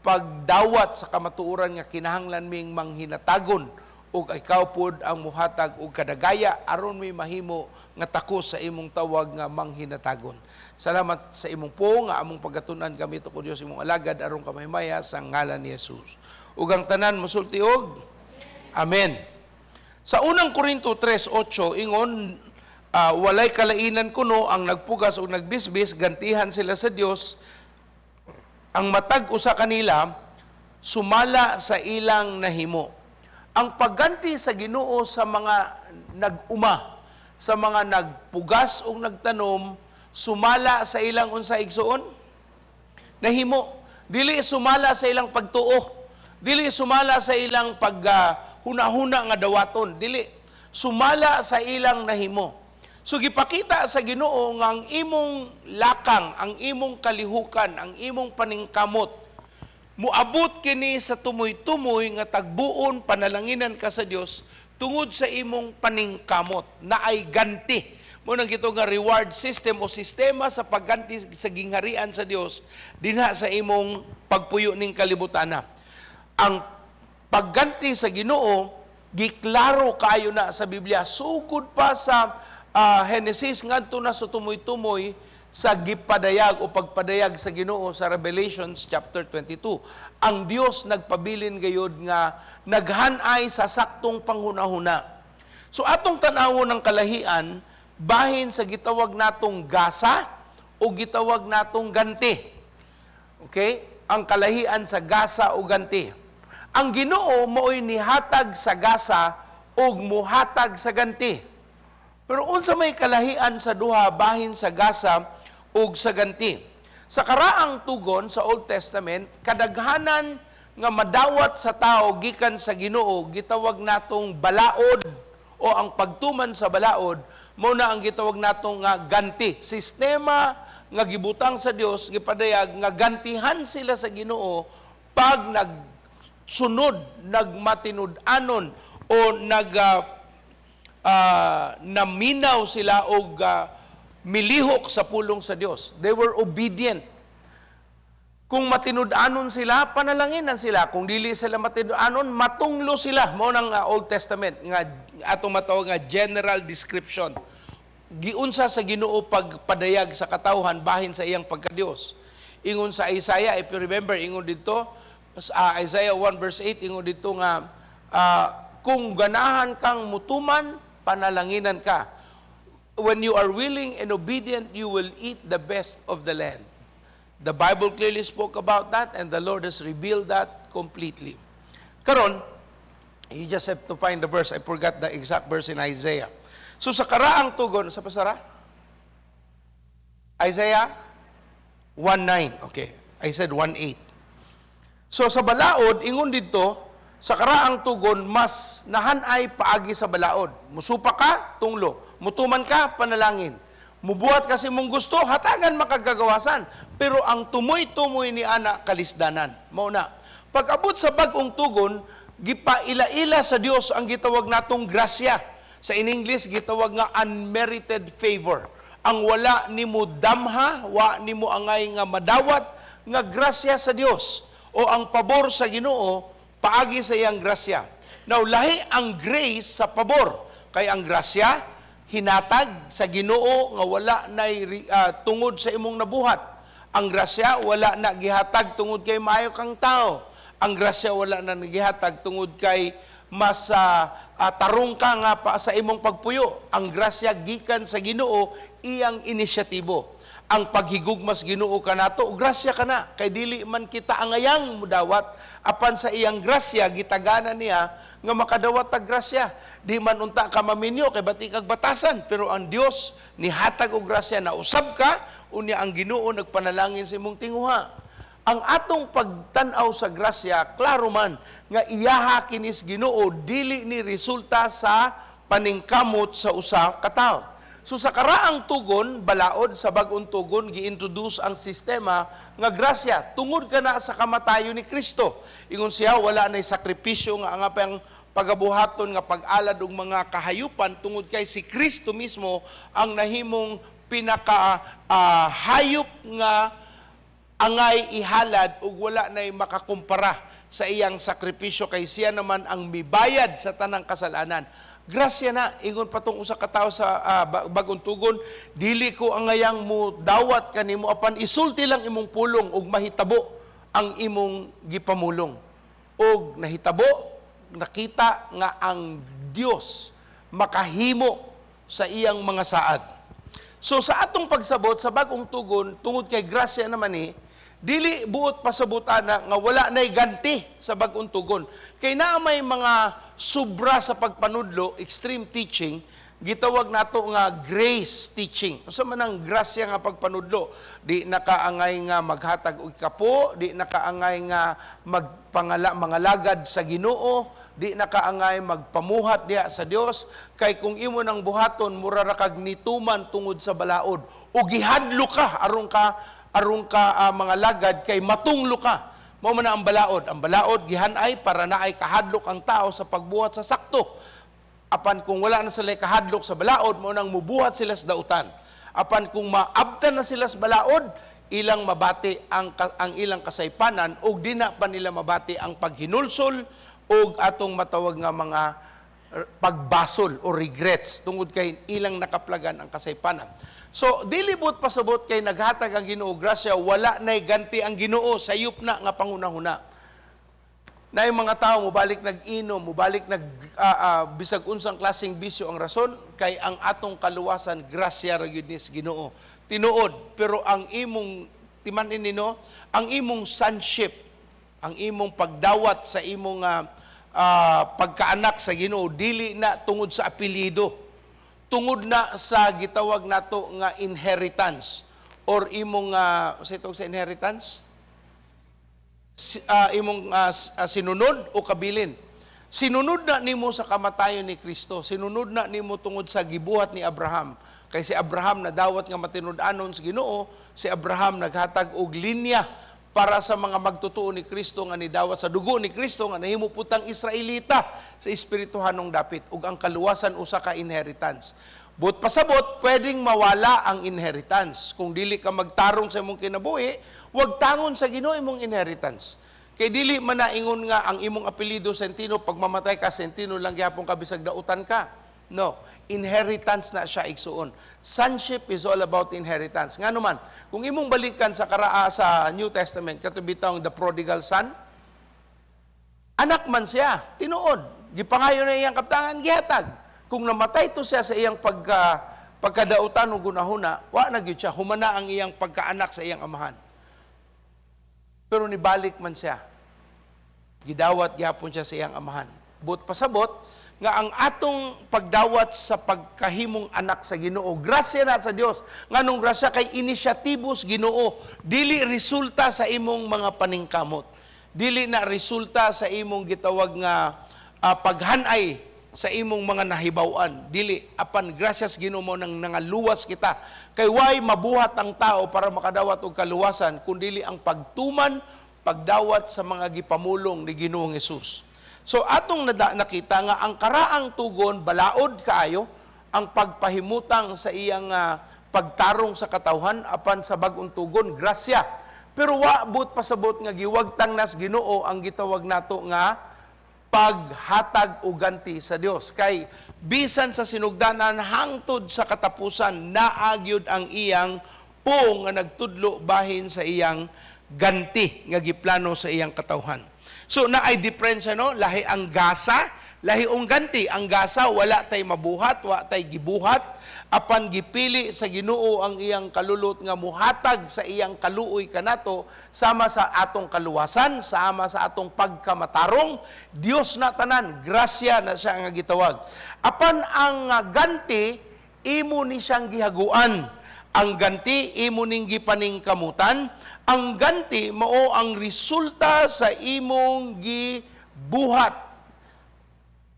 pagdawat sa kamatuoran nga kinahanglan ming manghinatagon ug ikaw pod ang muhatag og kadagaya aron mi mahimo nga takos sa imong tawag nga manghinatagon. Salamat sa imong puong nga among pagkatun-an gamit ko Dios imong alagad aron kamahimaya sa ngalan ni Jesus. Ug ang tanan mosulti og Amen. Sa Unang Korinto 3:8 ingon, walay kalainan kuno ang nagpugas o nagbisbis, gantihan sila sa Dios. Ang matag usa kanila sumala sa ilang nahimo. Ang pagganti sa Ginoo sa mga nag-uma, sa mga nagpugas ug nagtanom, sumala sa ilang unsa, igsuon? Nahimo. Dili sumala sa ilang pagtuo. Dili sumala sa ilang paghuna-huna nga dawaton. Dili sumala sa ilang nahimo. So gipakita sa Ginoo nga ang imong lakang, ang imong kalihukan, ang imong paningkamot, muabot kini sa tumoy-tumoy nga tagbuon panalanginan ka sa Dios tungod sa imong paningkamot na ay ganti. Mao nang gito nga reward system o sistema sa pagganti sa gingharian sa Dios dinha sa imong pagpuyo ning kalibutana. Ang pagganti sa Ginoo giklaro kaayo na sa Biblia, sugod pa sa Genesis ngadto na sa tumoy-tumoy sa gipadayag o pagpadayag sa Ginoo sa Revelations chapter 22. Ang Dios nagpabilin gayod nga naghanay sa saktong panghunahuna. So atong tan-awon ng kalahian bahin sa gitawag natong gasa o gitawag natong ganti. Okay? Ang kalahian sa gasa o ganti. Ang Ginoo mao'y nihatag sa gasa ug muhatag sa ganti. Pero unsa may kalahian sa duha bahin sa gasa ug sa ganti? Sa karaang tugon sa Old Testament, kadaghanan nga madawat sa tao gikan sa Ginoo gitawag natong balaod o ang pagtuman sa balaod, mao na ang gitawag natong nga ganti. Sistema nga gibutang sa Dios, gipadayag nga gantihan sila sa Ginoo pag nagsunod, nagmatinud-anon o naminaw sila og milihok sa pulong sa Dios. They were obedient. Kung matinud-anon sila, panalanginan sila. Kung dili sila matinud-anon, matunglo sila. Mao nang Old Testament nga atong matawag nga general description. Giunsa sa Ginoo pagpadayag sa katawhan bahin sa iyang pagkadiyos. Ingon sa Isaiah, if you remember, ingon dito, Isaiah 1 verse 8, ingon dito nga, kung ganahan kang mutuman, panalanginan ka. When you are willing and obedient, you will eat the best of the land. The Bible clearly spoke about that, and the Lord has revealed that completely. Karon, you just have to find the verse. I forgot the exact verse in Isaiah. So sa karaang tugon, sa pasara? Isaiah 1:9. Okay, I said 1:8. So sa balaod, ingon dito, sa karaang tugon, mas nahanay paagi sa balaod. Musupa ka, tunglo. Mutuman ka, panalangin. Mubuhat kasi mong gusto, hatagan makagagawasan. Pero ang tumoy-tumoy ni ana kalisdanan. Mao na. Pag-abot sa bag-ong tugon, gipaila-ila sa Dios ang gitawag natong grasya. Sa in English, gitawag nga unmerited favor. Ang wala nimo damha, wa nimo angay nga madawat nga grasya sa Dios o ang pabor sa Ginoo paagi sa iyang grasya. Now, lahi ang grace sa pabor. Kay ang grasya, hinatag sa Ginoo nga wala na tungod sa imong nabuhat. Ang grasya wala na gihatag tungod kay maayo kang tao. Ang grasya wala na gihatag tungod kay mas tarong ka nga pa sa imong pagpuyo. Ang grasya gikan sa Ginoo, iyang inisyatibo. Ang paghigugmas Ginoo kanato, grasya kana kay dili man kita angayang mudawat, apan sa iyang grasya gitagana niya nga makadawat tag grasya. Di man unta ka maminyo kay bati kag batasan, pero ang Dios nihatag og grasya na usab ka, unya ang Ginoo nagpanalangin sa imong tinguha. Ang atong pagtan-aw sa grasya, klaro man nga iyaha kinis Ginoo, dili ni resulta sa paningkamot sa usa ka tawo. So sa karaang tugon, balaod, sa bag-ong tugon, gi-introduce ang sistema nga grasya. Tungod ka na sa kamatayon ni Kristo. Ingon siya, wala na'y sakripisyo nga ang pang pagabuhaton nga pag-alad og mga kahayupan, tungod kay si Kristo mismo ang nahimong pinaka hayop nga angay ihalad ug wala na'y makakumpara sa iyang sakripisyo, kay siya naman ang mibayad sa tanang kasalanan. Grasya na, ingon pa tong usa ka tawo sa bag-ong tugon, dili ko angayang mo dawat kanimo apan isulti lang imong pulong ug mahitabo ang imong gipamulong. Og nahitabo, nakita nga ang Dios makahimo sa iyang mga saad. So sa atong pagsabot sa bag-ong tugon, tungod kay grasya naman ni, Dili buot pasabutan na nga wala na'y ganti sa bag-ong tugon. Kay naa may mga sobra sa pagpanudlo, extreme teaching, gitawag nato nga grace teaching. Unsa man ang grasya nga pagpanudlo? Di nakaangay nga maghatag og kapo, di nakaangay nga magpangala mangalagad sa Ginoo, di nakaangay magpamuhat diha sa Dios, kay kung imo nang buhaton mura ra kag nituman tungod sa balaod o gihadlo ka aron ka mga lagad kay matunglo ka. Mao man na ang balaod. Ang balaod gihanay para naay kahadlok ang tao sa pagbuhat sa sakto. Apan kung wala na sila kahadlok sa balaod, mao nang mubuhat sila sa dautan. Apan kung maabtan na sila sa balaod, ilang mabati ang ilang kasaypanan ug dina pa nila mabati ang paghinulsol ug atong matawag nga mga pagbasol o regrets tungod kay ilang nakaplagan ang kasaypanan. So, dili buot pasabot kay naghatag ang Ginoo grasya, wala na'y ganti ang Ginoo, sayop na nga panghunahuna. Na yung mga tao mobalik nag-inom, mobalik nag bisag unsang klaseng bisyo, ang rason kay ang atong kaluwasan grasya ra gyud ni sa Ginoo. Tinuod, pero ang imong timan-in nino, ang imong sonship, ang imong pagdawat sa imong pagkaanak sa Ginoo dili na tungod sa apelyido. Tungod na sa gitawag nato nga inheritance or imong sa itong sa inheritance imong sinunod o kabilin. Sinunod na nimo sa kamatayon ni Kristo. Sinunod na nimo tungod sa gibuhat ni Abraham. Kay si Abraham nadawat nga matinud-anon sa Ginoo, si Abraham naghatag og linya para sa mga magtutuo ni Kristo nga nidawat sa dugo ni Kristo nga nahimo putang Israelita sa espirituhanong dapit, ug ang kaluwasan usa ka inheritance. But pasabot, pwedeng mawala ang inheritance. Kung dili ka magtarong sa imong kinabuhi, wag tangon sa Ginoo imong inheritance. Kay dili man na ingon nga ang imong apelyido Centino, pag mamatay ka Centino lang gihapon ka bisag dautan ka. No, inheritance na siya, igsuon. Sonship is all about inheritance. Ngano man, kung imong balikan sa karaa sa New Testament, kato bitawng the prodigal son, anak man siya, tinuod. Gipangayo na iyang kaptangan, gihatag. Kung namatay to siya sa iyang pagkadautan o gunahuna, wa na gyud siya, humana ang iyang pagkaanak sa iyang amahan. Pero nibalik man siya. Gidawat gyapon siya sa iyang amahan. But pasabot nga ang atong pagdawat sa pagkahimong anak sa Ginoo, grasya na sa Dios. Nganong grasya? Kay inisyatibos Ginoo, dili resulta sa imong mga paningkamot. Dili na resulta sa imong gitawag nga paghanay sa imong mga nahibaw-an. Dili, apan grasyas Ginoo mo nang nangaluwas kita. Kay way mabuhat ang tao para makadawat og kaluwasan kun dili ang pagtuman, pagdawat sa mga gipamulong ni Ginoong Hesus. So atong nakita nga ang karaang tugon balaod kaayo ang pagpahimutang sa iyang pagtarong sa katawhan, apan sa bag-ong tugon grasya. Pero wa but pasabot nga giwagtang nas Ginoo ang gitawag nato nga paghatag og ganti sa Dios. Kay bisan sa sinugdanan hangtod sa katapusan naa gyud ang iyang puong nga nagtudlo bahin sa iyang ganti nga giplano sa iyang katawhan. So naay diferensya, no? Lahi ang gasa, lahi ang ganti. Ang gasa wala tay mabuhat, wa tay gibuhat, apan gipili sa Ginoo ang iyang kalulot nga muhatag sa iyang kaluoy kanato sama sa atong kaluwasan, sama sa atong pagkamatarong. Dios na tanan, grasya na siya nga gitawag. Apan ang ganti imo ni siyang gihaguan. Ang ganti imo ning gipaningkamutan. Ang ganti mao ang resulta sa imong gibuhat,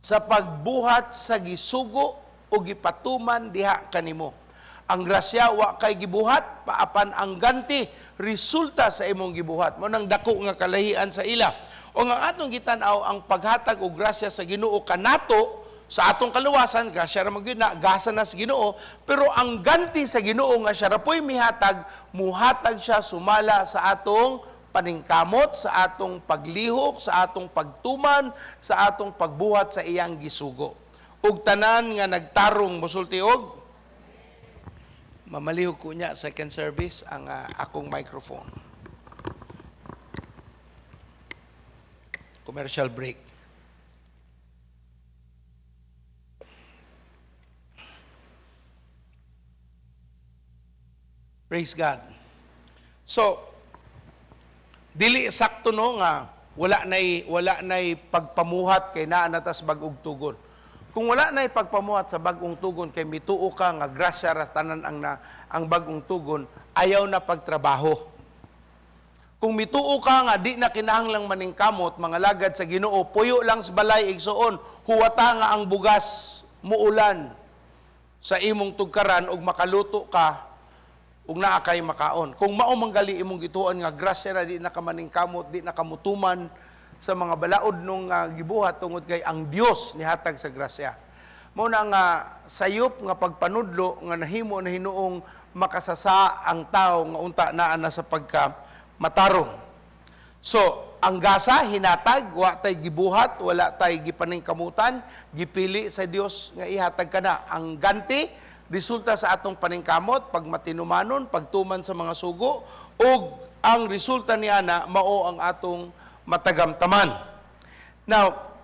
sa pagbuhat sa gisugo o gipatuman diha kanimo. Ang grasya wa kay gibuhat, paapan ang ganti resulta sa imong gibuhat. Mao nang dako nga kalahian sa ila. O nga atong gitan-aw ang paghatag og grasya sa Ginoo kanato sa atong kaluwasan, grasya ra man gyud na, gasa na sa Ginoo, pero ang ganti sa Ginoo nga siya ra po'y mihatag, muhatag siya sumala sa atong paningkamot, sa atong paglihok, sa atong pagtuman, sa atong pagbuhat sa iyang gisugo. Ug tanan nga nagtarong mosulti og mamalihok ko niya second service ang akong microphone. Commercial break. Praise God. So, Dili sakto no nga wala nay pagpamuhat kay naa na tas bag-ong tugon. Kung wala nay pagpamuhat sa bag-ong tugon kay mituo ka nga grasya ra tanan ang bag-ong tugon, ayaw na pagtrabaho. Kung mituo ka nga di na kinahanglang maningkamot, mga lagad sa Ginoo, puyo lang sa balay igsuon, huwata nga ang bugas muulan sa imong tugkaran ug makaluto ka ug naa kay makaon. Kung mao man gali imong gituon nga grasya na di na ka maningkamot, di na ka mutuman sa mga balaod nung gibuhat tungod kay ang Dios nihatag sa grasya. Mao na nga sayop nga pagpanudlo nga nahimo na hinuong makasasa ang tao nga unta naa na sa pagka matarong. So, ang gasa hinatag, wa tay gibuhat, wala tay gipaningkamutan, gipili sa Dios nga ihatag kana. Ang ganti resulta sa atong paningkamot, pag matinumanon, pagtuman sa mga sugo, ug ang resulta niana mao ang atong matagamtaman. Now,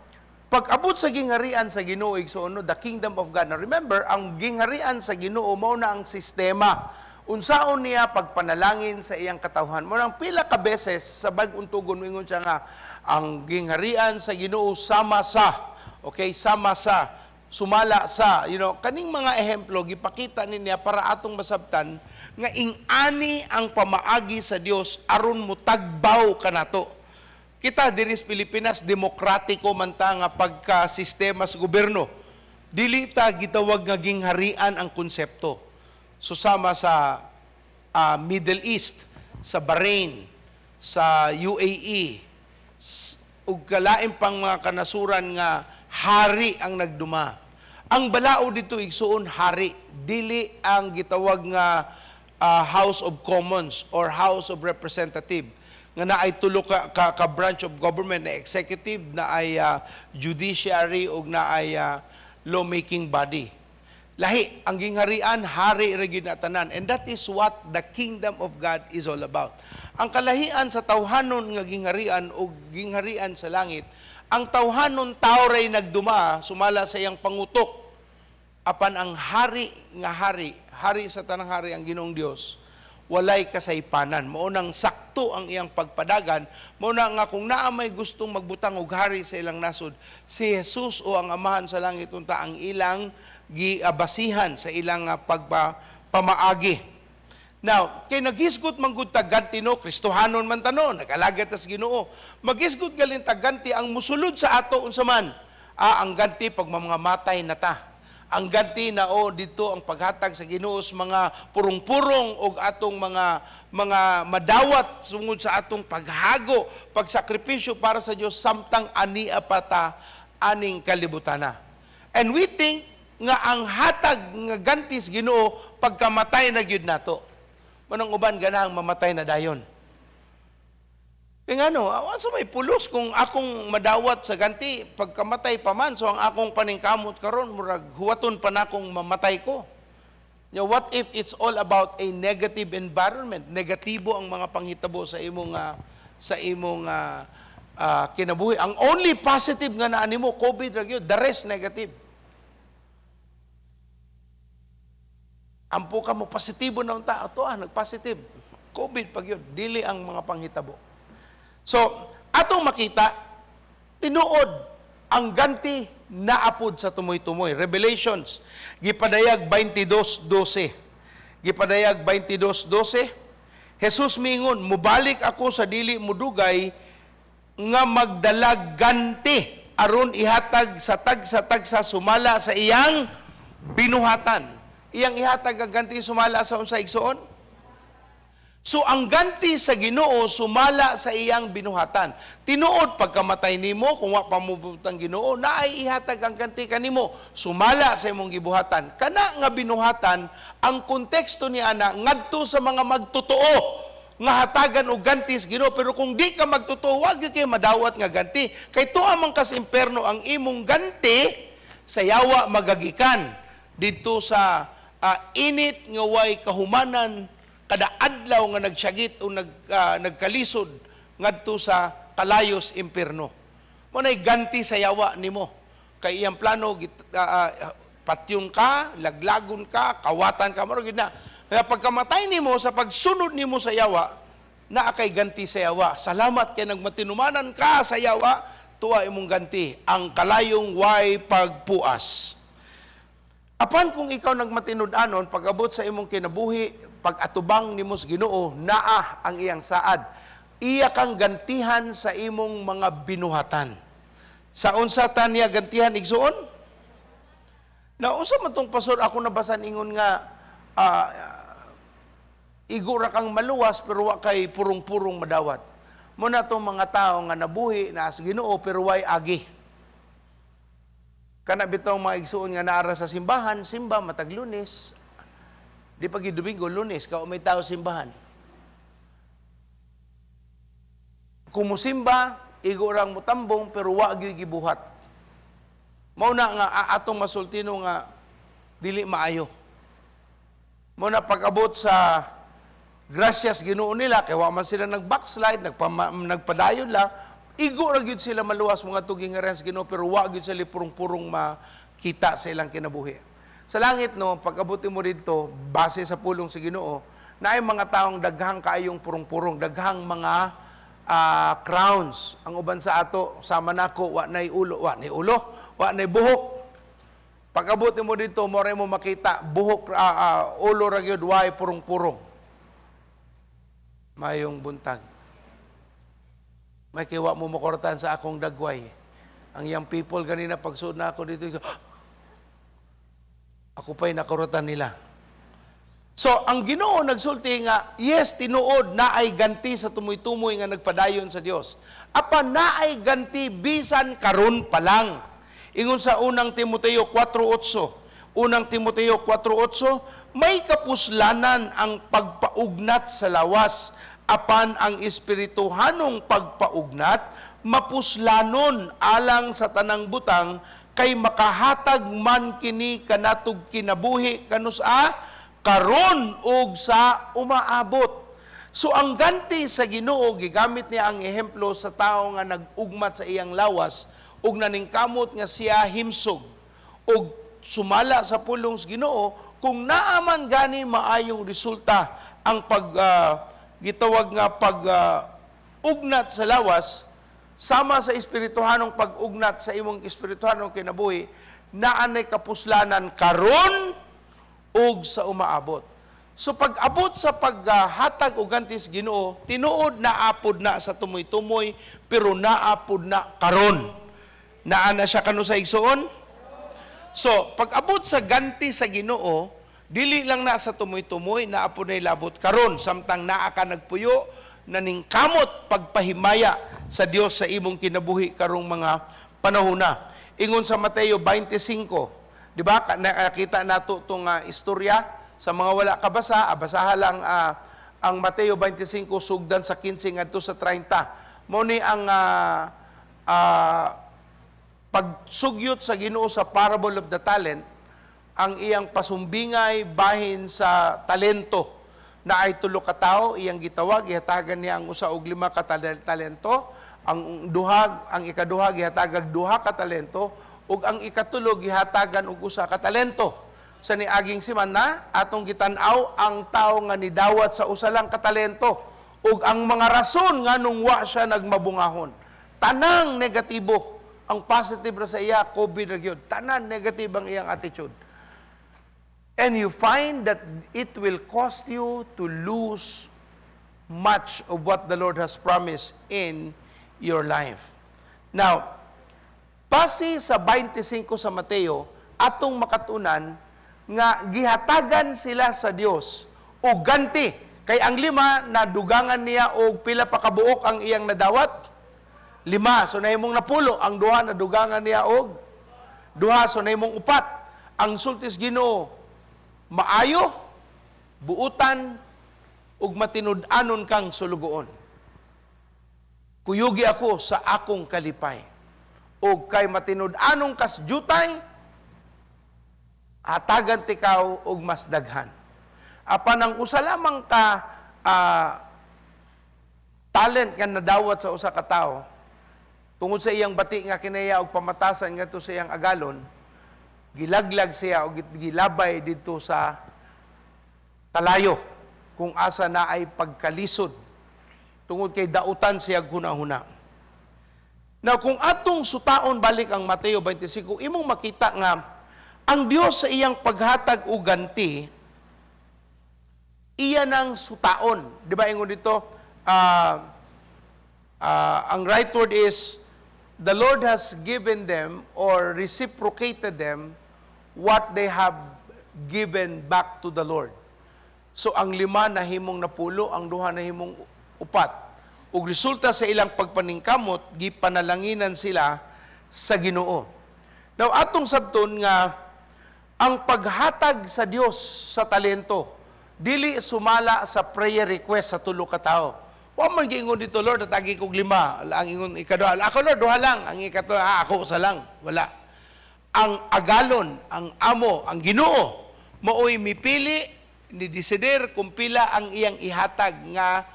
pag-abot sa gingharian sa Ginoo igsuon no, the kingdom of God. Now remember, ang gingharian sa Ginoo mao na ang sistema. Unsaon niya pagpanalangin sa iyang katawhan. Mao nang pila ka beses sa bag-ong tugon moingon siya nga ang gingharian sa Ginoo sama sa, okay, sama sa, sumala sa, kaning mga ehemplo gipakita ni niya para atong masabtan nga ing-ani ang pamaagi sa Dios aron mutagbaw kanato. Kita diri sa Pilipinas, demokratiko man ta nga pagka-sistema sa gobyerno. Dili ta gitawag nga gingharian ang konsepto. So sama sa Middle East, sa Bahrain, sa UAE, ug kalain pang mga kanasuran nga hari ang nagduma. Ang balao dito igsuon hari, dili ang gitawag nga House of Commons or House of Representative nga naay tulo ka branch of government, na executive, na ay judiciary ug naay lawmaking body. Lahi ang gingharian, hari ra gyud na tanan, and that is what the kingdom of God is all about. Ang kalahian sa tawhanon nga gingharian ug gingharian sa langit, ang tawhanon tao ray nagduma sumala sa iyang pangutok, apan ang hari nga hari, hari sa tanang hari ang Ginoong Dios, walay kasaypanan. Mao nang sakto ang iyang pagpadagan. Mao na nga kung naa may gustong magbutang og hari sa ilang nasod, si Jesus o ang Amahan sa langit unta ang ilang giabasihan sa ilang pagpamaagi. Now, kay naghisgot man gud ta ganti no, Kristohanon man ta no, nag-alagad ta sa Ginoo. Maghisgot galin ta ganti ang musulod sa ato unsa man? Ang ganti pag mga matay na ta. Ang ganti na o dito ang paghatag sa Ginoo sa mga purong-purong og atong mga madawat sungod sa atong paghago, pagsakripisyo para sa Dios samtang ania pa ta aning kalibutana. And we think nga ang hatag nga ganti sa Ginoo pagkamatay na gyud nato. Manong uban ganahang mamatay na dayon. Kaya ngano, awan sa may pulos kung akong madawat sa ganti pagkamatay pa man, so ang akong paningkamot karon murag huwaton pa na akong mamatay ko. What if it's all about a negative environment? Negatibo ang mga panghitabo sa imong kinabuhi. Ang only positive nga naa nimo COVID ra gyud, the rest negative. Ampo ka mo positibo na unta, ato nagpositive. COVID pag yun, dili ang mga panghitabo. So, atong makita, tinuod ang ganti naapod sa tumoy-tumoy. Revelations, gipadayag 22:12. Gipadayag 22:12. Jesus miingon, mubalik ako sa dili mudugay nga magdalag ganti aron ihatag sa tagsa-tagsa sumala sa iyang binuhatan. Iyang ihatag ang ganti sumala sa unsa igsuon? So ang ganti sa Ginoo sumala sa iyang binuhatan. Tinuod pagkamatay nimo kung wa pa mobutang Ginoo, naay ihatag ang ganti kanimo sumala sa imong gibuhatan. Kana nga binuhatan, ang konteksto ni ana ngadto sa mga magtotoo nga hatagan og ganti sa Ginoo, pero kung di ka magtotoo, wa gyud kay madawat nga ganti. Kay tuwa man kas imperno ang imong ganti sa yawa magagikan didto sa init nga way kahumanan kada adlaw nga nagsyagit o nagkalisod ngadto sa kalayos impierno. Mo nay ganti sa yawa nimo. Kay iyang plano patyon ka, laglagon ka, kawatan ka, mao gyud na. Kaya pagkamatay nimo sa pagsunod nimo sa yawa, Naa kay ganti sa yawa. Salamat kay nagmatinumanan ka sa yawa, tuwa imong ganti ang kalayong way pagpuas. Apan kung ikaw nagmatinud-anon, pag-abot sa imong kinabuhi, pag-atubang nimo sa Ginoo, naa ang iyang saad. Iya kang gantihan sa imong mga binuhatan. Sa unsa ta niya gantihan, igsuon? Na unsa man tong pastor ako nabasan ingon nga igo ra kang maluwas pero wa kay purong-purong madawat. Muna tong mga tao nga nabuhi na sa Ginoo pero way agi. Kana bitong mga igsuon nga naara sa simbahan, simba matag Lunes. Di pa gyud Domingo, Lunes ka may tao simbahan. Kung musimba, igo rang mutambong pero wa gyud gibuhat. Mao na nga atong masultino nga dili maayo. Mao na pag-abot sa grasyas Ginoo nila kay wa man sila nag-backslide, nagpadayon lang, igo ra gyud sila maluwas mga tuging nga sa Ginoo pero wa gyud sila purong-purong makita sa ilang kinabuhi. Sa langit no, pag-abot mo didto, base sa pulong sa Ginoo, naay mga taong daghang kaayong purong-purong, daghang mga crowns. Ang uban sa ato, sama nako, wa nay ulo, wa nay ulo, wa nay buhok. Pag-abot mo didto, mo ra mo makita buhok, ulo ra gyud way purong-purong. Mayong buntag. May kiwa mo makortan sa akong dagway. Ang young people ganina pagsuod na ako dito, ako pa'y nakurutan nila. So, ang Ginoo nagsulti nga, yes, tinuod na ay ganti sa tumoy-tumoy nga nagpadayon sa Dios. Apan naay ganti bisan karon pa lang. Ingon sa unang Timoteo 4:8. Unang Timoteo 4:8, may kapuslanan ang pagpaugnat sa lawas, apan ang espirituhanong pagpaugnat mapuslanon alang sa tanang butang kay makahatag man kini kanatog kinabuhi kanus-a karon ug sa umaabot. So ang ganti sa Ginoo gigamit niya ang ehemplo sa tawo nga nag-ugmat sa iyang lawas ug naningkamot nga siya himsog ug sumala sa pulong sa Ginoo kung naaman gani maayong resulta ang pag gitawag nga pag ugnat sa lawas sama sa espirituhanong pag-ugnat sa imong espirituhanong kinabuhi naanay kapuslanan karon ug sa umaabot. So pag-abot sa paghatag og ganti sa Ginoo, tinuod naapod na sa tumoy-tumoy pero naapod na karon. Naa na siya kanu sa igsuon? So pag-abot sa ganti sa Ginoo, dili lang na sa tumoy-tumoy, naapod na ilabot karon samtang naa ka nagpuyo naningkamot pagpahimaya sa Dios sa imong kinabuhi karong mga panahona. Ingon sa Mateo 25, di ba? Nakita nato tong istorya sa mga wala kabasa, abasaha lang ang Mateo 25 sugdan sa 15 ngadto sa 30. Mao ni ang pagsugyot sa Ginoo sa parable of the talent, ang iyang pasumbingay bahin sa talento na ay tulo ka tawo iyang gitawag, gihatagan niya ang usa og lima ka talento, ang duha, ang ikaduha gihatagag duha ka talento, ug ang ikatulo gihatagan og usa ka talento. Sa niaging semana atong gitan-aw ang tawo nga nidawat sa usa lang ka talento ug ang mga rason nganong wa siya nagmabungahon. Tanang negatibo, ang positive ra sa iya COVID ra gyud. Tanan negative ang iyang attitude. And you find that it will cost you to lose much of what the Lord has promised in your life. Now, base sa 25 sa Mateo, atong makatunan nga gihatagan sila sa Dios og ganti. Kay ang lima, nadugangan niya og pila pa kabuok ang iyang nadawat? 5. So nahimong napulo. Ang duha nadugangan niya og duha. So nahimong upat. Ang sultis Ginoo, maayo, buutan, ug matinud-anon kang sulugoon. Kuyugi ako sa akong kalipay. Og kay matinud-anong kas jutay, hatagan tikaw og mas daghan. Apan ang usa lamang ka talent nga nadawat sa usa ka tawo, tungod sa iyang bati nga kinaya og pamatasan ngadto sa iyang agalon, gilaglag siya o gilabay didto sa kalayo kung asa na ay pagkalisod. Tungod kay dautan siya huna-huna. Now, kung atong sutaon balik ang Mateo 25, imong makita nga ang Dios sa iyang paghatag og ganti, iya nang sutaon. Di ba ingon dito, ang right word is, the Lord has given them or reciprocated them what they have given back to the Lord. So ang lima nahimong napulo, ang duha nahimong upat. Ug resulta sa ilang pagpaningkamot, gipanalanginan sila sa Ginoo. Now atong sabton nga ang paghatag sa Dios sa talento dili sumala sa prayer request sa tulo ka tawo. Wa man giingon dito, "Lord, hatagi kog lima." Ang ingon ikaduha, "Ako Lord, duha lang." Ang ikatlo, "Ah, ako usa lang." Wala. Ang agalon, ang amo, ang Ginoo, maoy mipili, ni desider kung pila ang iyang ihatag nga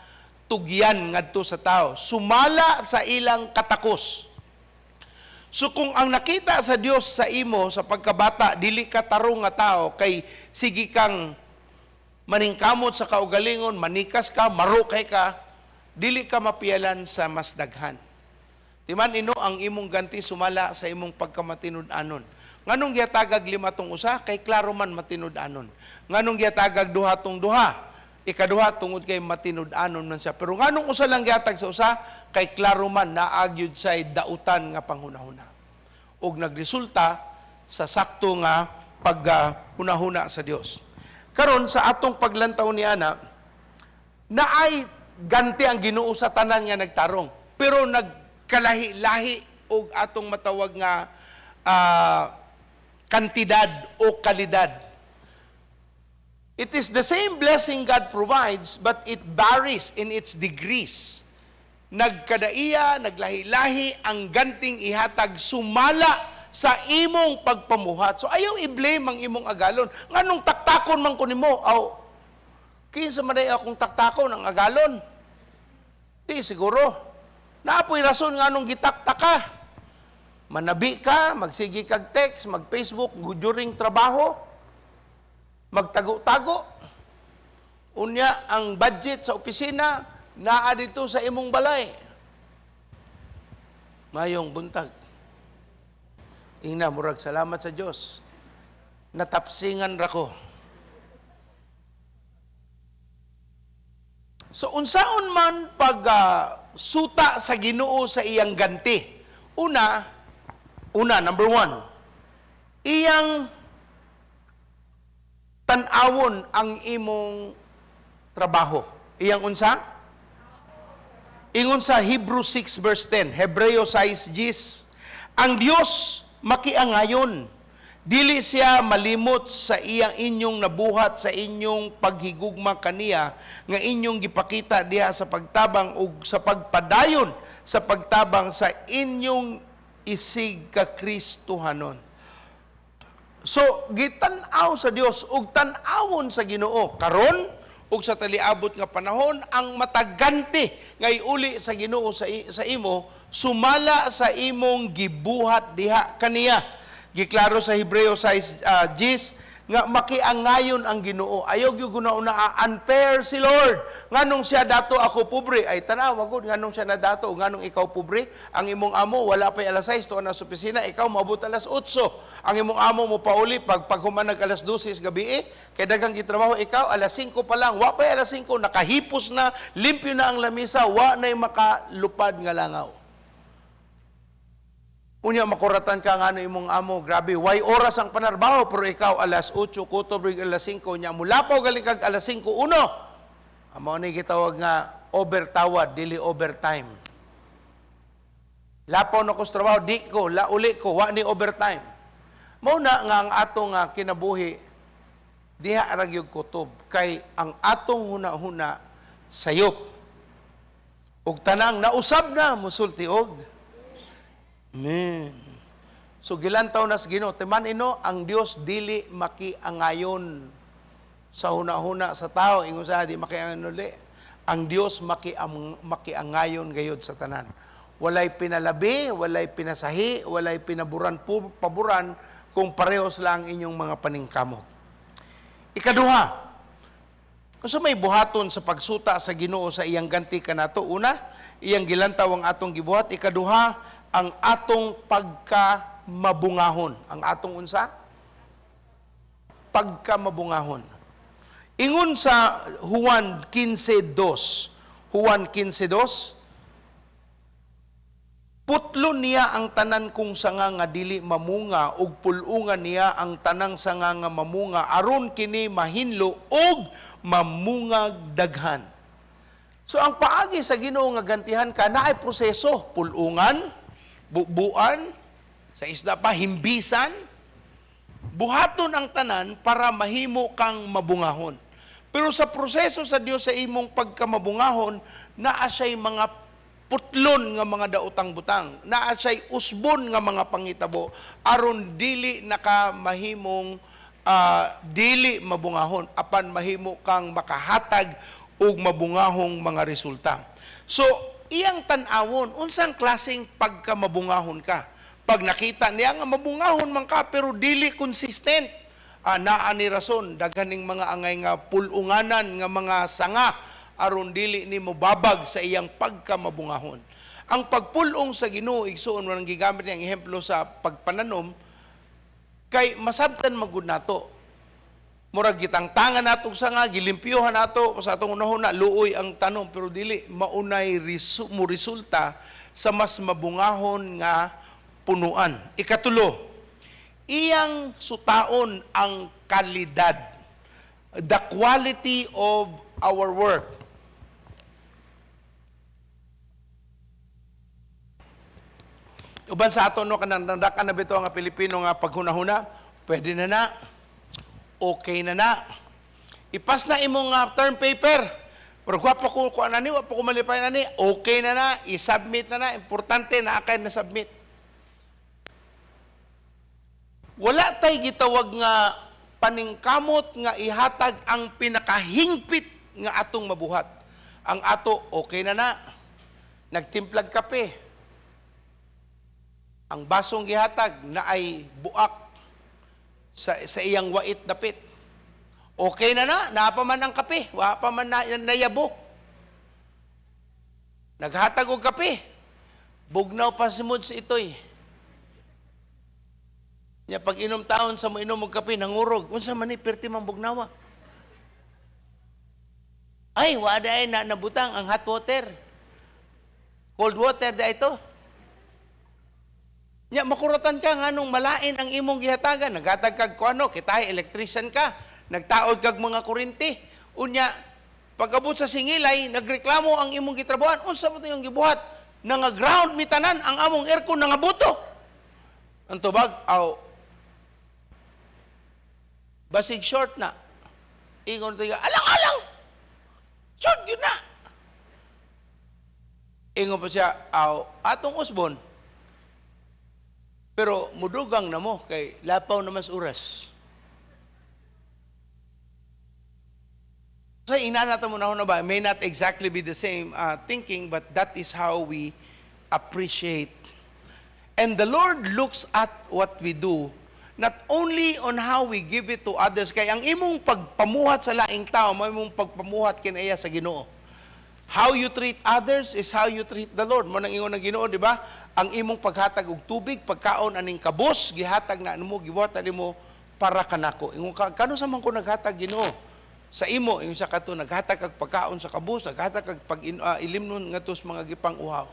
tugyan ngadto sa tao sumala sa ilang katakos. So kung ang nakita sa Dios sa imo sa pagkabata, dili ka tarong nga tao kay sige kang maningkamot sa kaugalingon, manikas ka, marukay ka, dili ka mapiyalan sa mas daghan. Timan ino ang imong ganti sumala sa imong pagkamatinud-anon. Nganong gihatagag lima tong usa? Kay klaro man matinud-anon. Nganong gihatagag duha tong duha? Ikaduha, tungod kay matinud-anon man siya. Pero nganong usa lang gihatag sa usa? Kay klaro man naa gyud say dautan nga panghunahuna. Ug nagresulta sa sakto nga paghunahuna sa Dios. Karon sa atong paglantaw ni ana, naay ganti ang Ginoo sa tanan nga nagtarong. Pero nagkalahi-lahi og atong matawag nga kantidad o kalidad. It is the same blessing God provides, but it varies in its degrees. Nagkadaiya, naglahi-lahi ang ganting ihatag sumala sa imong pagpamuhat. So ayaw i-blame ang imong agalon. Nganong taktakon man ko nimo? Aw, kinsa man day akong taktakon ang agalon? Di siguro. Naa poy rason nganong gitaktak ka. Manabi ka, magsige kag text, mag-Facebook during trabaho, magtago-tago. Unya ang budget sa opisina naa dito sa imong balay. Mayong buntag. Ingna murag salamat sa Dios. Natapsingan ra ko. So unsaon man pag suta sa Ginoo sa iyang ganti. Una, number one, iyang tan-awon ang imong trabaho. Iyang unsa? Ingon sa Hebrews 6 verse 10, Hebreo 6:10, ang Dios makiangayon. Dili siya malimot sa iyang inyong nabuhat sa inyong paghigugma kaniya nga inyong gipakita diha sa pagtabang ug sa pagpadayon sa pagtabang sa inyong isig ka Kristohanon. So gitan-aw sa Dios ug tan-awon sa Ginoo karon ug sa taliabot nga panahon ang mataganti nga iuli sa Ginoo sa imo sumala sa imong gibuhat diha kaniya. Giklaro sa Hebreo 6 10 nga makiangayon ang Ginoo. Ayaw gyud guna-una unfair si Lord. Nganong siya dato ako pobre? Ay tanaw gud nganong siya nadato nganong ikaw pobre? Ang imong amo wala pay alas 6 tuan na sa opisina, ikaw moabot alas 8. Ang imong amo mo pauli pag paghumanag alas 12 sa gabi kay daghang gitrabaho, ikaw alas 5 pa lang, wa pay alas 5 nakahipos na, limpyo na ang lamisa, wa nay makalupad nga langaw. Unya makuratan ka nga imong amo, grabe, why oras ang panarbaho, pero ikaw alas 8, kutob alas 5, unya mulapaw galing kag alas 5:01. Amo ni gitawag nga overtawad, dili overtime. Lapaw na ko sa trabaho, di ko, lauli ko, wa ni overtime. Mao na nga ang atong kinabuhi, diha ra gyud kutob, kay ang atong huna-huna sayop. Ug tanang nausab na, musulti og Amen. So gilantaw na sa Ginoo, timan ino ang Dios dili makiangayon sa huna-huna sa tao, ingon sa di makiangayon uli. Ang Dios makiangayon gayud sa tanan. Walay pinalabi, walay pinasahi, walay pinaburan paburan kung parehos lang inyong mga paningkamot. Ikaduha, Unsa may buhaton sa pagsuta sa Ginoo sa iyang ganti kanato? Una, iyang gilantaw ang atong gibuhat. Ikaduha, ang atong pagkamabungahon. Ang atong unsa? Pagkamabungahon. Ingon sa Juan 15:2. Juan 15:2, "Putlon niya ang tanan kong sanga nga dili mamunga ug pul-ungan niya ang tanang sanga nga mamunga aron kini mahinlo ug mamungag daghan." So ang paagi sa Ginoo nga gantihan ka naay proseso, pul-ungan, bubuan, sa isda pa himbisan, buhaton ang tanan para mahimo kang mabungahon. Pero sa proseso sa Dios sa imong pagkamabungahon, naa siya'y mga putlon nga mga daotang butang, naa siya'y usbon nga mga pangitabo aron dili naka mahimong dili mabungahon apan mahimo kang makahatag og mabungahong mga resulta. So iyang tan-awon unsang klaseng pagkamabungahon ka. Pag nakita niya nga mabungahon man ka pero dili consistent, naa ni rason daghan ning mga angay nga pul-unganan nga mga sanga aron dili ni mobabag sa iyang pagkamabungahon. Ang pagpulong sa Ginoo, igsuon, walang gigamit niyang ehemplo sa pagpananom kay masabtan magud nato. Murag gitangtangan nato sa nga gilimpyuhan nato sa atong unahon na luoy ang tanom pero dili maunay mo resulta sa mas mabungahon nga punuan. Ikatulo, iyang sutaon ang kalidad, the quality of our work. Uban sa ato no kanang nandakan na bitaw nga Pilipino nga paghunahuna, pwede na na, okay na na. Ipas na imong term paper. Pero gwapo ko kuan ani, wa pa ko malipay ani, okay na na, i-submit na na, importante na akay na submit. Wala tay gitawag nga paningkamot nga ihatag ang pinakahingpit nga atong mabuhat. Ang ato okay na na. Nagtimplag kape. Ang basong gihatag na ay buak sa iyang wait dapit. Okay na na, naa pa man ang kape, wa pa man na, nayabo. Naghatag og kape, bugnaw pa simod sa itoy. Nya pag inom taon sa mo inom og kape, nangurog. Unsa man ni perti man bugnawa? Ay, wa day na nabutang ang hot water. Cold water da ito. Nya makuratan ka nganong malain ang imong gihatagan. Naghatag kag kuano, kitay electrician ka, nagtaod kag mga kuryente. Unya pag-abot sa singilay, nagreklamo ang imong gitrabahoan. Unsa man imong gibuhat? Nanga-ground mi tanan ang among aircon nangabuto. Ang tubag, aw basig short na. Ingon tiga, alang-alang. Short yun na. Ingon pa siya, aw atong usbon. Pero mudugang na mo kay lapaw na mas oras. So inanata mo na ba, may not exactly be the same thinking, but that is how we appreciate. And the Lord looks at what we do, not only on how we give it to others, kay ang imong pagpamuhat sa laing tao, may imong pagpamuhat kinaya sa Ginoo. How you treat others is how you treat the Lord. Mo nang ingon ng Ginoo, di ba? Ang imong paghatag og tubig, pagkaon aning kabos, gihatag na nimo, gibuhat nimo para kanako. Ingon ka, kano sa man ko naghatag Ginoo? Sa imo, ingon siya kato naghatag kag pagkaon sa kabos, naghatag kag pag ilimnon ngadto sa mga gipang-uhaw.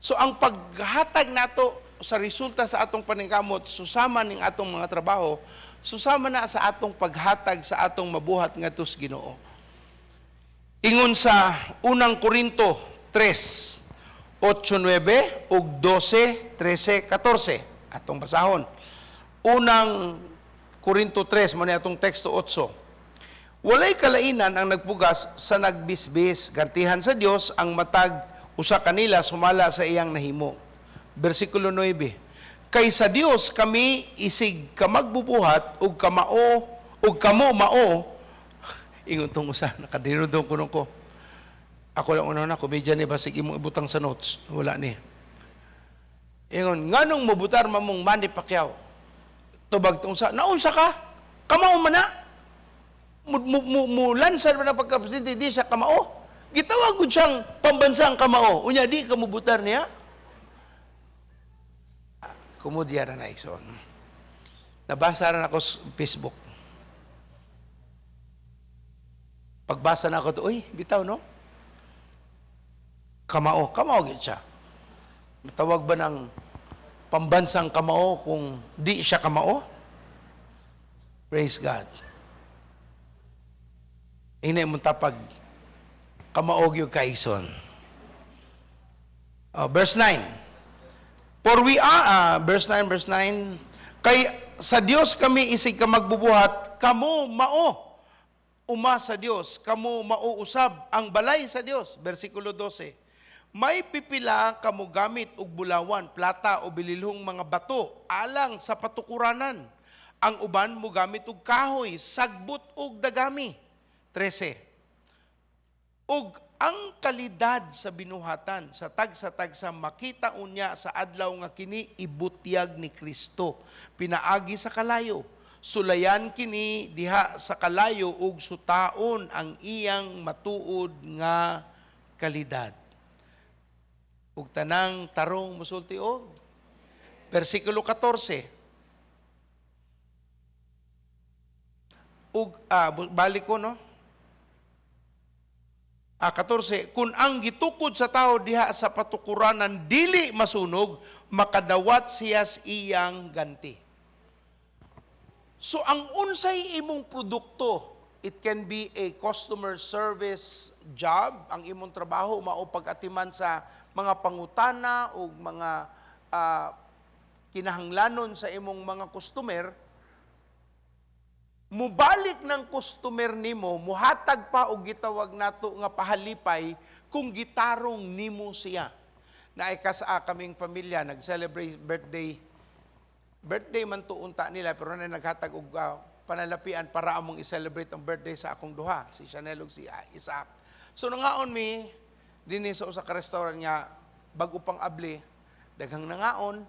So ang paghatag nato sa resulta sa atong paningkamot, susama ning atong mga trabaho, susama na sa atong paghatag sa atong mabuhat ngadto sa Ginoo. Ingon sa unang Korinto 3, 8, 9 ug 12, 13, 14. Atong basahon. Unang Korinto 3, mo ni atong teksto 8. Walay kalainan ang nagpugas sa nagbisbis. Gantihan sa Dios ang matag usa kanila sumala sa iyang nahimo. Bersikulo 9. Kay sa Dios kami isig kamagbubuhat ug kamao ug kamo mao. Ingon tong usa nakadinudong kuno ko. Ako lang una na komedya ni basig imong ibutang sa notes. Wala ni. Ingon nganong mobutar mamong Manny Pacquiao? Tubag tong usa, naunsa ka? Kamao man na. Mu lansad man ang pagka-presidente, di siya kamao. Gitawag gud siyang pambansang kamao. Unya di ka mubutar niya. Komedya na na, igsoon. Nabasa na ako sa Facebook. Pagbasa na ako to, uy, bitaw no? Kamao, kamao gyud siya. Tawag ba ng pambansang kamao kung di siya kamao? Praise God. Ina mong tapag kamao gyud ka, igsoon. Oh, verse 9. For we are, verse 9, verse 9, kay sa Dios kami isig ka magbubuhat, kamo mao uma sa Dios, kamo mauusab ang balay sa Dios. Versikulo 12. May pipila kamo gamit og bulawan, plata o bililhong mga bato alang sa patukuranan. Ang uban mo gamit og kahoy, sagbot og dagami. 13. Ug ang kalidad sa binuhatan sa tagsa-tagsa makita unya sa adlaw nga kini ibutyag ni Kristo pinaagi sa kalayo. Sulayan kini diha sa kalayo ug sutaon ang iyang matuod nga kalidad. Ug tanang tarong musulti og versikulo 14. Ug balik ko, no? 14, kung ang gitukod sa tao diha sa patukuranan dili masunog, makadawat siya sa iyang ganti. So ang unsay imong produkto, it can be a customer service job, ang imong trabaho mao pag-atiman sa mga pangutana o mga kinahanglanon sa imong mga customer, mubalik ng customer nimo, muhatag pa og gitawag nato nga pahalipay kung gitarong nimo siya. Naay ka kaming pamilya nag-celebrate birthday. Birthday man to unta nila, pero na naghatag og panalapian para among i-celebrate ang birthday sa akong duha, si Chanel ug si Isaac. So nangaon mi dinhi sa usa ka restaurant nga bag-o pang abli, daghang nangaon,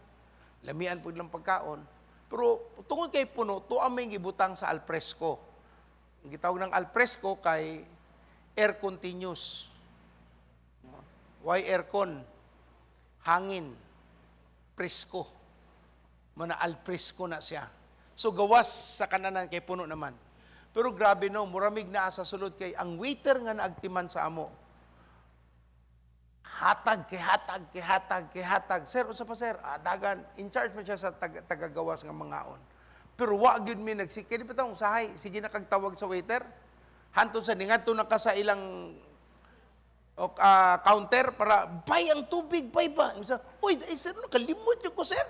lamian pud lang pagkaon. Pero tungod kay puno, tuwa may gibutang sa alfresco. Ang gitawag ng alfresco kay air continuous. Why aircon? Hangin. Presko. Mana alfresco na siya. So gawas sa kananan kay puno naman. Pero grabe no, muramig na sa sulod kay ang waiter nga naagtiman sa amo. Hatag kay hatag kay hatag kay hatag. "Sir, unsa pa, sir?" "Ah, dagan." In charge man siya sa tagagawas nga mangaon. Pero wa gyud mi nagsige di pa tong usahay, sige na kag tawag sa waiter. Hantod sa ningadto na ka sa ilang counter para bay ang tubig, bay ba. Yung sa, "Uy, eh, sir, nakalimot yung ko, sir."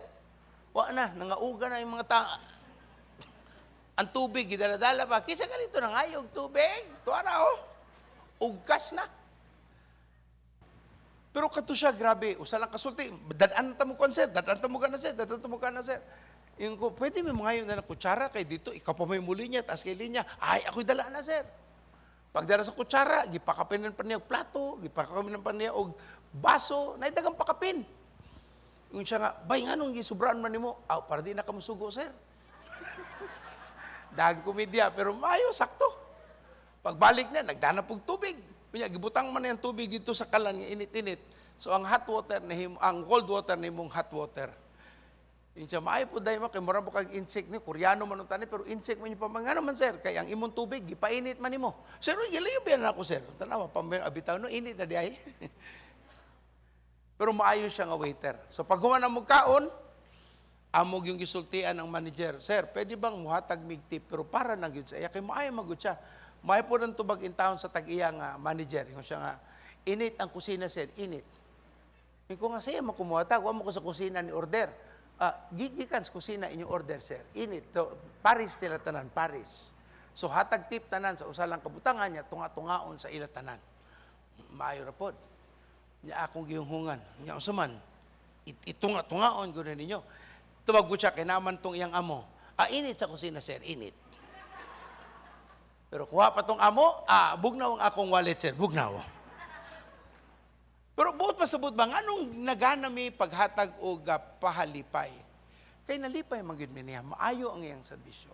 Wa na, nangauga na yung mga ta. Ang tubig, gidala-dala pa. Kisa ganito na ngayog tubig. Tuwa na, oh. Ugkas na. Pero kato siya, grabe. Usa lang kasulti. "Dad-an ta mo kon, sir. Dad-an ta mo kana, sir. Dad-an ta mo kana, sir." Yung ko, "Pwede may mga na kutsara kay dito. Ikaw pa may muli niya, taas kay linya." "Ay, ako'y dala na, sir." Pagdala sa kutsara, gipakapinan pa niya og plato, gipakapinan pa niya og baso, naidagang pakapin. Yung siya nga, "Bay, nga nung gisubraan man nimo?" "Aw, para di na kamusugo, sir." Dahang komedya, pero maayo, sakto. Pagbalik niya, nagdana pog tubig. Kunya, gibutang man yung tubig dito sa kalan nga init-init. So ang hot water nahimo, ang cold water nahimong hot water. Yun siya, "Maayo po dahil mo, kay mura mo kag insect ni, Koreano man ang tani, pero insect man yung pamangano man, sir, kay ang imong tubig, gipainit man nimo." "Sir, uy, gilayo ba na ako, sir?" Tanawa, pambir, abitaw no, init na di ay. Pero maayo siya nga waiter. So pag human ang kaon, amog yung gisultian ang manager, "Sir, pwede bang muhatag mig tip?" Pero para na gyud sa iya, kay maayo magud siya. Maayo po ng tubag in town sa tag-iya nga manager. Yung siya nga, "Init ang kusina, sir, init." Yung ko nga, "Saya makumuhatag, wa mo ko sa kusina ni order." "Ah, gigikan sa kusina inyong order, sir. Init." So, Paris tila tanan, Paris. So hatag tip tanan sa usalang kabutangan niya, tunga-tungaon sa ila tanan. Maayo ra pod. Nya akong gihunghungan. Nya unsa man? Itunga-tungaon gud ninyo. Tubag ko siya kay naman tong iyang amo. "Ah, init sa kusina, sir, init." Pero kuha pa tong amo, "Ah, bugnaw ang akong wallet, sir, bugnaw." Pero buot pa sabot ba, nganong nagana mi paghatag og pahalipay? Kay nalipay man gyud mi niya, maayo ang iyang serbisyo.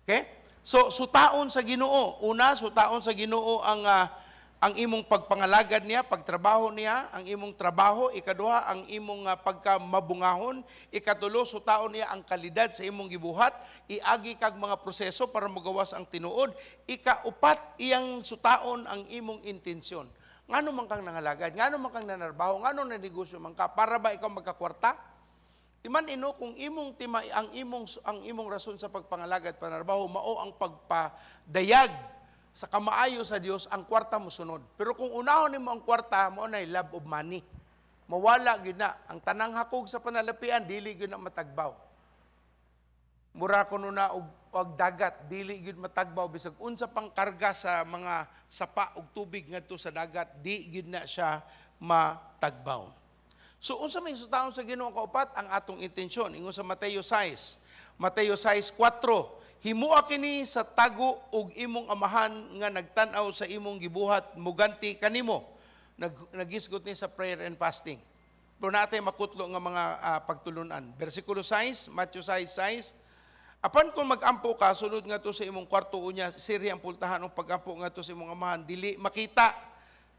Okay? So sutaon sa Ginoo. Una, sutaon sa Ginoo ang imong pagpangalagad niya, pagtrabaho niya, ang imong trabaho. Ikaduha, ang imong pagkamabungahon. Ikatulo, sutaon niya ang kalidad sa imong gibuhat. Iagi kag mga proseso para magawas ang tinuod. Ikaupat, iyang sutaon ang imong intensyon. Ngano man kang nangalagad? Ngano man kang nanarbaho? Ngano nanegosyo man ka? Para ba ikaw magkakwarta? Timan ino kung imong tima ang imong rason sa pagpangalagad, panarbaho, mao ang pagpadayag sa kamaayo sa Dios, ang kwarta mo sunod. Pero kung unahon nimo ang kwarta, mao nay love of money. Mawala gyud na ang tanang hakog sa panalapian, dili gyud na matagbaw. Mura kuno na og dagat, dili gyud matagbaw bisag unsa pang karga sa mga sapa og tubig ngadto sa dagat, di gyud na siya matagbaw. So unsa may sutaon sa Ginoo, kaupat, ang atong intensyon. Ingon sa Mateo 6. Mateo 6:4, "Himua kini sa tago ug imong Amahan nga nagtan-aw sa imong gibuhat muganti kanimo." Naghisgot ni sa prayer and fasting. Pero natay makutlo nga mga pagtulunan. Versikulo 6, Matthew 6:6. "Apan kung magampo ka, sulod ngadto sa imong kwarto unya sirhi ang pultahan ug pagampo ngadto sa imong Amahan dili makita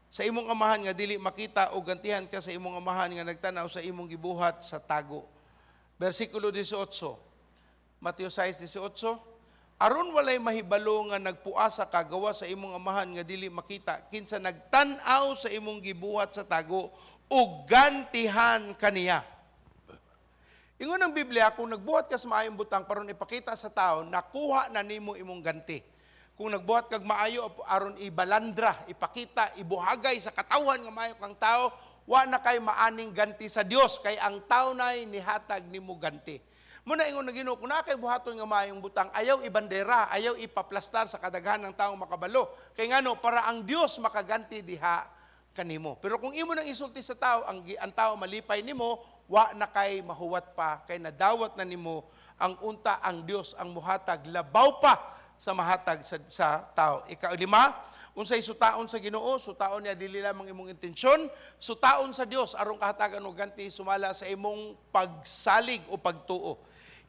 sa imong Amahan nga dili makita o gantihan ka sa imong Amahan nga nagtan-aw sa imong gibuhat sa tago." Versikulo 18. Mateo 6:18. "Aron walay mahibalo nga nagpuasa ka gawas sa imong Amahan nga dili makita, kinsa nagtan-aw sa imong gibuhat sa tago ug gantihan kaniya." Ingon ang Biblia, kung nagbuhat ka sa maayong butang aron ipakita sa tao, nakuha na nimo imong ganti. Kung nagbuhat kag maayo aron ibalandra, ipakita, ibuhagay sa katawhan nga maayo kang tao, wa na kay maaning ganti sa Dios kay ang tao nay nihatag nimo ganti. Muna ingon na Ginoo, kung naa kay buhaton nga maayong butang, ayaw ibandera, ayaw ipaplastar sa kadaghan ng taong makabalo. Kay ngano, para ang Dios makaganti diha kanimo. Pero kung imo nang isulti sa tao, ang tao malipay nimo, wa na kay mahuwat pa, kay nadawat na nimo ang unta, ang Dios ang muhatag labaw pa sa mahatag sa tao. Ikalima, unsay sutaon sa Ginoo, sutaon niya dili lamang imong intensyon, sutaon sa Dios aron kahatagan og ganti sumala sa imong pagsalig o pagtuo.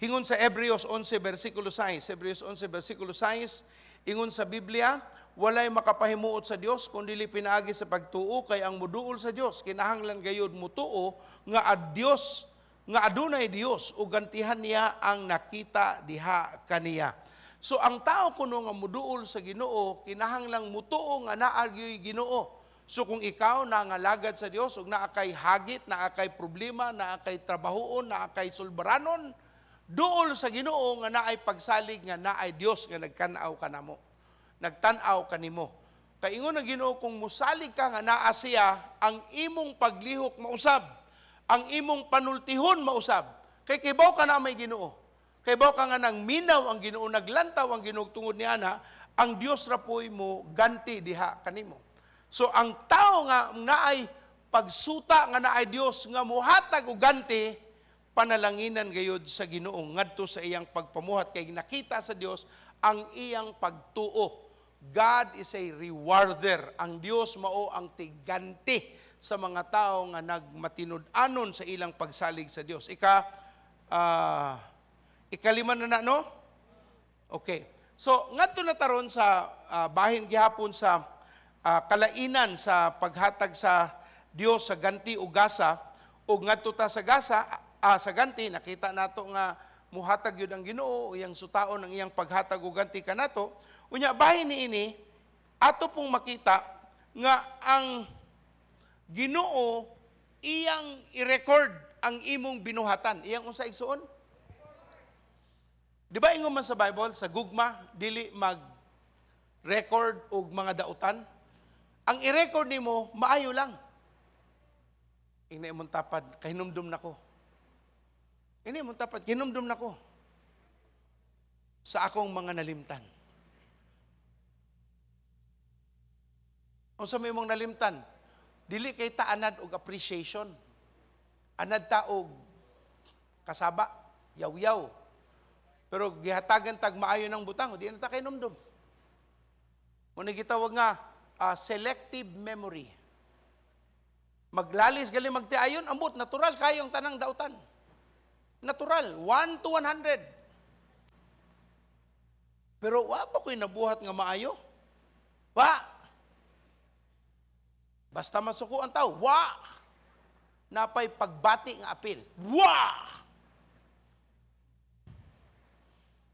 Ingon sa Hebreos 11 versikulo 6, Hebreos 11 versikulo 6, ingon sa Biblia, "Walay makapahimuot sa Dios kung dili pinaagi sa pagtuo, kay ang muduol sa Dios kinahanglan gayud mutuo nga ad Dios nga adunay Dios ug gantihan niya ang nakita diha kaniya." So ang tao kuno nga muduol sa Ginoo kinahanglang mutuo nga naa gyoy Ginoo. So kung ikaw nangalagad sa Dios ug naa kay hagit, naa kay problema, naa kay trabahoon, naa kay sulbaranon, duol sa Ginoo nga naay pagsalig nga naay Dios nga nagkan-aw kanamo. Nagtan-aw kanimo. Kay ingon ang Ginoo, kung musalig ka nga naa siya, ang imong paglihok mausab, ang imong panultihon mausab. Kay kibaw ka na may Ginoo. Kibaw ka nga nang minaw ang Ginoo, naglantaw ang Ginoo tungod niya na ang Dios ra po'y mo ganti diha kanimo. So ang tao nga naay pagsuta nga naay Dios nga muhatag og ganti, panalanginan gayud sa Ginoo ngadto sa iyang pagpamuhat kay nakita sa Dios ang iyang pagtuo. God is a rewarder. Ang Dios mao ang tiganti sa mga tao nga nagmatinud-anon sa ilang pagsalig sa Dios. Ikalima na na, no? Okay. So, ngadto na taron sa bahin gihapon sa kalainan sa paghatag sa Dios sa ganti o gasa ug ngadto ta sa gasa, sa ganti, nakita nato nga muhatag yun ang Ginoo, iyang sutaon ang iyang paghatag og ganti kanato. Unya bahin niini ato pong makita nga ang Ginoo iyang i-record ang imong binuhatan. Iyang unsa, igsuon? Di ba ingon man sa Bible, sa gugma, dili mag record og mga dautan? Ang i-record nimo maayo lang. Ingna imong tapad, "Kahinumdum nako." Ingna imong tapad, "Kahinumdum nako sa akong mga nalimtan." Unsa may imong nalimtan? Dili kay ta anad og appreciation. Anad ta og kasaba, yaw-yaw. Pero gihatagan tag maayo ng butang, di na ta kahinumdum. Muna gitawag nga selective memory. Maglalis gali magtiayon, ambot natural kayong tanang dautan. Natural, 1 to 100. Pero wa pa ko'y nabuhat nga maayo? Wa. Basta masuko ang tao, wa. Napay pagbati nga apil. Wa!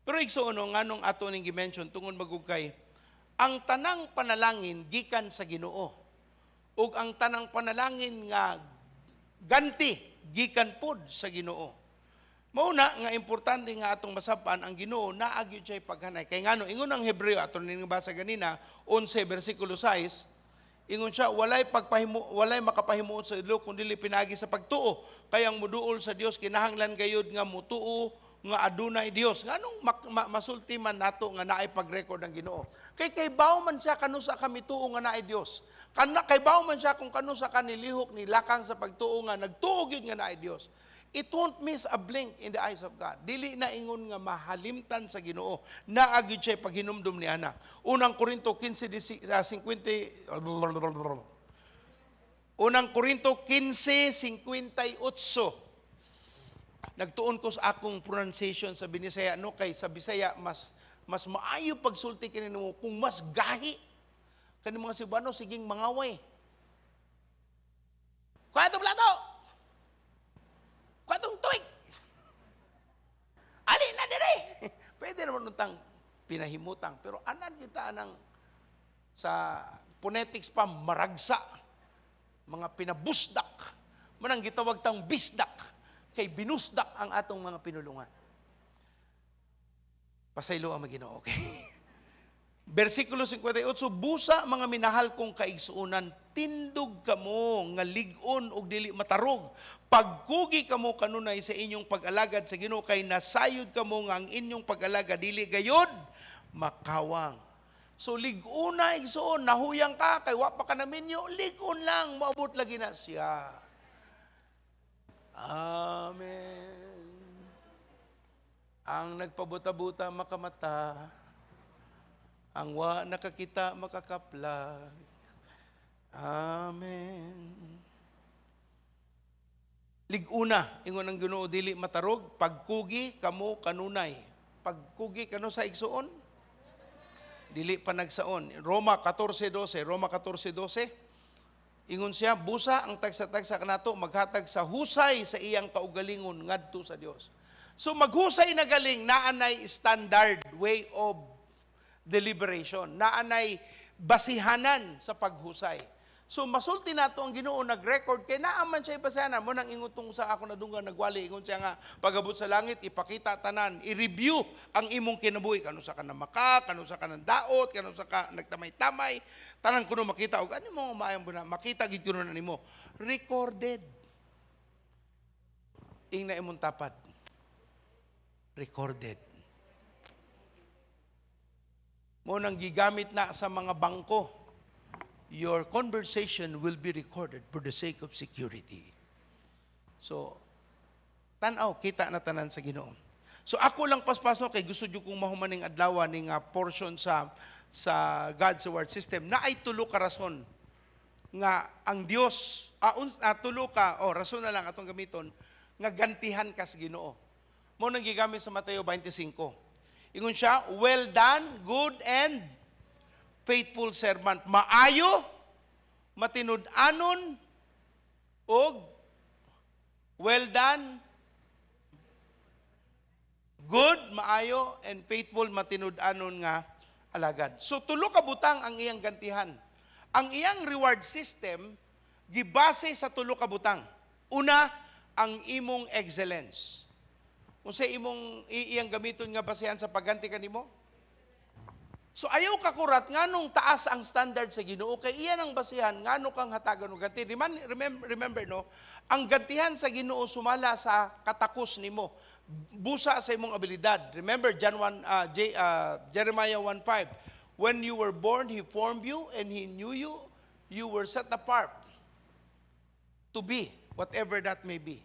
Pero igsoon no, nganong ato ning gi-mention tungod magugkay ang tanang panalangin gikan sa Ginoo ug ang tanang panalangin nga ganti gikan pud sa Ginoo. Mao na nga importante nga atong masab-an ang Ginoo naa gyud siya paghanay. Kay ngano ingon ang Hebreo, ato ning basa ganina 11 bersikulo 6, ingon siya, walay makapahimuot sa idlo kun dili pinaagi sa pagtuo. Kay ang muduol sa Dios kinahanglan gayud nga mutuo nga adunay Dios. Nganong masulti man nato nga naay pag-record ang Ginoo? Kay baw man siya kanusa ka mituo nga naay Dios. Kana kay baw man siya kung kanusa ka nilihok nilakang sa pagtuo nga nagtuo gyud nga naay Dios. It won't miss a blink in the eyes of God. Dili na ingon nga mahalimtan sa Ginoo. Naa gyud siya paghinumdum ni ana. Unang Korinto 15 50. Unang Korinto 15:58. Nagtuon ko sa akong pronunciation sa Binisaya, no, kay sa Bisaya mas mas maayo pagsulti kini nimo kung mas gahi. Kani mga Cebuano siging mangaway. Kuha plato. Kuha tong tuig. Ali na dire. Pwede naman untang pinahimutang, pero anan kita anang sa phonetics pa maragsa, mga pinabusdak, manang gitawag tang bisdak kay binusdak ang atong mga pinulungan. Pasaylo ang Ginoo, okay? Versikulo 58, "Busa, mga minahal kong kaigsuonan, tindog kamo nga lig-on ug dili matarog. Pagkugi kamo kanunay sa inyong pag-alagad sa Ginoo kay nasayod kamo nga ang inyong pag-alagad dili gayod makawang." So lig-ona, igsuon, nahuyang ka kay wa pa ka naminyo, lig-on lang, moabot lagi na siya. Amen. Ang nagpabuta-buta makamata, ang wa nakakita makakaplag. Amen. Liguna, ingon ang Ginoo, dili matarog, pagkugi kamo kanunay. Pagkugi kano sa igsuon? Dili pa nagsaon. Roma 14:12, Roma 14:12. Ingon siya, "Busa ang tagsa-tagsa kanato maghatag sa husay sa iyang kaugalingon ngadto sa Dios." So maghusay na galing, naanay standard way of deliberation, naanay basihanan sa paghusay. So masulti nato ang Ginoo nag-record kay naa man siya basihanan mo. Nang ingon tong sa ako nadunggan nagwali, ingon siya nga pagabot sa langit ipakita tanan, i-review ang imong kinabuhi, kanu sa ka namaka, kanu sa ka daot, kanu sa ka nagtamay-tamay, tanan kuno makita og ano mo maayong buna, makita gid kuno na nimo. Recorded. Ing na imong tapad. Recorded. Mo nang gigamit na sa mga bangko. Your conversation will be recorded for the sake of security. So, tanaw, kita na tanan sa Ginoo. So ako lang paspaso kay gusto jud kong mahumaning adlaw ning portion sa God's Word system na ay tulo ka rason nga ang Dios tulo ka oh rason na lang atong gamiton nga gantihan ka sa Ginoo. Mo nang gigamit sa Mateo 25. Ingon siya, "Well done, good and faithful servant." Maayo, matinud-anon, og well done, good, maayo, and faithful, matinud-anon nga alagad. So tulo ka butang ang iyang gantihan. Ang iyang reward system gibase sa tulo ka butang. Una, ang imong excellence. Kung sa imong iyang gamiton nga basehan sa pagganti kanimo. So ayaw ka kurat nganong taas ang standard sa Ginoo kay iyan ang basehan ngano kang hatagan og ganti. Remember, no, ang gantihan sa Ginoo sumala sa katakos nimo, busa sa imong abilidad. Remember John 1 Jeremiah 1:5. "When you were born, he formed you and he knew you. You were set apart to be whatever that may be."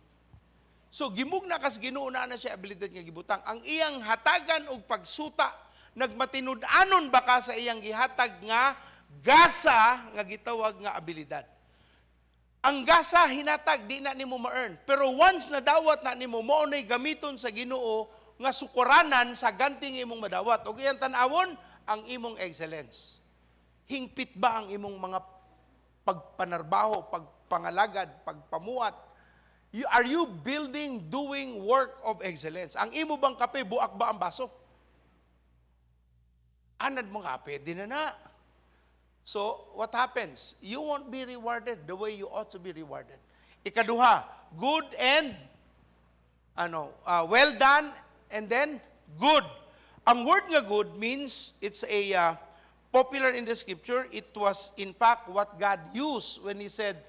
So gimugna kas Ginoo na na siya abilidad nga gibutang. Ang iyang hatagan og pagsuta nagmatinud-anon ba ka sa iyang gihatag nga gasa nga gitawag nga abilidad. Ang gasa hinatag, di na nimo ma-earn. Pero once na dawat na nimo, mao nay gamiton sa Ginoo nga sukuranan sa ganting imong madawat. Ug iyang tan-awon ang imong excellence. Hingpit ba ang imong mga pagpanarbaho, pagpangalagad, pagpamuat? Are you building, doing work of excellence? Ang imo bang kape, buak ba ang baso? Anad mo kape, di na na. So, what happens? You won't be rewarded the way you ought to be rewarded. Ikaduha, good and well done and then good. Ang word nga good means it's a popular in the scripture. It was in fact what God used when He said,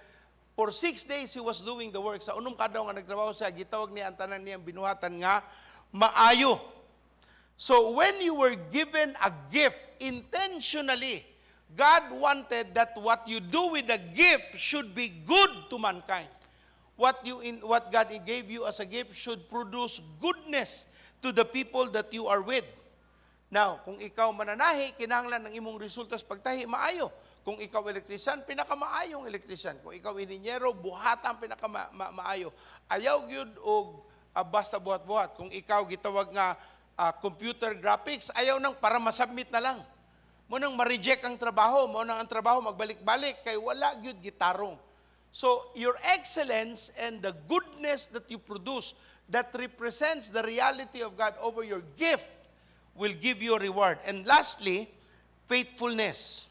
for 6 days He was doing the work. Sa unom ka adlaw nga nagtrabaho siya, gitawag niya ang tanan niyang binuhatan nga maayo. So when you were given a gift intentionally, God wanted that what you do with the gift should be good to mankind. What God gave you as a gift should produce goodness to the people that you are with. Now, kung ikaw mananahi, kinahanglan ng imong resulta sa pagtahi maayo. Kung ikaw electrician, pinakamaayong electrician. Kung ikaw inhinyero, buhatan pinakamaayo. Ayaw gyud og basta buhat-buhat. Kung ikaw gitawag nga computer graphics, ayaw nang para masubmit na lang. Mao nang ma-reject ang trabaho, mao nang ang trabaho magbalik-balik kay wala gyud gitarong. So your excellence and the goodness that you produce that represents the reality of God over your gift will give you a reward. And lastly, faithfulness.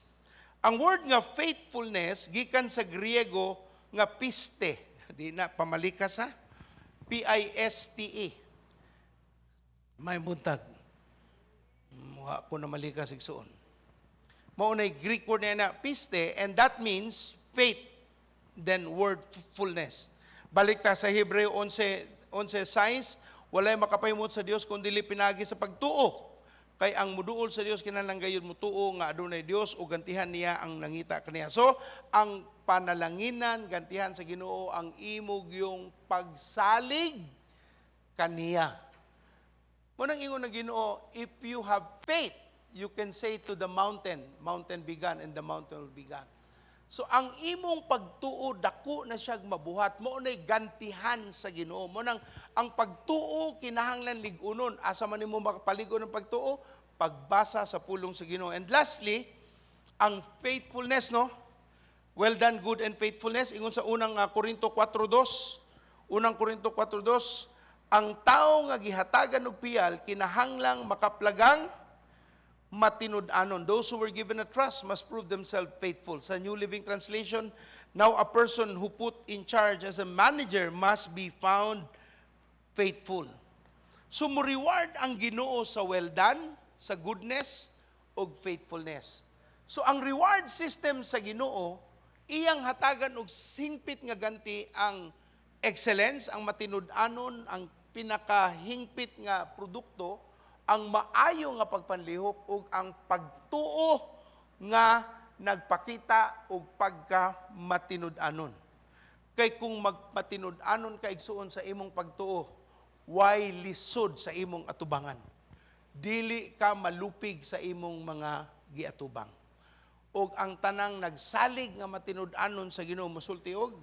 Ang word nga faithfulness gikan sa Griego nga piste. Di na pamalikas ha. Piste. May buntag. Mukha ko na malikas igsuon. Mao na Greek word na piste, and that means faith, then word fullness. Balik ta sa Hebreo 11, 11:6, walay makapahimot sa Dios kung dili pinagi sa pagtuo. Kay ang muduol sa Dios kinahanglan gayud mutuo nga adunay Dios ug gantihan niya ang nangita kaniya. So, ang panalanginan gantihan sa Ginoo ang imong yung pagsalig kaniya. Mao nang ingon ng Ginoo, if you have faith, you can say to the mountain, "Mountain, be gone," and the mountain will be gone. So ang imong pagtuo dako na siyag mabuhat, mao nay gantihan sa Ginoo. Mao nang ang pagtuo kinahanglan lig-unon. Asa man nimo makapalig-on ng pagtuo? Pagbasa sa pulong sa Ginoo. And lastly, ang faithfulness, no? Well done, good and faithfulness. Ingon sa unang Korinto 4:2. Unang Korinto 4:2, ang tao nga gihatagan og piyal kinahanglang makaplagang matinud-anon. Those who were given a trust must prove themselves faithful. Sa New Living Translation, now a person who put in charge as a manager must be found faithful. So mo reward ang Ginoo sa well done, sa goodness ug faithfulness. So ang reward system sa Ginoo, iyang hatagan og hingpit nga ganti ang excellence, ang matinud-anon, ang pinakahingpit nga produkto, ang maayo nga pagpanlihok ug ang pagtuo nga nagpakita og pagka matinud-anon. Kay kung magmatinud-anon ka, igsuon, sa imong pagtuo, way lisod sa imong atubangan. Dili ka malupig sa imong mga giatubang. Og ang tanang nagsalig nga matinud-anon sa Ginoo musulti og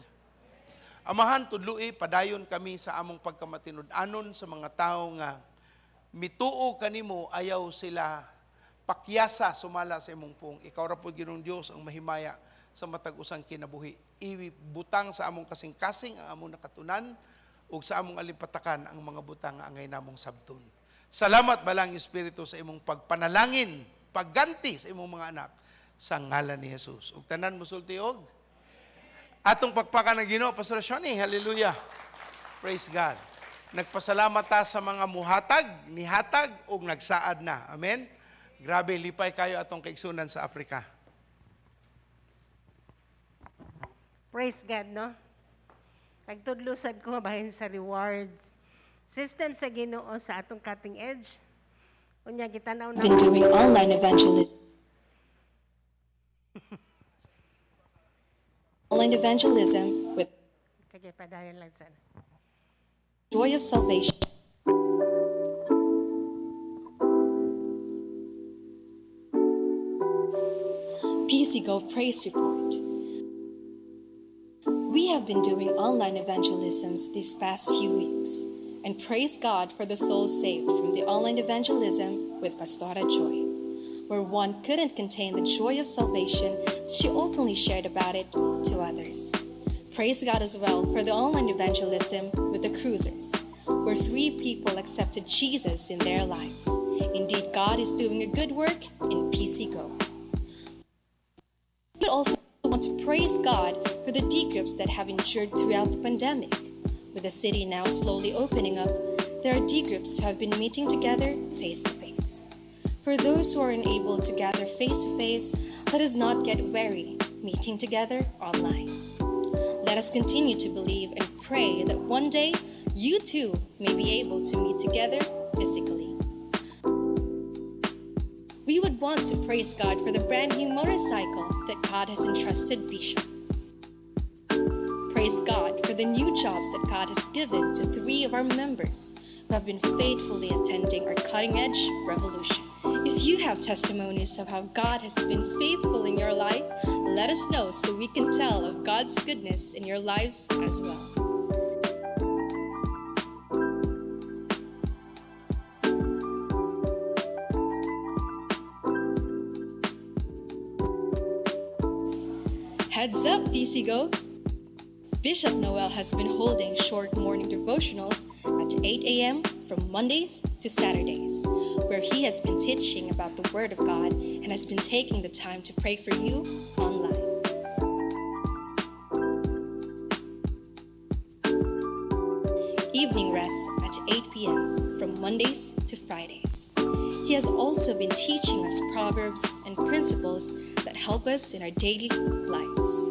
Amahan, tudloi padayon kami sa among pagkamatinud-anon sa mga tao nga mituo kanimo, ayaw sila pakyasa sumala sa imong pung. Ikaw ra pud, Ginoong Dios, ang mahimaya sa matag usang kinabuhi. Ibutang sa among kasing-kasing ang among nakatunan ug sa among alimpatakan ang mga butang nga angay namong sabton. Salamat, Balaang Espiritu, sa imong pagpanalangin, pagganti sa imong mga anak sa ngalan ni Jesus. Ug tanan mosulti og atong pakpakan ng Ginoo, Pastor Shoni. Hallelujah. Praise God. Nagpasalamat ta sa mga muhatag, nihatag ug nagsaad na. Amen. Grabe, lipay kayo atong kaigsunan sa Africa. Praise God, no? Nagtudlo sad ko bahin sa rewards system sa Ginoo sa atong cutting edge. Unya gitanaw na Been doing online evangelism. Online evangelism with Sige, padayon lang sana. Joy of Salvation. PC Go Praise Report. We have been doing online evangelisms these past few weeks. And praise God for the souls saved from the online evangelism with Pastora Joy, where one couldn't contain the joy of salvation, she openly shared about it to others. Praise God as well for the online evangelism with the cruisers, where three people accepted Jesus in their lives. Indeed, God is doing a good work in PCGO. We also want to praise God for the D groups that have endured throughout the pandemic. With the city now slowly opening up, there are D groups who have been meeting together face to face. For those who are unable to gather face to face, let us not get weary meeting together online. Let us continue to believe and pray that one day you too may be able to meet together physically. We would want to praise God for the brand new motorcycle that God has entrusted Bishop. Praise God for the new jobs that God has given to three of our members who have been faithfully attending our Cutting Edge Revolution. If you have testimonies of how God has been faithful in your life, let us know so we can tell of God's goodness in your lives as well. Heads up, PCGO! Bishop Noel has been holding short morning devotionals at 8 a.m. from Mondays to Saturdays, where he has been teaching about the Word of God and has been taking the time to pray for you online. Evening rest at 8 p.m. from Mondays to Fridays. He has also been teaching us proverbs and principles that help us in our daily lives.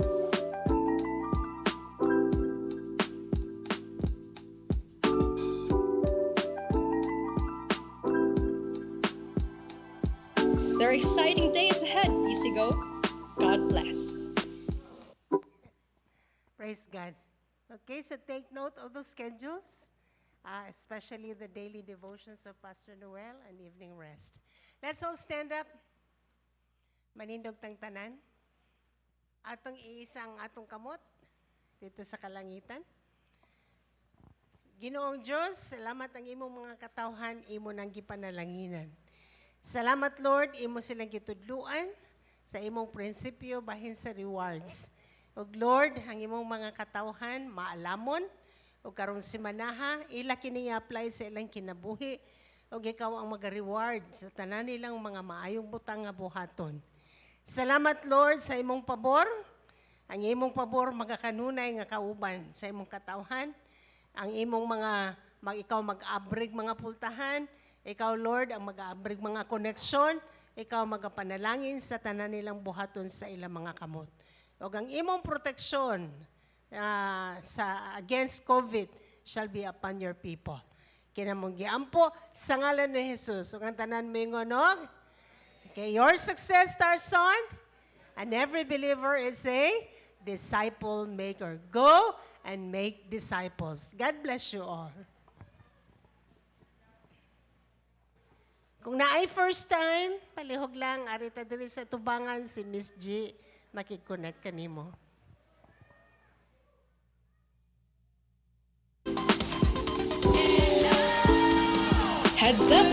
There are exciting days ahead, PCGO. God bless. Praise God. Okay, so take note of those schedules, especially the daily devotions of Pastor Noel and evening rest. Let's all stand up. Manindog tang tanan. Atong iisa ang atong kamot didto sa kalangitan. Ginoong Diyos, salamat ang imong mga katawhan, imo nang gipanalanginan. Salamat, Lord, imo silang gitudluan sa imong prinsipyo bahin sa rewards. Ug Lord, ang imong mga katawhan maalamon ug karong simanaha ila kini apply sa ilang kinabuhi ug ikaw ang maga-reward sa tanan nilang mga maayong butang nga buhaton. Salamat, Lord, sa imong pabor. Ang imong pabor magakanunay nga kauban sa imong katawhan. Ang imong mga ikaw mag-abrig mga pultahan, ikaw, Lord, ang mag-aabrig mga koneksyon, ikaw magapanalangin sa tanan nilang buhaton sa ilang mga kamot. Ug ang imong proteksyon sa against COVID shall be upon your people. Kini among giampo sa ngalan ni Jesus. Ug ang tanan moingon og, okay, your success starts on, and every believer is a disciple maker. Go and make disciples. God bless you all. Kung naay first time, palihog lang, ari ta diri sa tubangan si Miss G, makikonnect kanimo. Heads up!